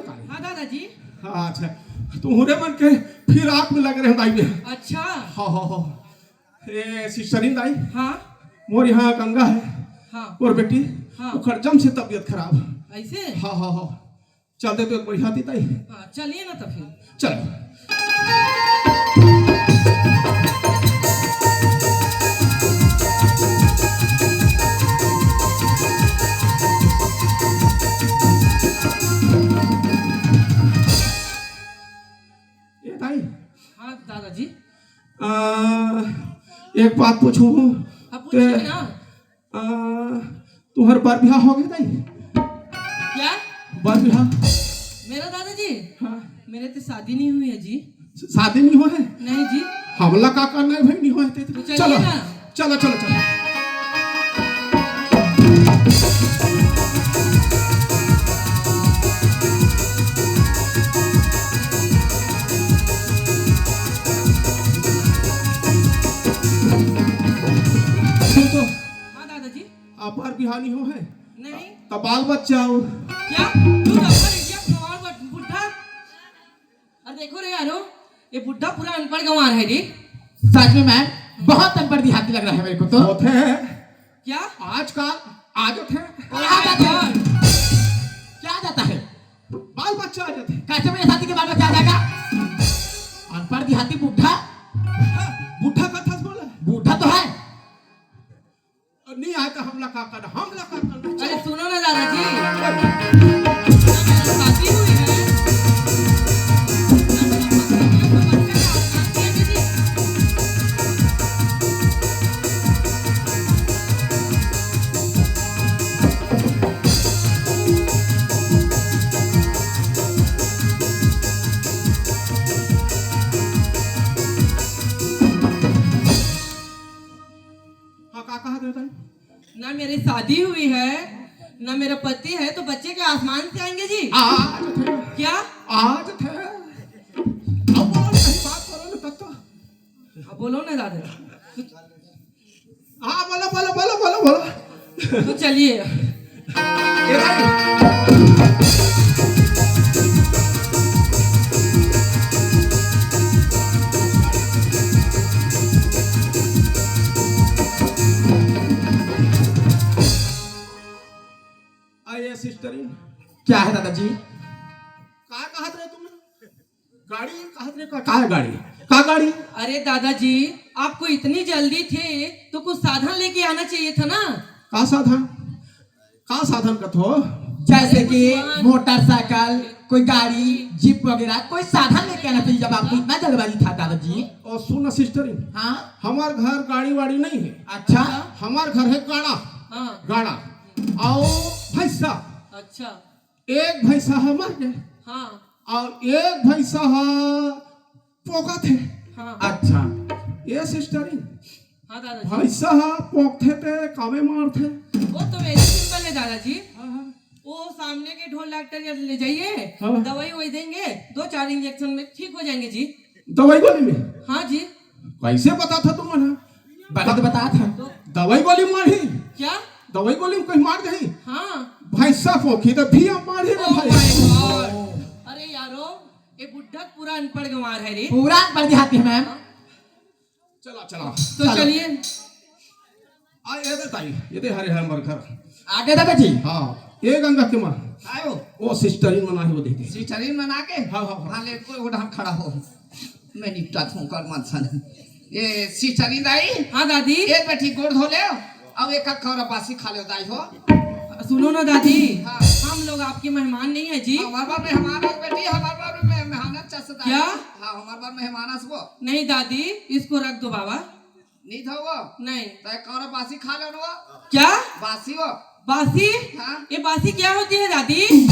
हाँ दादाजी। हाँ, अच्छा, तुहरे मन के फिराक में लग रहे हैं दाई में। अच्छा। हाँ, हाँ, हाँ। ए सिस्टरिन दाई, हाँ। मोर यहाँ गंगा है, हाँ। मोर बेटी, हाँ। ओकर जम से तबीयत खराब। ऐसे? हाँ, हाँ, हाँ। चल दे तो एक बढ़िया दी दाई। हाँ, चलिए ना तो फिर। चल। ए दाई। हाँ दादाजी। आ, एक बात पूछूं? हाँ, पूछिए ना। आ, तुहर बर बिहाव हो गए दाई? क्या? बर बिहाव? मेरा दादाजी? हाँ। मेरे तो शादी नहीं हुई है जी। शादी नहीं हुआ है? नहीं जी। हमला का करना है भाई, नहीं हुआ है ते? तो चलिए चलो ना। चलो, चलो, चलो। सुन तो। हाँ दादाजी। अबर बिहाव नहीं हो है? नहीं। तो बाल बच्चा हो? क्या? तू रबर इंडिया खवार बट-, बुढ़ा। अरे देखो रे यारो, ये बुढ़ा पूरा अनपढ़ गंवार है रे। सच में मैम, बहुत अनपढ़ देहाती लग रहा है मेरे को तो। होते हैं। क्या? आजकल आदत है। क्या आदत है? क्या आदत है? बाल बच्चा आ जाते हैं। कैसे मेरे शादी के बाल बच्चा आ जाएगा? अनपढ़ देहाती बुढ़ा। हाँ, बुढ़ा का था बोला। बूढ़ा तो है। नहीं आए तो हमला का करना, हमला का करना। अरे सुनो ना दादाजी, ना मेरा शादी हुई है, ना मेरा पति है, तो बच्चे का आसमान दिए दीजिए। हाँ, का कहा देता है? ना मेरी शादी हुई है, ना मेरा पति है, तो बच्चे के आसमान से आएंगे जी? आज थे। क्या? आज थे। अब बोलो, सही बात बोलो ना, तब तो। अब बोलो ना दादा। हाँ, बोलो, बोलो, बोलो, बोलो, बोलो। तो चलिए। ये भाई। आइए सिस्टरिन। क्या है दादाजी? का कहत रहे तुम? गाड़ी कहत रहे का? का है गाड़ी? का गाड़ी? अरे दादाजी, आपको इतनी जल्दी थे तो कुछ साधन लेके आना चाहिए था ना। का साधन? का साधन कथो? जैसे अरे कि भगवान। मोटरसाइकिल, कोई गाड़ी, जीप वगैरह, कोई साधन लेके आना चाहिए जब आपको इतना जल्दबाजी था दादाजी। और सुन ना सिस्टरिन, हाँ? हमार घर गाड़ी वाड़ी नहीं है। अच्छा। हमार घर है गाड़ा। हाँ। गाड़ा। और भैंसा। अच्छा। एक भैंसा हमार के। हाँ। और एक भैंसा हा पोकत हे। हाँ। अच्छा। ये सिस्टरिन। हाँ दादाजी। भैंसा हा पोकथे ते कामे मारथे। वो तो very simple है दादाजी। हाँ, हाँ। वो सामने के ढोल डॉक्टर के ले जाइए, हाँ। दवाई ववाई देंगे, दो चार इंजेक्शन में ठीक हो जाएंगे जी। दवाई गोली में? हाँ जी। कैसे बता था तुम मन? बता तो बता था। दवाई गोली मारी। क्या? दवाई गोली में कहीं मार दही। हाँ। भैंसा पोकी तो भी हम मारी रे Oh भाई। My God। अरे यारो, ये बुढ़ा पूरा अनपढ़ गंवार है रे। पूरा अनपढ़ देहाती है मैम। चला, चला। तो चलो। चलिए। आ, ये दे ताई, ये दे हरे हरे मरखर। आगे दादाजी। हाँ, ये गंगा के माँ। आयो। वो सिस्टरिन मना है, वो देखे। सिस्टरिन मना के? हाँ, हाँ, हाँ। हाँ, ले, कोई उठान खड़ा हो। मैं निपटा थूं कर मन सन। ये सिस्टरिन दाई? हाँ, दादी। एक बैठी गोड़ धो ले, अब एक कौरा बासी खा ले दाई हो। सुनो ना दादी, हाँ। हम लोग आपके मेहमान नहीं है जी। हमार बार मेहमान आस बेटी, हमार बार में-, मेहमान आस चस दाई। क्या? हाँ, हमार बार मेहमान आस वो। नहीं दादी, इसको रख दो बाबा। नहीं था वो? नहीं। तो एक कौरा बासी खा ले वो। क्या? बासी वो। बासी? हाँ। ये बासी क्या होती है दादी?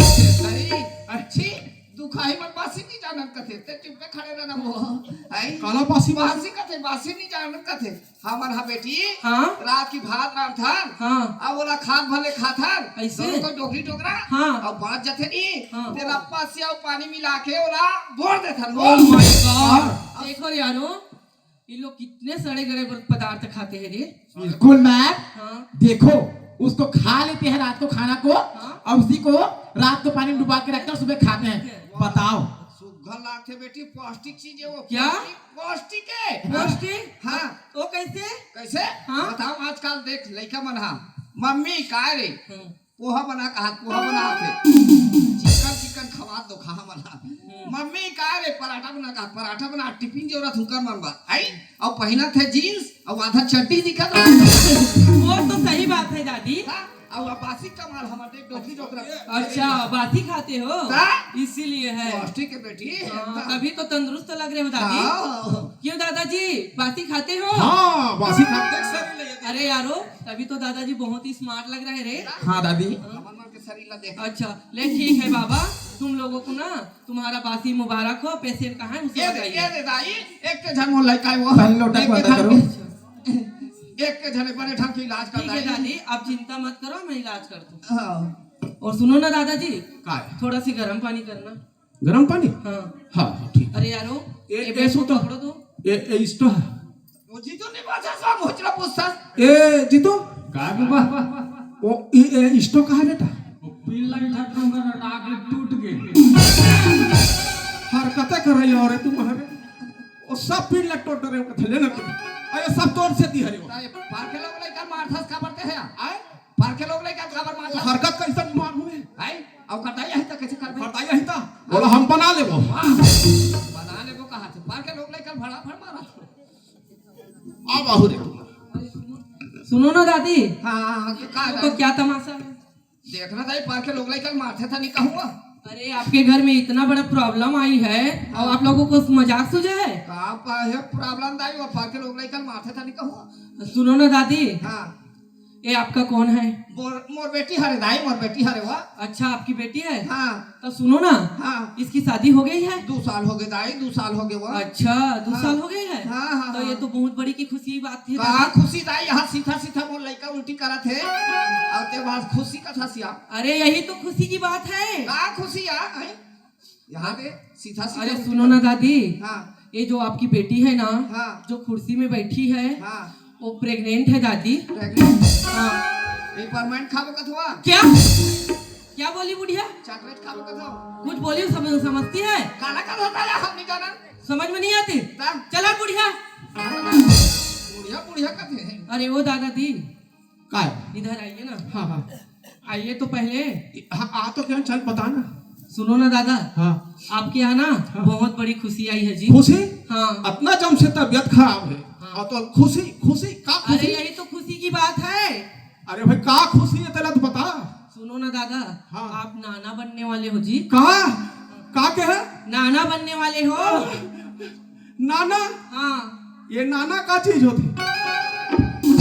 अरे, अच्छी। दुखाही मन बासी नहीं जानत कथे, ते चुप्पे खड़े रहना वो। आई? काला बासी? बासी कथे, बासी नहीं जानत कथे। हमर हा बेटी, हाँ? रात की भात रांधथन, हाँ। अब ओला खात भले खाथन, ऐसे? दोनों तो डोकरी डोकरा, हाँ। अब बांच जथे नी, हाँ। तेला पसिया अउ पानी मिला के ओला बोर देथन, Oh my God। हाँ। देखो रे यारो, ये लोग कितने सड़े गले प-, पदार्थ खाते हैं रे। बिल्कुल मैम। हाँ। देखो, उसको खा लेते हैं रात को खाना को, हाँ। और उसी को रात को पानी में डुबा के रखते हैं, सुबह खाते हैं। बताओ। सुग्घर लागथे बेटी, पौष्टिक चीज है वो। क्या? पौष्टिक, पौष्टिक है। पौष्टिक? हाँ। तो कैसे? कैसे? हाँ। बताओ, आजकल देख लइका मन हा, "मम्मी काय रे?" हम्म। "पोहा बना," कहा, पोहा बना के चिकन चिकन खवा दो, खा मन हा। हम्म। "मम्मी काय रे?" "पराठा बना," कहा, पराठा बना, टिफिन जोरत हुकर मन बा, आई? और पहिनत है जींस, और आधा चड्डी दिखत रहा। वो तो सही बात है दादी। हाँ, और अब बासी कमाल हमारे डोकरी डोकरा। अच्छा, बासी खाते हो? हाँ। इसीलिए है। पौष्टिक है बेटी। हाँ, तभी तो तंदुरुस्त लग रहे हो दादी। हाँ। क्यों दादाजी, बासी खाते हो? हाँ, बासी खाते हैं। अरे यारो, तभी तो दादाजी बहुत ही स्मार्ट लग रहे रे। हाँ दादी। हमारे मन के शरीर ला देख। अच्छा, ले ठीक है बाबा, तुम लोगों को ना तुम्हारा बासी मुबारक हो। पेशेंट कहाँ है, उसे ये दे, बताइए। ये दे दाई, एक के झन मोर लइका है वो। पहले लोटा एक को के अंदर झन करो। के, एक के झन बने ढंग के इलाज कर ठीक है दाई। दादी, आप चिंता मत करो, मैं इलाज कर दूँ। हाँ। और सुनो ना दादाजी, काय? थोड़ा सी गर्म पानी करना। गरम पानी? हाँ। हाँ, हाँ, ठीक। अरे यारो, ए, ये ए, बेसो सुतो। पकड़ो तो। ए, ए, इस्तो। वो जीतो नहीं बाजा सा मोचरा पुस्ता। ए, जीतो। का बाबा? ओ, ए, ए, इस्तो कहाँ बेटा? वो पिल्ला ही ठटरूंगा ना, टांग टूट गई। हरकतें कर रही हो रे तुम्हारे। वो सब पिल्ला टोट रहे हो, कथे लेना। अरे सब तोड़ से दी हरे वो। ताए, पार के लोग लइका मारथस का पड़ते हैं? आए? पार के लोग लइका काबर मारथस? हरकत कैसन मार हुए? आए? अब करता ही है तो कैसे करबे? करता ही है तो। बोला हम बना लेबो। वाह, बना लेबो कहा थे? पार के लोग लइका भड़ा भड़ मारा। अब आहू रे तुम। सुनो ना दादी। हाँ, हाँ, हाँ, का तो दाई? क्या तमाशा है? देखना दाई, पार के लोग लइका मारथे था नहीं कहूँगा। अरे, आपके घर में इतना बड़ा प्रॉब्लम आई है और आप लोगों को मजाक सूझा है? का पा-, है प्रॉब्लम दाई, वो पार के लोग लइका मारथे था नहीं कहूँगा। सुनो ना दादी। हाँ। ये आपका कौन है? मोर, मोर बेटी हरे दाई, मोर बेटी हरे वा। अच्छा, आपकी बेटी है? हाँ। तो सुनो ना, हाँ। इसकी शादी हो गई है? दो साल हो गए दाई, दो साल हो गए वा। अच्छा, दो हाँ। साल हो गए हैं? हाँ, हाँ, तो हाँ। ये तो बहुत बड़ी की खुशी की बात थी का दादी। खुशी दाई, यहाँ सीधा सीधा मोर लइका उल्टी करत है। और ते बाद खुशी का था सिया। अरे, यही तो खुशी की बात है। का खुशी आ? हैं? यहाँ पे सीधा सीधा अरे, उल्टी सुनो ना करत। दादी, हाँ। ये जो आपकी बेटी है ना, हाँ। जो कुर्सी में बैठी है, हाँ। वो प्रेग्नेंट है दादी। प्रेग्नेंट? हाँ। ये परमानेंट खाबो कथवा? क्या? क्या बोली बुढ़िया? चॉकलेट खाबो कथवा? कुछ बोली, समझ, समझती है? काला काला होता है, हम नहीं जाना। समझ में नहीं आती? ता? चला बुढ़िया। बुढ़िया, बुढ़िया कथे हैं। अरे वो दादा दी, काय? इधर आइए ना। हाँ, हाँ। आइए तो पहले। हाँ, आ तो क्या, चल बता ना। सुनो ना दादा, हाँ। आपके यहाँ ना हाँ। बहुत बड़ी खुशी आई है जी। खुशी? हाँ। अपना जम से तबीयत खराब है। हाँ। और तो खुशी, खुशी का खुशी? अरे यही तो खुशी की बात है। अरे भाई, का खुशी है तेला तो बता। सुनो ना दादा, हाँ। आप नाना बनने वाले हो जी। का? का के है? नाना बनने वाले हो। नाना? हाँ। ये नाना का चीज होती?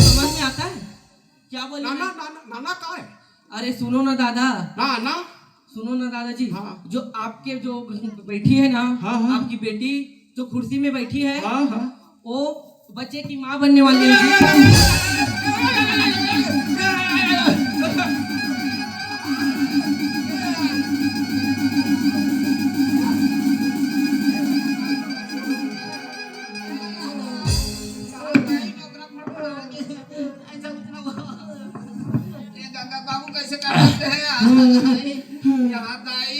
समझ में आता है? क्या बोले नाना, मैं? नाना, नाना का है? अरे सुनो ना दादा। नाना? सुनो ना दादाजी, हाँ। जो आपके जो बैठी है ना, हाँ, हाँ। आपकी बेटी जो कुर्सी में बैठी है, हाँ, हाँ। वो बच्चे की माँ बनने वाली है जी। ये गंगा बाबू कैसे कर सकते हैं यार? यहाँ दाई,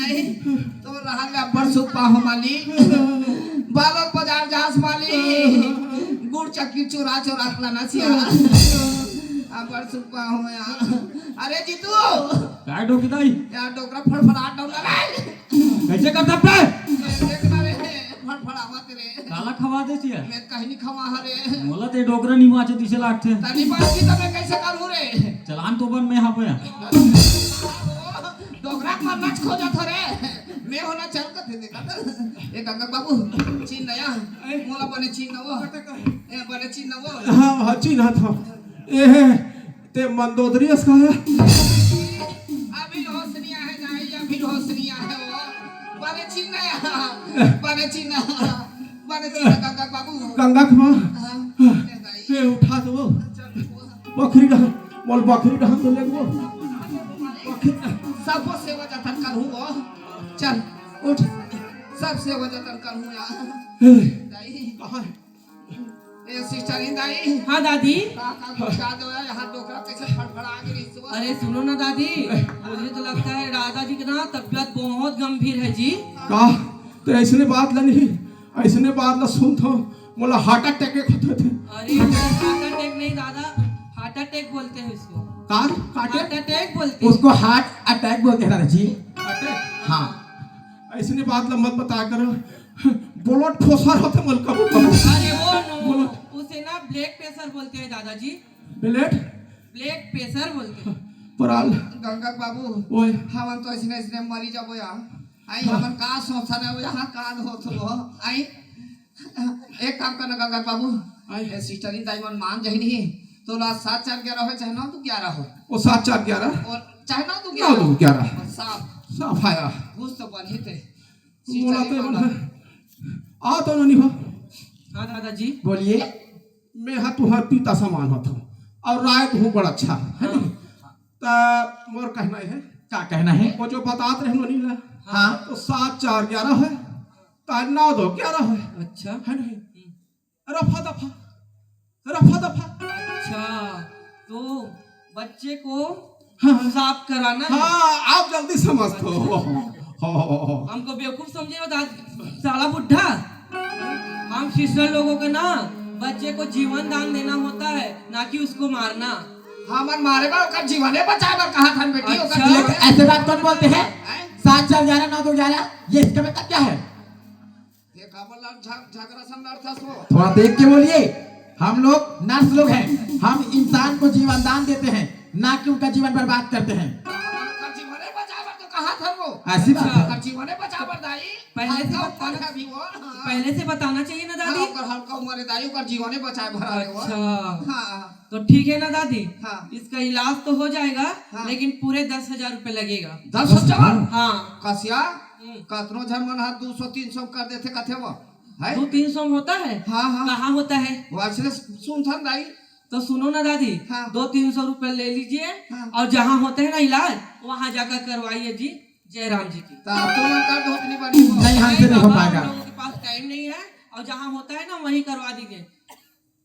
आई, तो रहा ले अब्बड़ सुख पाहो माली, बालोद बाजार जास माली, गुड़ चक्की चुरा चुरा के लाना सिया। अब्बड़ सुख पाहो यार। अरे जीतू, काय डोकी दाई? यार डोकरा फड़फड़ात डौला रे। कैसे करता पे? देख ना रे, फड़फड़ावत रे। काला खवा दे चिया। मैं कहीं नहीं खवा हरे। मोला ते डोकरा नहीं माचे दिसे लागथे। तनी बात की तो मैं कैसे करूँ रे? चलान तो बन मैं हाँ पे। डोकरा मरना खोजा था रे। मैं होना चल कर थे देखा था। ए गंगा बाबू, चीन नया। मोला बने चीन ना वो। ए बने चीन ना वो। हाँ, हाँ, चीन हाँ था। ए, ते मंदोदरी अस का है? अभी होश नहीं आए जाए, अभी होश नहीं आए वो। बने चिन्ह है, बने चिन्ह, बने चिन्ह गंगा बाबू। गंगा खमा। हाँ, ले जाई। ते उठा दो। चल, वो। बकरी डहा, बोल बकरी डहा तो ले वो। बकरी डहा। सबको सेवा जतन करूँ वो। चल, उठ। सब सेवा जतन करूँ यार। ए, दाई। कहाँ है? ए, सिस्टरिन दाई। हाँ दादी। का, का गुस्सा दो यार, यहाँ डोकरा कैसे फड़फड़ा के रही सो? अरे सुनो ना दादी, मुझे तो लगता है दादाजी की ना तबीयत बहुत गंभीर है जी। का? तो ऐसने बात ला नहीं, ऐसने बात ला सुनथों, मोला हार्ट अटैक के होत हे। अरे हार्ट अटैक नहीं दादा, हार्ट अटैक बोलते हैं इसको। कार? काटे? हार्ट अटैक बोलते हैं। उसको हार्ट अटैक बोलते हैं दादाजी। अटैक? हाँ। ऐसने बात ला मत बताया करो। ब्लड प्रेशर होत हे मोला कभू कभू। अरे वो नो, बोलो। उसे ना ब्लड प्रेशर बोलते हैं दादाजी। ब्लड? ब्लड प्रेशर बोलते हैं। पराल। गंगा बाबू, ओए। हमन तो ऐसने ऐसने मरी जाबो यार। आई हाँ। हमन का सोचथन, यहाँ का होत हो? आई एक काम करना गंगा बाबू, आई। ए, सिस्टरिन दाई मन मान जाही नहीं, तो ला सात चार ग्यारह हो चाहे नौ दो ग्यारह हो। वो सात चार ग्यारह? और चाहे नौ दो नौ ग्यारह दो हो। ग्यारह। और साफ। साफ आया। घूस तो बन ही थे। बोला तो सिस्टरिन ये मन बोला। है। आ तो नहीं हो। हाँ दादाजी। बोलिए। मैं हा तुहार पिता समान होत हूँ और राय तो हूँ बड़ा अच्छा है हाँ। नहीं? ता मोर कहना है। का कहना है? वो जो बतात रहे नोनी ला। हाँ। तो सात चार ग्यारह है, ता नौ दो ग्यारह है। अच्छा। है नहीं? हम्म। रफा दफा, रफा दफा। अच्छा, तो बच्चे को हाँ, हाँ। साफ कराना है। हाँ, आप जल्दी समझ तो। अच्छा। हो, हो, हो, हो। हमको बेवकूफ समझे हो दाद-, साला बुढ़ा। हम सिस्टर लोगों के ना बच्चे को जीवन दान देना होता है, ना कि उसको मारना। हमन मारे बर ओकर जीवने बचाए बर कहा था बेटी, ओकर अच्छा। जीवन ये ऐसे बात कौन बोलते हैं? हैं? सात चार ग्यारह, नौ दो ग्यारह, ये इसका मतलब क्या है? देखा बोला झग-, झगड़ा सन लड़ता सो। थोड़ा देख के बोलिए, हम लोग नर्स लोग हैं, हम इंसान को जीवन दान देते हैं, ना कि उनका जीवन बर्बाद करते हैं। हमन ओकर जीवने बचाए बर तो कहा था वो। ऐसी बात है। ओकर जीवने बचाए बर दाई। पहले से हल्का बताना, उम्र का भी वो, हाँ। पहले से बताना चाहिए ना दादी। हाँ, ओकर हल्का उम्र है दाई, ओकर जीवने बचाए बर आ रहे हो। अच्छा। हाँ। तो ठीक है ना दादी, हाँ। इसका इलाज तो हो जाएगा, हाँ। लेकिन पूरे दस हजार रुपए लगेगा। दस हजार? हाँ। कसिया, हम्म। कतनो झन मन हा दो सौ तीन सौ कर देथे कथे वो, है? दो तीन सौ में होता है? हाँ, हाँ। कहाँ होता है? वो ऐसे सुनथन दाई। तो सुनो ना दादी, हाँ। दो तीन सौ रुपए ले लीजिए हाँ। और जहाँ होते हैं ना इलाज, वहाँ जाकर करवाइए जी, जयराम जी की। तो आप तो मन कर दो, इतनी बड़ी हो। नहीं, हमसे अरे नहीं हो बाबा, पाएगा। हम लोगों के पास टाइम नहीं है, और जहाँ होता है ना वहीं करवा दीजिए।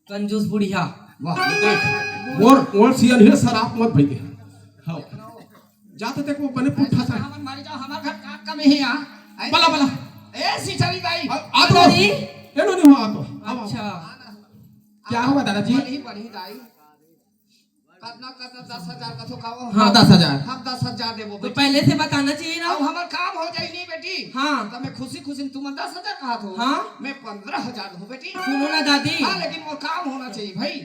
कंजूस बुढ़िया। वाह, देख, मोर, मोर सियन हे, शराब मत भई दे। हाँ। जाते तक वो बने पुट्ठा सा। हमन मर जाओ, हमार घर का कमी है यहाँ। ऐ, बला, बला। ए, सिचरी दाई। आ, आ तो। दादी। ए, नो, नहीं हुआ, आ तो। आ, आ। अच्छा। क्या हुआ दादाजी? बड़ी, बड़ी दाई। कतना, कतना, दस हजार का तो खाओ। हाँ, दस हजार। हम दस हजार देबो तो बेटी। पहले से बताना चाहिए ना। अब हमार काम हो जाई नहीं बेटी। हाँ। तो मैं खुशी खुशी में तुम दस हजार कहा थो। हाँ। मैं पंद्रह हजार दूँ बेटी। सुनो ना दादी। हाँ, लेकिन वो काम होना चाहिए भाई।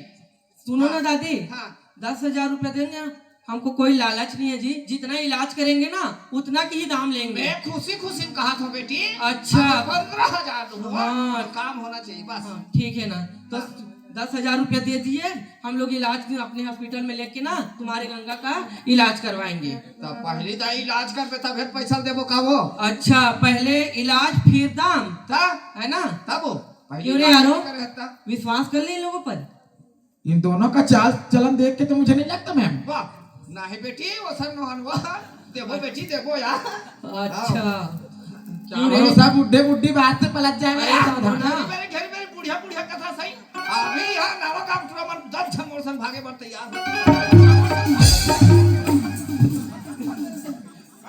सुनो ना हाँ। दादी। हाँ। दस हजार रुपया देंगे, हमको कोई लालच नहीं है जी, जितना इलाज करेंगे ना उतना की ही दाम लेंगे। मैं खुशी खुशी में कहा थो बेटी। अच्छा। पंद्रह हजार दूँ। हाँ। काम होना चाहिए बस। हाँ, ठीक है ना, तो हाँ। दस हजार रुपया दे दिए, हम लोग इलाज अपने हॉस्पिटल में लेके ना तुम्हारे गंगा का इलाज करवाएंगे। तब पहले तो इलाज करबे तब फिर पैसा देबो का वो। अच्छा, पहले इलाज फिर दाम। ता? है ना? तब वो पहले क्यों रे इलाज यारो? करे हत्ता। विश्वास कर ले इन लोगों पर। इन दोनों का चाल चलन देख के तो मुझे नहीं लगता मैम। वाह, नहीं बेटी, वो सर नोहन वाह। देबो बेटी, देबो यार। अच्छा। हाँ। क्या क्यों रे? भरोसा, बुड्ढे बुड्ढी बात से पलट जाएगा अरे, यार। साधु ना। मेरे घर में बुढ़िया बुढ़िया कथा सही। अभी यहाँ नवा काम पूरा मन दस छमोर सन भागे बर तैयार हो।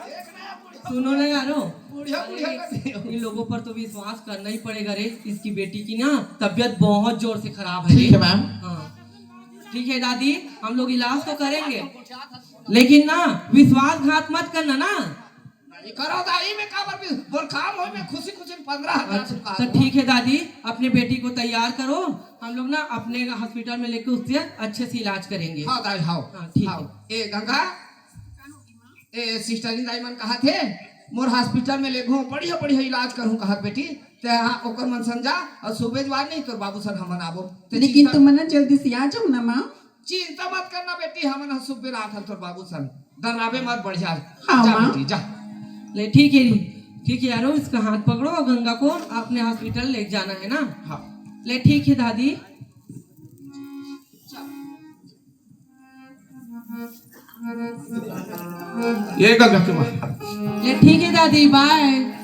एक नया बुढ़िया सुनो ना यारो। बुढ़िया बुढ़िया अरे, कर दियो। इन लोगों पर तो विश्वास करना ही पड़ेगा रे। इसकी बेटी की ना तबीयत बहुत जोर से खराब है रे। ठीक है मैम। हाँ। ठीक है दादी, हम लोग इलाज तो करेंगे, लेकिन ना विश्वासघात मत करना ना। नहीं करो दाई, मैं काबर भी बोल काम हो, मैं खुशी खुशी में पंद्रह हजार अच्छा, तुमका तो दूंगा। ठीक है दादी, अपने बेटी को तैयार करो, हम लोग ना अपने हॉस्पिटल में लेके उससे अच्छे से इलाज करेंगे। हाँ दाई, हाँ। हाँ, ठीक हाँ। है। ए गंगा, ए सिस्टरिन दाई मन कहा थे, मोर हॉस्पिटल में लेगो, बढ़िया बढ़िया इलाज करूँ कहा बेटी। ते हाँ, ओकर मन संजा और सुबेजवार नहीं तोर बाबू सन हमन आबो। ते लेकिन चिंता तुम मन जल्दी से आ जाओ ना माँ। चिंता मत करना बेटी, हमन ह सुबह रात हन तोर बाबू सन। डरावे मत, बढ़िया। हाँ, जा माँ। बेटी, जा। ले, ठीक है, ठीक है यारो, इसका हाथ पकड़ो और गंगा को अपने हॉस्पिटल ले जाना है ना। हाँ। ले, ठीक है दादी। ये गंगा के माँ। ले, ठीक है दादी, बाय।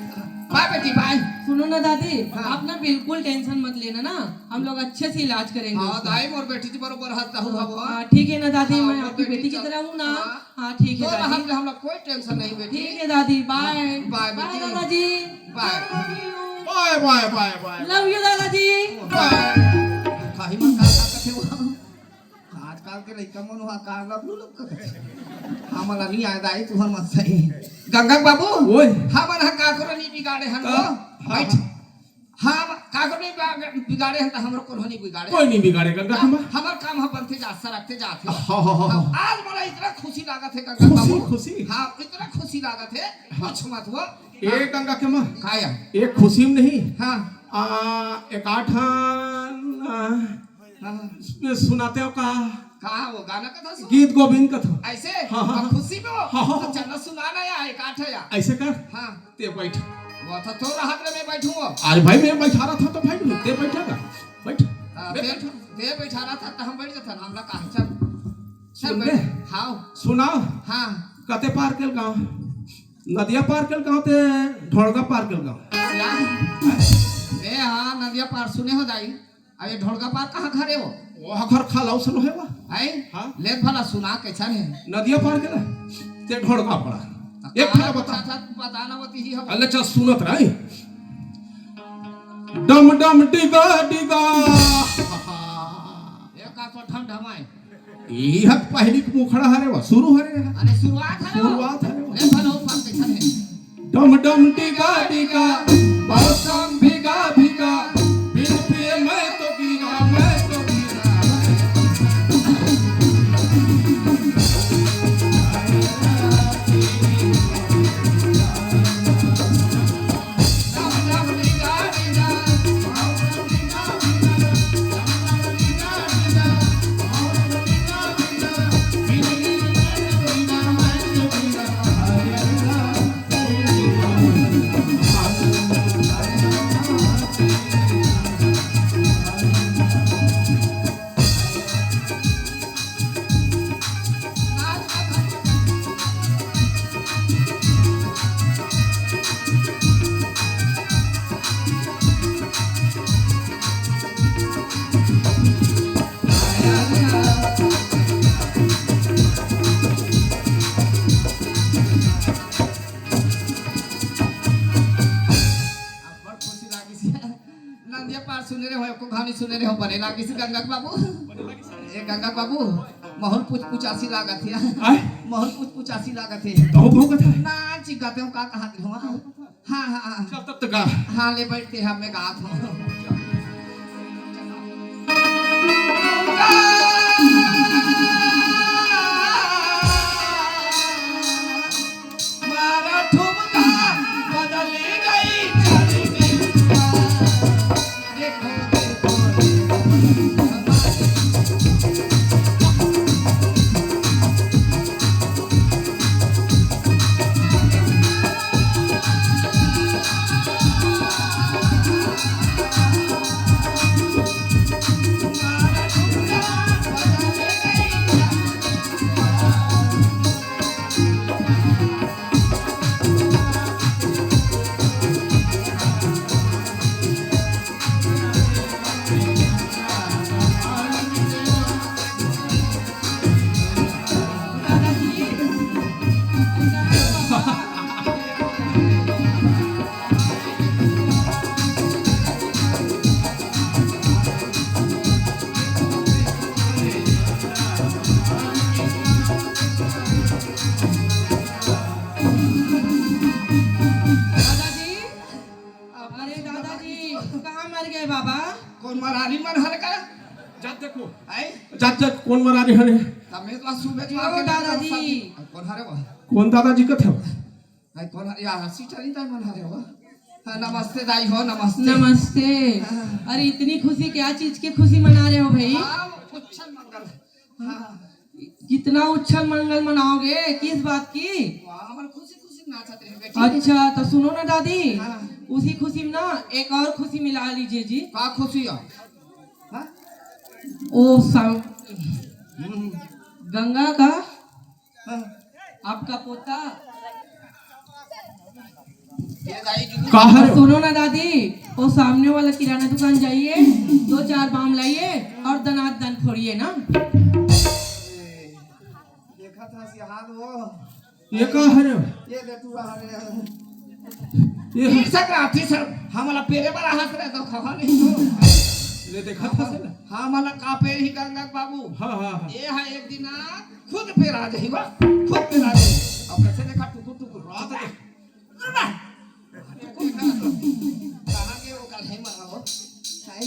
बाय बेटी, बाय। सुनो ना दादी, हाँ। आप ना बिल्कुल टेंशन मत लेना ना, हम लोग अच्छे से इलाज करेंगे हाँ, उसका। दाई, मोर बेटी जी बरोबर हंसता हूँ, हाँ, हाँ, ठीक है ना दादी, हाँ, मैं मोर आपकी बेटी बेटी की चल-, तरह हूँ ना। हाँ। हाँ, ठीक है तो दादी। हम लोग कोई टेंशन नहीं बेटी। ठीक है दादी, बाय। हाँ, बाय बाय बेटी। दादाजी। बाय। Love you। Bye, bye, bye, bye. Love you दादाजी। बाय। खाही मत खा, खा के वो। आजकल के लइका मन ह का लबलू लोग करथे। हमला नहीं आय दाई, तुहर मत सही। गंगा बाबू, ओए। हमन ह काकरो नहीं बिगाड़े हन का? वो। हाँ, बैठ। हाँ। हम काकरो नहीं बिगा-, बिगाड़े हन त हमरो कोनो नहीं बिगाड़े। कोई नहीं बिगाड़े गंगा हम। हमर काम ह बनते जा, सरकते जाथे। हाँ, हाँ, हाँ, हाँ। आज मोला इतना खुशी लागत हे गंगा खुशी, बाबू। खुशी। हाँ, इतना खुशी लागत हे, हाँ। पूछ मत वो। ए गंगा के माँ। काया? एक खुशी में नहीं। हाँ। आ, एक आठ, आ, हाँ। सुनाते हो का? का वो गाना कथा सुन? गीत गोविंद कथा। ऐसे? हाँ, हाँ, हाँ। खुशी में हो? हाँ, हाँ, तो हाँ। चलो सुना ना यार, एक आठ है यार। ऐसे कर। हाँ। ते बैठ। वो तो तोर हाथ में मैं बैठूंगा। अरे भाई, मैं बैठा रहा था तो भाई, ते बैठेगा। बैठ। हाँ, मैं ते, बैठा। ते बैठा रहा था तो हम बैठ जाता ना, हमला कहा, चल। चल सुन बैठ। ले। हाँ। सुनाओ। हाँ। कते पार के गाँव? नदिया पार के गाँव ते ढोलगा पार के गाँव? यार, ए हाँ, नदिया पार सुने हो दाई। अब ये ढोलगा पार कहाँ घर है वो? वो हखर खाला उसनो है वो। है? हाँ। ले भला सुना कैसा है? नदिया पार के ना, ते ढोलगा पड़ा। तो एक कहाँ खड़ा बता। पूछा था, बता ना वो तो ही हो। अल्ले चल सुनत रही। डम डम डिगा डिगा। ये का तो ढम ढमाए। ई हक पहली के मुखड़ा हरे वा, शुरू हरे वा। अरे शुरुआत हरे वा। शुरुआत हरे वा। ले भलो ऊपर कैसा है? डम डम डिगा डिगा, मौसम भिगा भिगा, बिन पिए मैं तो गिरा, मैं तो गिरा। बड़ खुशी लागिस। नंदिया पार सुने रहे हो, एको कहानी सुने रहे हो, बने लागिस गंगा के बाबू। ए गंगा के बाबू, महुल पुच पुचासी लागत हे। आय? महुल पुच पुचासी लागत हे। तो भौंकत हे। ना चिकाते हो का कहा हो? हाँ, हाँ, हाँ। चल तब तक गा। हाँ, ले बैठ के हम मैं गात हूँ। मारा ठुमका बदल गई धरती। देखो, देखो, देखो। दादाजी, अरे दादाजी, कहाँ मर गए बाबा? कोन मरारी मन हर का? जात देखो। आई? जात जात कोन मरारी हरे? तमे तो सुबह जो क्यों आके दादाजी? कोन हरे वो? कोन दादाजी कथे? आई कोन हरे? या सिस्टर ही ताई मन हरे वो? हाँ, नमस्ते दाई हो, नमस्ते। नमस्ते। हाँ। अरे इतनी खुशी, क्या चीज की खुशी मना रहे हो भाई? हाँ, वो उच्छल मंगल। हाँ। कितना उच्छल मंगल मनाओगे, किस बात की? वाह, हमर खुशी खुशी नाचत रहे बेटी। अच्छा, तो सुनो ना दादी, हाँ। उसी खुशी में ना एक और खुशी मिला लीजिए जी। का खुशी है? हाँ? ओ सा-, हम्म। गंगा का हाँ। आपका पोता। का हरे? सुनो ना दादी, वो सामने वाला किराना दुकान जाइए, दो चार बाम लाइए और दनादन फोड़िए ना। देखा था सी हाल वो। ये का हरे? ये दे तू हरे। ये तीसरा, तीसरा, हमला पेरे वाला हाथ रहे तो खवा नहीं तो। ले देखा था से ना? हाँ, मला का पेर ही गंगा बाबू। हाँ, हाँ, हाँ। ये है एक दिन आ, खुद पेरा जाही बा, खुद पेरा जाही। अब कैसे देखा टुकुर टुकुर रात दे। कहाँ के वो कल है मना हो? हाय,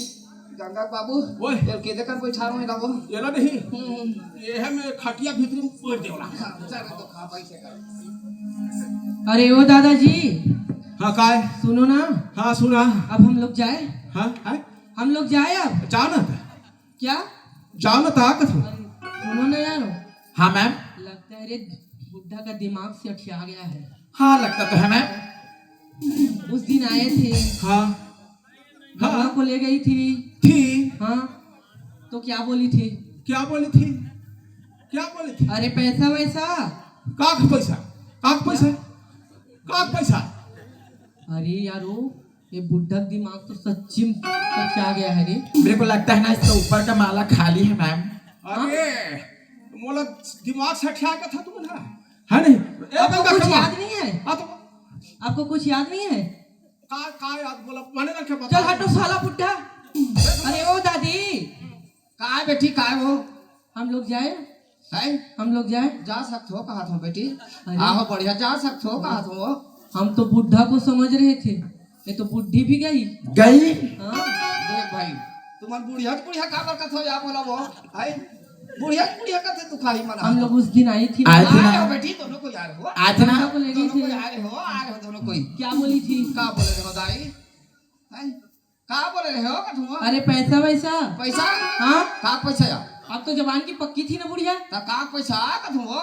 गंगा बाबू, ओए। ये के देखा कोई ठारो है ना वो? ये ला नहीं। हम्म। ये है मैं खटिया भीतर में पड़ देवला। हाँ, चल तो खा पैसे का। अरे ओ दादाजी, हाँ, काय? सुनो ना। हाँ, सुना। अब हम लोग जाए? हाँ, हाँ। हम लोग जाए अब? जाओ ना। क्या? जाओ ना, ता कथो। अरे, सुनो ना यार। हाँ, मैम। लगता है रे, बुड्ढा का दिमाग से अठिया गया है। हाँ, लगता तो है, मैम। उस दिन आए थे। हाँ। गंगा हाँ। को ले गई थी। थी। हाँ। तो क्या बोली थी? क्या बोली थी? क्या बोली थी? अरे पैसा वैसा। काख पैसा? काख पैसा? काख पैसा? अरे यारो, ये बुड्ढा का दिमाग तो सच्ची में क्या गया है रे? मेरे को लगता है ना, इसका ऊपर का माला खाली है, मैम। अरे, मोला दिमाग सठिया का था तुम्हारा, है नहीं? ए, आपको बंदा कुछ कमा। याद नहीं है? हाँ, तो आपको कुछ याद नहीं है? का, का याद बोला? मैंने रखे बता। चल हटो साला बुड्ढा। अरे ओ दादी। काय बेटी, काय हो? हम लोग जाए? हैं? हम लोग जाए? जा सकत हो, कहा था बेटी। अरे। आहो, बढ़िया, जा सकत हो, कहा था। हम तो बुड्ढा को समझ रहे थे, ये तो बुड्ढी भी गई। गई? हाँ। देख भाई, तुम्हार बुढ़िया के बुढ़िया का बरकत हो या बोला वो, हैं? बुढ़िया के बुढ़िया का थे तू खाई मना। हम लोग उस दिन आई थी। आए थे ना। आए हो बेटी, दोनों कोई आ रहे हो। आए थे ना। दोनों को ले गई दोनों थी। कोई आ रहे हो, आ रहे हो दोनों कोई। क्या बोली थी? का बोले रहे हो दाई? हैं? का बोले रहे हो कथुआ? अरे पैसा वैसा। पैसा? हाँ। का पैसा या? अब तो जबान की पक्की थी ना बुढ़िया। त का पैसा कथुआ?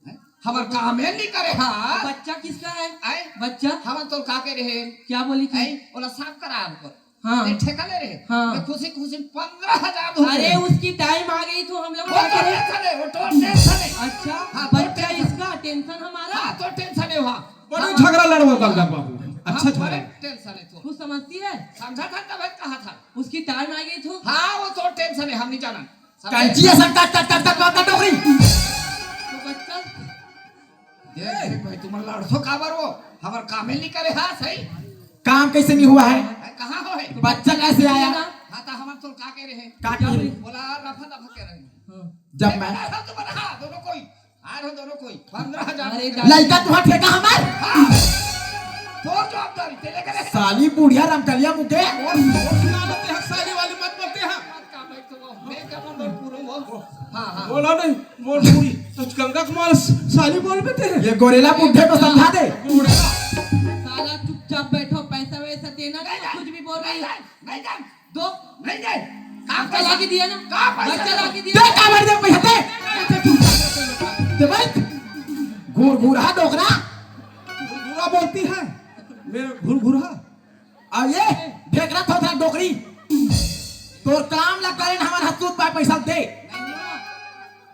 हैं? हमर कामे नहीं करे हा। बच्चा किसका है? आए? बच्चा? हम तो का के रहे? क्या बोली थी? आए? ओला साफ करा हमको। हाँ। ये ठेका ले रहे। हाँ। मैं खुशी खुशी पंद्रह हजार दूंगा। अरे उसकी टाइम आ गई तो हम लोग वो क्या तो करें? टेंशन है, वो तो टेंशन है। अच्छा, हाँ, तो बच्चा टेंशन। इसका, टेंशन हमारा। हाँ, तो टेंशन है वहाँ। बड़े हाँ। झगड़ा लड़वा गंगा बाबू। अच्छा हाँ, झगड़ा। बड़े टेंशन है तो। तू समझती है? समझा था तब कहा था। उसकी टाइम आ गई तो। हाँ, वो तो टेंशन है, हम नहीं जाना। समझे? कैंची है सर, टक, टक, टक, टक, टक, टोकरी। तो बच्चा देख, देख भाई, तुम्हारा लड़सो काबर हो? हमार कामे नहीं करे, हाँ, सही? काम कैसे नहीं हुआ है? अरे, कहाँ हो है? बच्चा कैसे आया? हाँ, तो हमार तो का के रहे? का के रहे? बोला, रफा दफा के रहे। हाँ। जब मैं अरे, तुम ना, दोनों कोई, आ रहे दोनों कोई, पंद्रह हजार अरे, रुपये। लड़का तुम्हारा ठेका हमार? हाँ। तोर जवाबदारी, तेरे करे। साली बुढ़िया रमकलिया मुके। और, और सुना लेते हैं, साली वाली मत बोलते हैं। मत का भाई, तो वो, मैं क्या बोल रहा हूँ, पूरा वो। हाँ, हाँ। बोला नहीं। मोर पूरी तो गंगा कुमार साली बोल बेते हैं। ये गोरेला बुड्ढे को समझा दे। गोरेला। साला चुपचाप बैठो, पैसा वैसा देना नहीं, नहीं, कुछ भी बोल रही है। नहीं, नहीं, दो। नहीं दे। काम बच्चा ला के दिया ना? काम पैसा बच्चा ला के दिया। दे, काम दे, पैसा दे। दे भाई। घुरघुरा डोकरा। घुरघुरा बोलती है। मेरा घुरघुरा। अब ये ढेकरा थोथरा डोकरी, तोर काम ला करेन हमर हसूत पाए पैसा दे।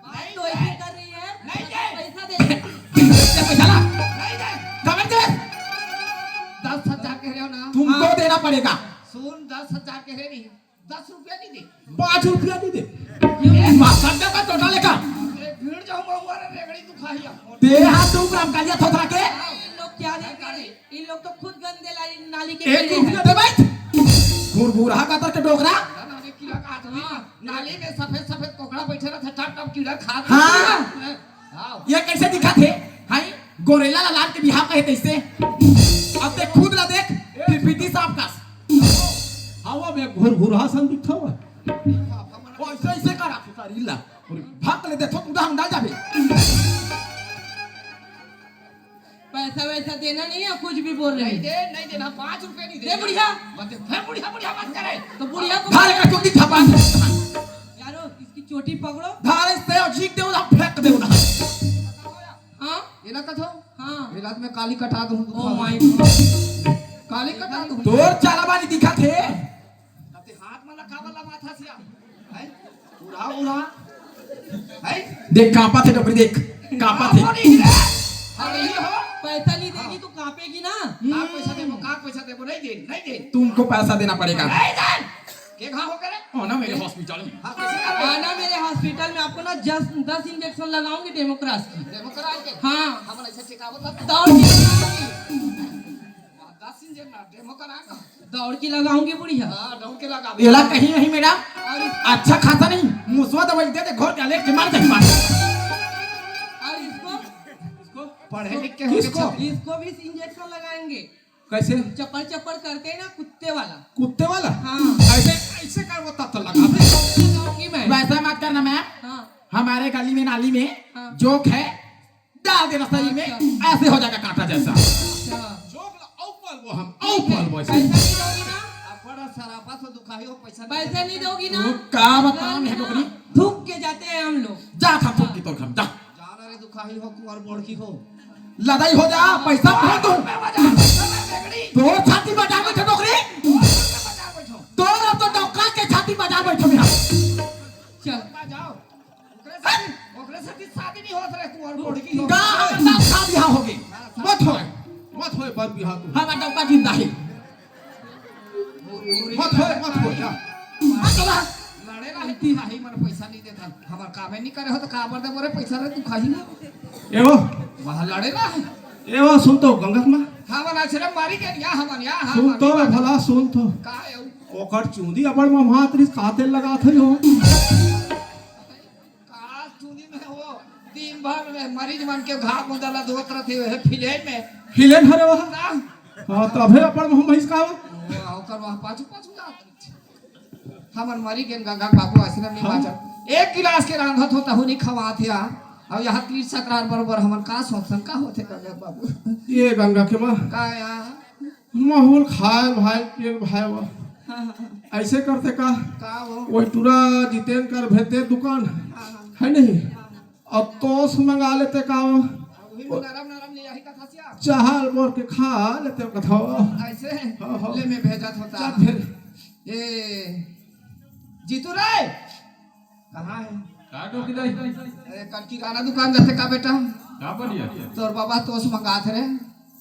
बात तो ऐसे कर रही है, नहीं दे। पैसा दे। दे पैसा ला। नहीं दे। कमर दे। दस हजार कह रहे हो ना? तुमको हाँ। देना पड़ेगा। सुन, दस हजार कह रहे नहीं, दस रुपया नहीं दे। पाँच रुपया नहीं दे। ये मास्टर का टोटा लेकर। ये भीड़ जाऊंगा, हमारा रेगड़ी दुखाई है। तेरे हाथ तो ऊपर हम गालियां थोथरा के। इन लोग क्या देख रहे हैं? इन लोग तो खुद गंदे ला-, नाली के एक कीड़े हैं। रुपया दे भाई। घुरघुरा का तर के डोकरा। नाली कीड़ा का आदमी। हाँ। नाली में सफेद सफेद कोकड़ा बैठे रहते, टप टप कीड़ा खा। हाँ। हाँ। ये कैसे दिखा थे? हाय, गोरेला ला लाल के बिहाव कहे तैसे। अब देख खुद ला देख, फिर पीटी सांप का। हवा में घुरघुरा सन दिखा हुआ। वो ऐसे, ऐसे करा फिर सारी ला। भाग ले दे, थोक उड़ा हम डाल जाबे। पैसा वैसा देना नहीं है, कुछ भी बोल रहे नहीं हैं। दे, नहीं देना, पाँच रुपए नहीं दे दे। बुढ़िया। मत दे, फिर बुढ़िया, बुढ़िया मत करे। तो बुढ़िया को धारे का चोटी छपा। यारो, इसकी चोटी पकड़ो। धारे से और चीख दे उधर, फेंक दे उधर। हाँ? ये ना कथो? हाँ। ये रात में काली कटा दूँ। Oh my God। काली कटा दूँ। तोर चालवा नहीं दिखा थे। अते हाथ में लगा वाला माथा सिया। हैं? उड़ा, उड़ा। हैं? देख, कांपा थे डोकरी, देख। कांपा थे। कांपो नहीं रे। अरे, अरे, हो। पैसा नहीं देगी तो कांपेगी ना। का पैसा देबो, का पैसा देबो, नहीं दे, नहीं दे। तुमको पैसा देना पड़ेगा। नहीं दे। के कहाँ हो करे? आना मेरे हॉस्पिटल में। हाँ, कैसे कर रहे? आना मेरे हॉस्पिटल में, आपको ना दस, दस इंजेक्शन लगाऊंगी डेमोक्रास की। डेमोक्रास के? हाँ। हम ऐसे ठिकावो तब। दौड़ के लगाऊंगी। दस इंजेक्शन डेमोक्रास का? दौड़ के लगाऊंगी बुढ़िया। हाँ, दौड़ के लगा। एला कहीं नहीं मेरा। और इस- अच्छा खासा नहीं, मुसवा दवाई दे दे, घोर के लेट के मार दे, मार। और इसको, इसको पढ़े लिख के हो किसको? इसको भी इंजेक्शन लगाएंगे। कैसे? चप्पड़ चप्पड़ करते हैं ना, कुत्ते वाला। कुत्ते वाला? हाँ। ऐसे, ऐसे कर, वो तब तो लगा दे। लगाऊंगी मैं। वैसा मत करना मैम। हाँ। हमारे गली में नाली में हाँ। जोक है, डाल देना सही में, अच्छा। ऐसे हो जाएगा कांटा जैसा। अच्छा। जोक ला, औ पालबो हम, औ ठीक है। पालबो ऐसे। पैसा नहीं दोगी ना? अब बड़ा सरापा से दुखाही हो, पैसा नहीं पैसा देते। नहीं दोगी ना? तू का बताऊं मैं ना। डोकरी? थूक के जाते हैं हम लोग। जा था थूक की तोर खम, जा। जाना रे दुखाही हो, कुंवर बोड़की हो। लदाई हो जा, पैसा बहुत दूं। तोर छाती बजा बैठो डोकरी। तोर अब तो डोकरा के छाती बजा बैठो मेरा। चल। जाओ। ओकरे साथी, ओकरे साथी शादी नहीं होत रहे, कुंवर बोड़की हो। का हम सब शादी यहाँ होगे। मत होए, मत होए बर बिहाव तू। हमार डोकरा जिंदा है। मत होए, मत होए, जा। मत चला। लड़े ला इतनी हाही मन पैसा नहीं देता। हमार कामे नहीं करे हो तो का बर दे मोरे पैसा रे तू खाही ना। ए वो। वहाँ लड़े ला। ए वो सुन तो गंगा के माँ। हाँ मन आश्रम मारी के या हमन या हाँ सुन मन तो या। भला सुन तो। का है वो? ओकर चूंदी अबड़ मम्हात रिस का तेल लगात है हो। का चूंदी में हो? दिन भर में मरीज मन के घाव मुंदा ला धोत रहते हुए फिले में। फिले हरे वहाँ। ना। हाँ, तभे अपन मुंह भैंस का हो। वो ओकर वहाँ पाछू पाछू जात। हमन मरी गेन गंगा के बाबू आश्रम नहीं हाँ। बाचल। एक गिलास के रांधत हो तहु नहीं खवात हे यार। अब यहाँ तीर सकरार बरोबर हमन का सोचन का होथे गंगा के बाबू। ये गंगा के माँ। का यार? माहौल खायल भाई पियल भाई वो। हाँ, हाँ, हाँ। ऐसे करते का? का वो? वो टूरा जितेन कर भेजते दुकान। हाँ, हाँ। है नहीं? हाँ, हाँ। अब तोस मंगा लेते का वो? अब वही में नरम नरम ले आही कथा सिया। चाहल मोर के खा लेते कथा वो। ऐसे? हाँ, हाँ। ले में भेजत होता। चल फिर। ए, जीतू रे, कहाँ है? का टोकी दाई? अरे, कल की गाना दुकान जाते का बेटा? का बढ़िया? तोर बाबा तोस मंगात रे।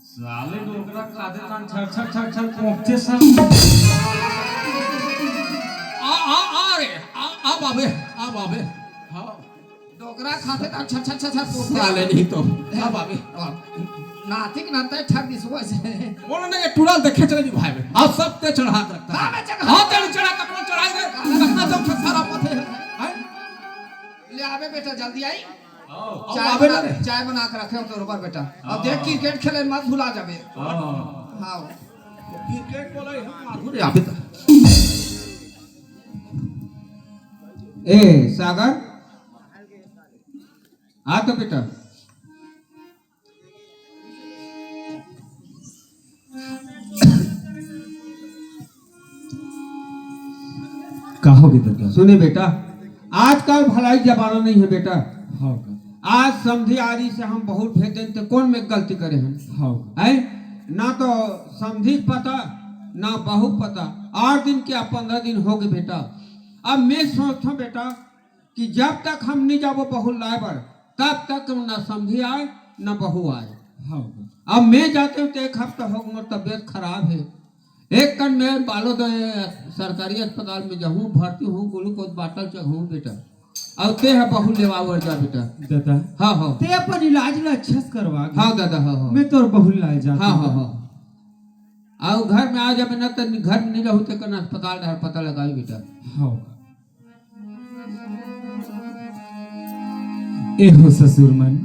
साले डोकरा खाते तान छर छर छर छर पोंखते सर। आ, आ, आ रे, आ, आ बाबे, आ बाबे। हाँ। डोकरा खाते तान छर छर छर छर पोंखते। साले नहीं तो। आ बाबे। नातिक नाते ठग दिस वो ऐसे। बोलो ना, ये टूरा देखे चले जी भाई बे। आज सब ते चढ़ा के रखता है। हाँ, मैं चढ़ा। हाँ, तेरी चढ़ा, कपड़ा चढ़ाई दे। कपड़ा सब सारा पथे है। हैं? ले आबे बेटा, जल्दी आई। हाँ, चाय आबे बना, ना रे। चाय बना के रखे हो तोर ऊपर बेटा। अब हाँ। देख, क्रिकेट खेले मत भुला जाबे। हाँ। हाँ। क्रिकेट बोला ही हम मारू रे आबे तो। ए, सागर, आ तो बेटा। का हो गे दादा? सुने बेटा, आजकल भलाई जमाना नहीं है बेटा। हाँ का? आज समधी आरी से हम बहुत भेज देते, कौन में गलती करे हम? हाँ का? हैं? ना तो समधी के पता, ना बहू के पता। आठ दिन के अब पंद्रह दिन हो गए बेटा। अब मैं सोचता हूँ बेटा, कि जब तक हम नहीं जाबो बहू लाए बर, तब तक न समधी आए, न बहू आए। हाँ। अब मैं जाते हूँ तो एक हफ्ता हो गया, मोर तबीयत खराब है। एक कन मैं बालोद सरकारी अस्पताल में जाहूँ, भर्ती हूँ, ग्लूकोज बाटल चघाहूँ बेटा। अब ते ह बहू लेवा बर जा बेटा। दादा, हाँ, हाँ। ते अपन इलाज ला अच्छा से करवा दे। हाँ दादा, हाँ, हाँ। मैं तोर बहू लाए जात हाँ, हूँ। हाँ, हाँ। अउ घर में आ जाबे ना, त घर में नहीं रहू, ते कन अस्पताल डहर पता लगाई बेटा। हाँ। ए हो ससुर मन।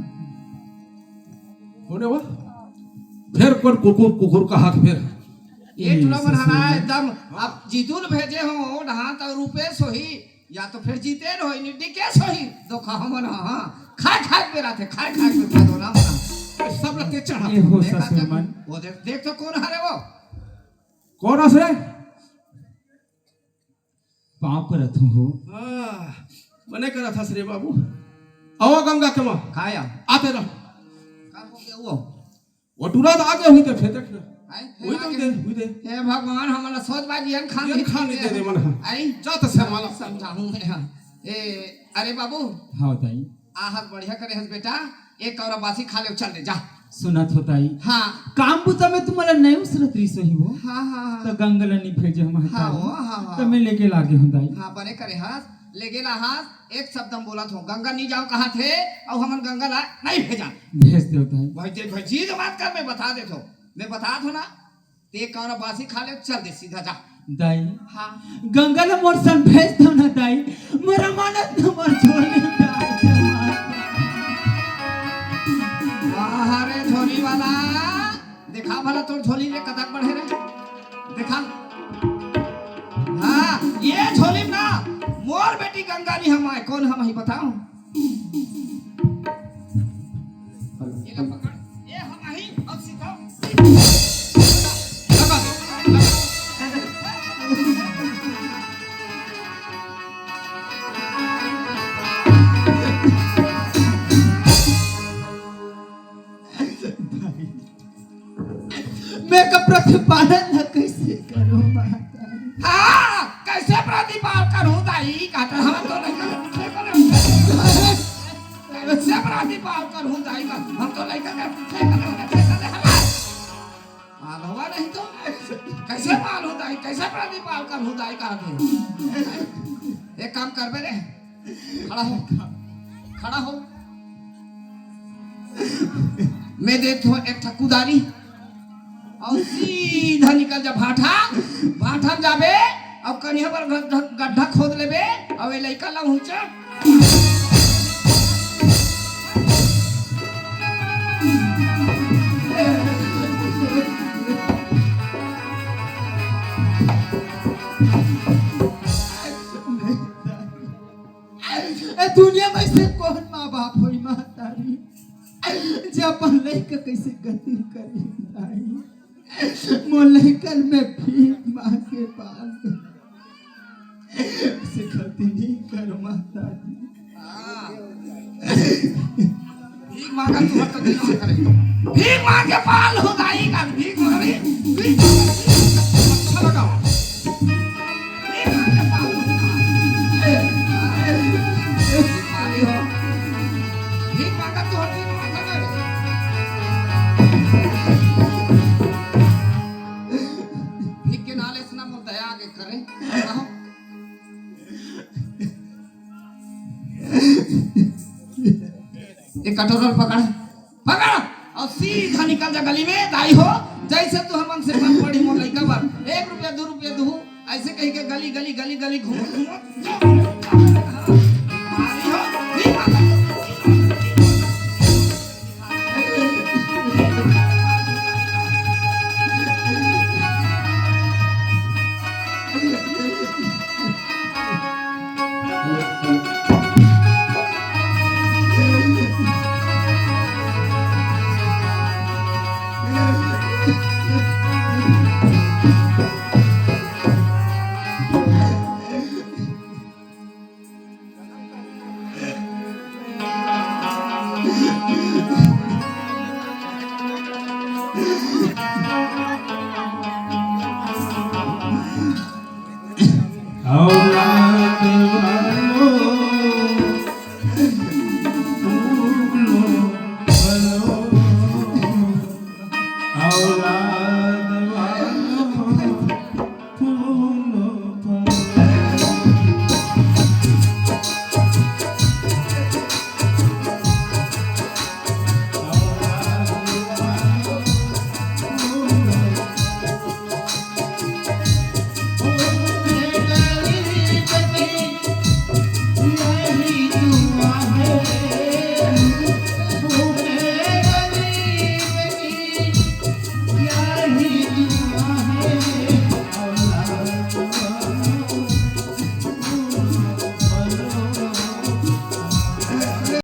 कोने वा? फेर कोन कुकुर, कुकुर का हाथ फेर। ये ए टूरा मन ससुर हना मन। एकदम, अब जीतू ल भेजे हो, ढांत अउ रूपेश होही, या तो फेर जीतेन होही, नि डिकेश होही, धोखा हमन, हाँ, हाँ। खाए, खाए के बेरा थे, खाए, खाए के बेरा दो ना मना। सब लगते चढ़ा। ए हो देखा ससुर तो, मन। वो देख, देख तो कोन हरे वो? कोन हस रे? पाँव परत हूँ हो। हाँ, मने करत हस रे बाबू। आओ गंगा के माँ। काया? आते रह। का हो गया वो? वो टूरा तो आगे हुई दे, फेर देख ना। आई, हुई फेर दे, आगे। हुई दे, हुई दे। हे भगवान, हमला सोच बाजी अन खान ये नहीं खान नहीं दे दे। दे मन, हाँ। आई। जा तो से माला। समझाहूँ मैं, हाँ। ए, अरे बाबू। हाँ, ताई। आहत बढ़िया करे हस बेटा। एक कौरा बासी खा ले, चल दे, जा। सुनत हो दाई? हाँ। काम बुता में तुमला नइ उसरत रहिस होही वो। हाँ, हाँ, हाँ। त गंगा ला नइ भेजे हंव हाँ, महतारी। वो, हाँ, हाँ। त मैं लेगे लागे हंव दाई। हाँ, बने करे हस, लेगे ला हस, एक शब्द म बोलत हंव, गंगा नइ जांव कहत हे, अउ हमन गंगा ला नइ भेजन। भेज देव दाई। भाई, देख भाई, जिद मत कर, मैं बता देत हंव, मैं बतात हंव ना, ते कौनो बासी खा ले, चल दे सीधा जा। दाई, हाँ। गंगा ला मोर संग भेज दो ना दाई, मोर अमानत ना मोर झोली में डाल दे। वाह रे झोली वाला, देखा भला तोर झोली ले कतक बढ़े रे, देखा। हाँ, ये झोली ना मोर बेटी गंगा नइ हमाय, कोन हमाही बताओ? ये ला पकड़, ये हमाही, अब सीधा। लगा दे, लगा। मैं का प्रतिपालन ला कइसे करूं माता? हाँ, कइसे प्रतिपाल करहूं दाई? कहत हंव तो लइका कइसे प्रतिपाल करहूं दाई? हम तो लइका के पालवा नहीं तो कइसे पालहूं दाई? कइसे प्रतिपाल करहूं दाई? कहत हंव एक काम करबे रे, खड़ा हो, खड़ा हो। मैं देत हंव एक ठा कुदारी, अउ सीधा निकल जा भाठा, भाठा म जाबे, अउ कनिहा बर गड्ढा, गड्ढा खोद लेबे, अउ ए लइका ला ऊंचा। ए दुनिया में से कोन माँ बाप होही माता री, जे अपन लइका कइसे गति करही दाई? मोर लइका ल मैं भीख मांग के पाल, से गलती नइ कर माता री। हाँ। भीख मांगा तू हर तो दिन करे। भीख मांग के पाल हो दाई का, भीख मांग रही। अच्छा लगा। भीख मांग के पाल हो दाई। भीख मांगा तू हर दिन मांगा करे। भीख के नाले से ना मोर दया आगे करे। आहो। एक कटोरा पकड़, पकड़, अउ सीधा निकल जा गली में, दाई हो, जइसे तू हमन से कम पड़ी मोर लइका बर, एक रुपया, दू रुपया दूहूं, अइसे कहिके गली, गली, गली, गली घूमत, घूमत, दाई हो, ठीक बात है।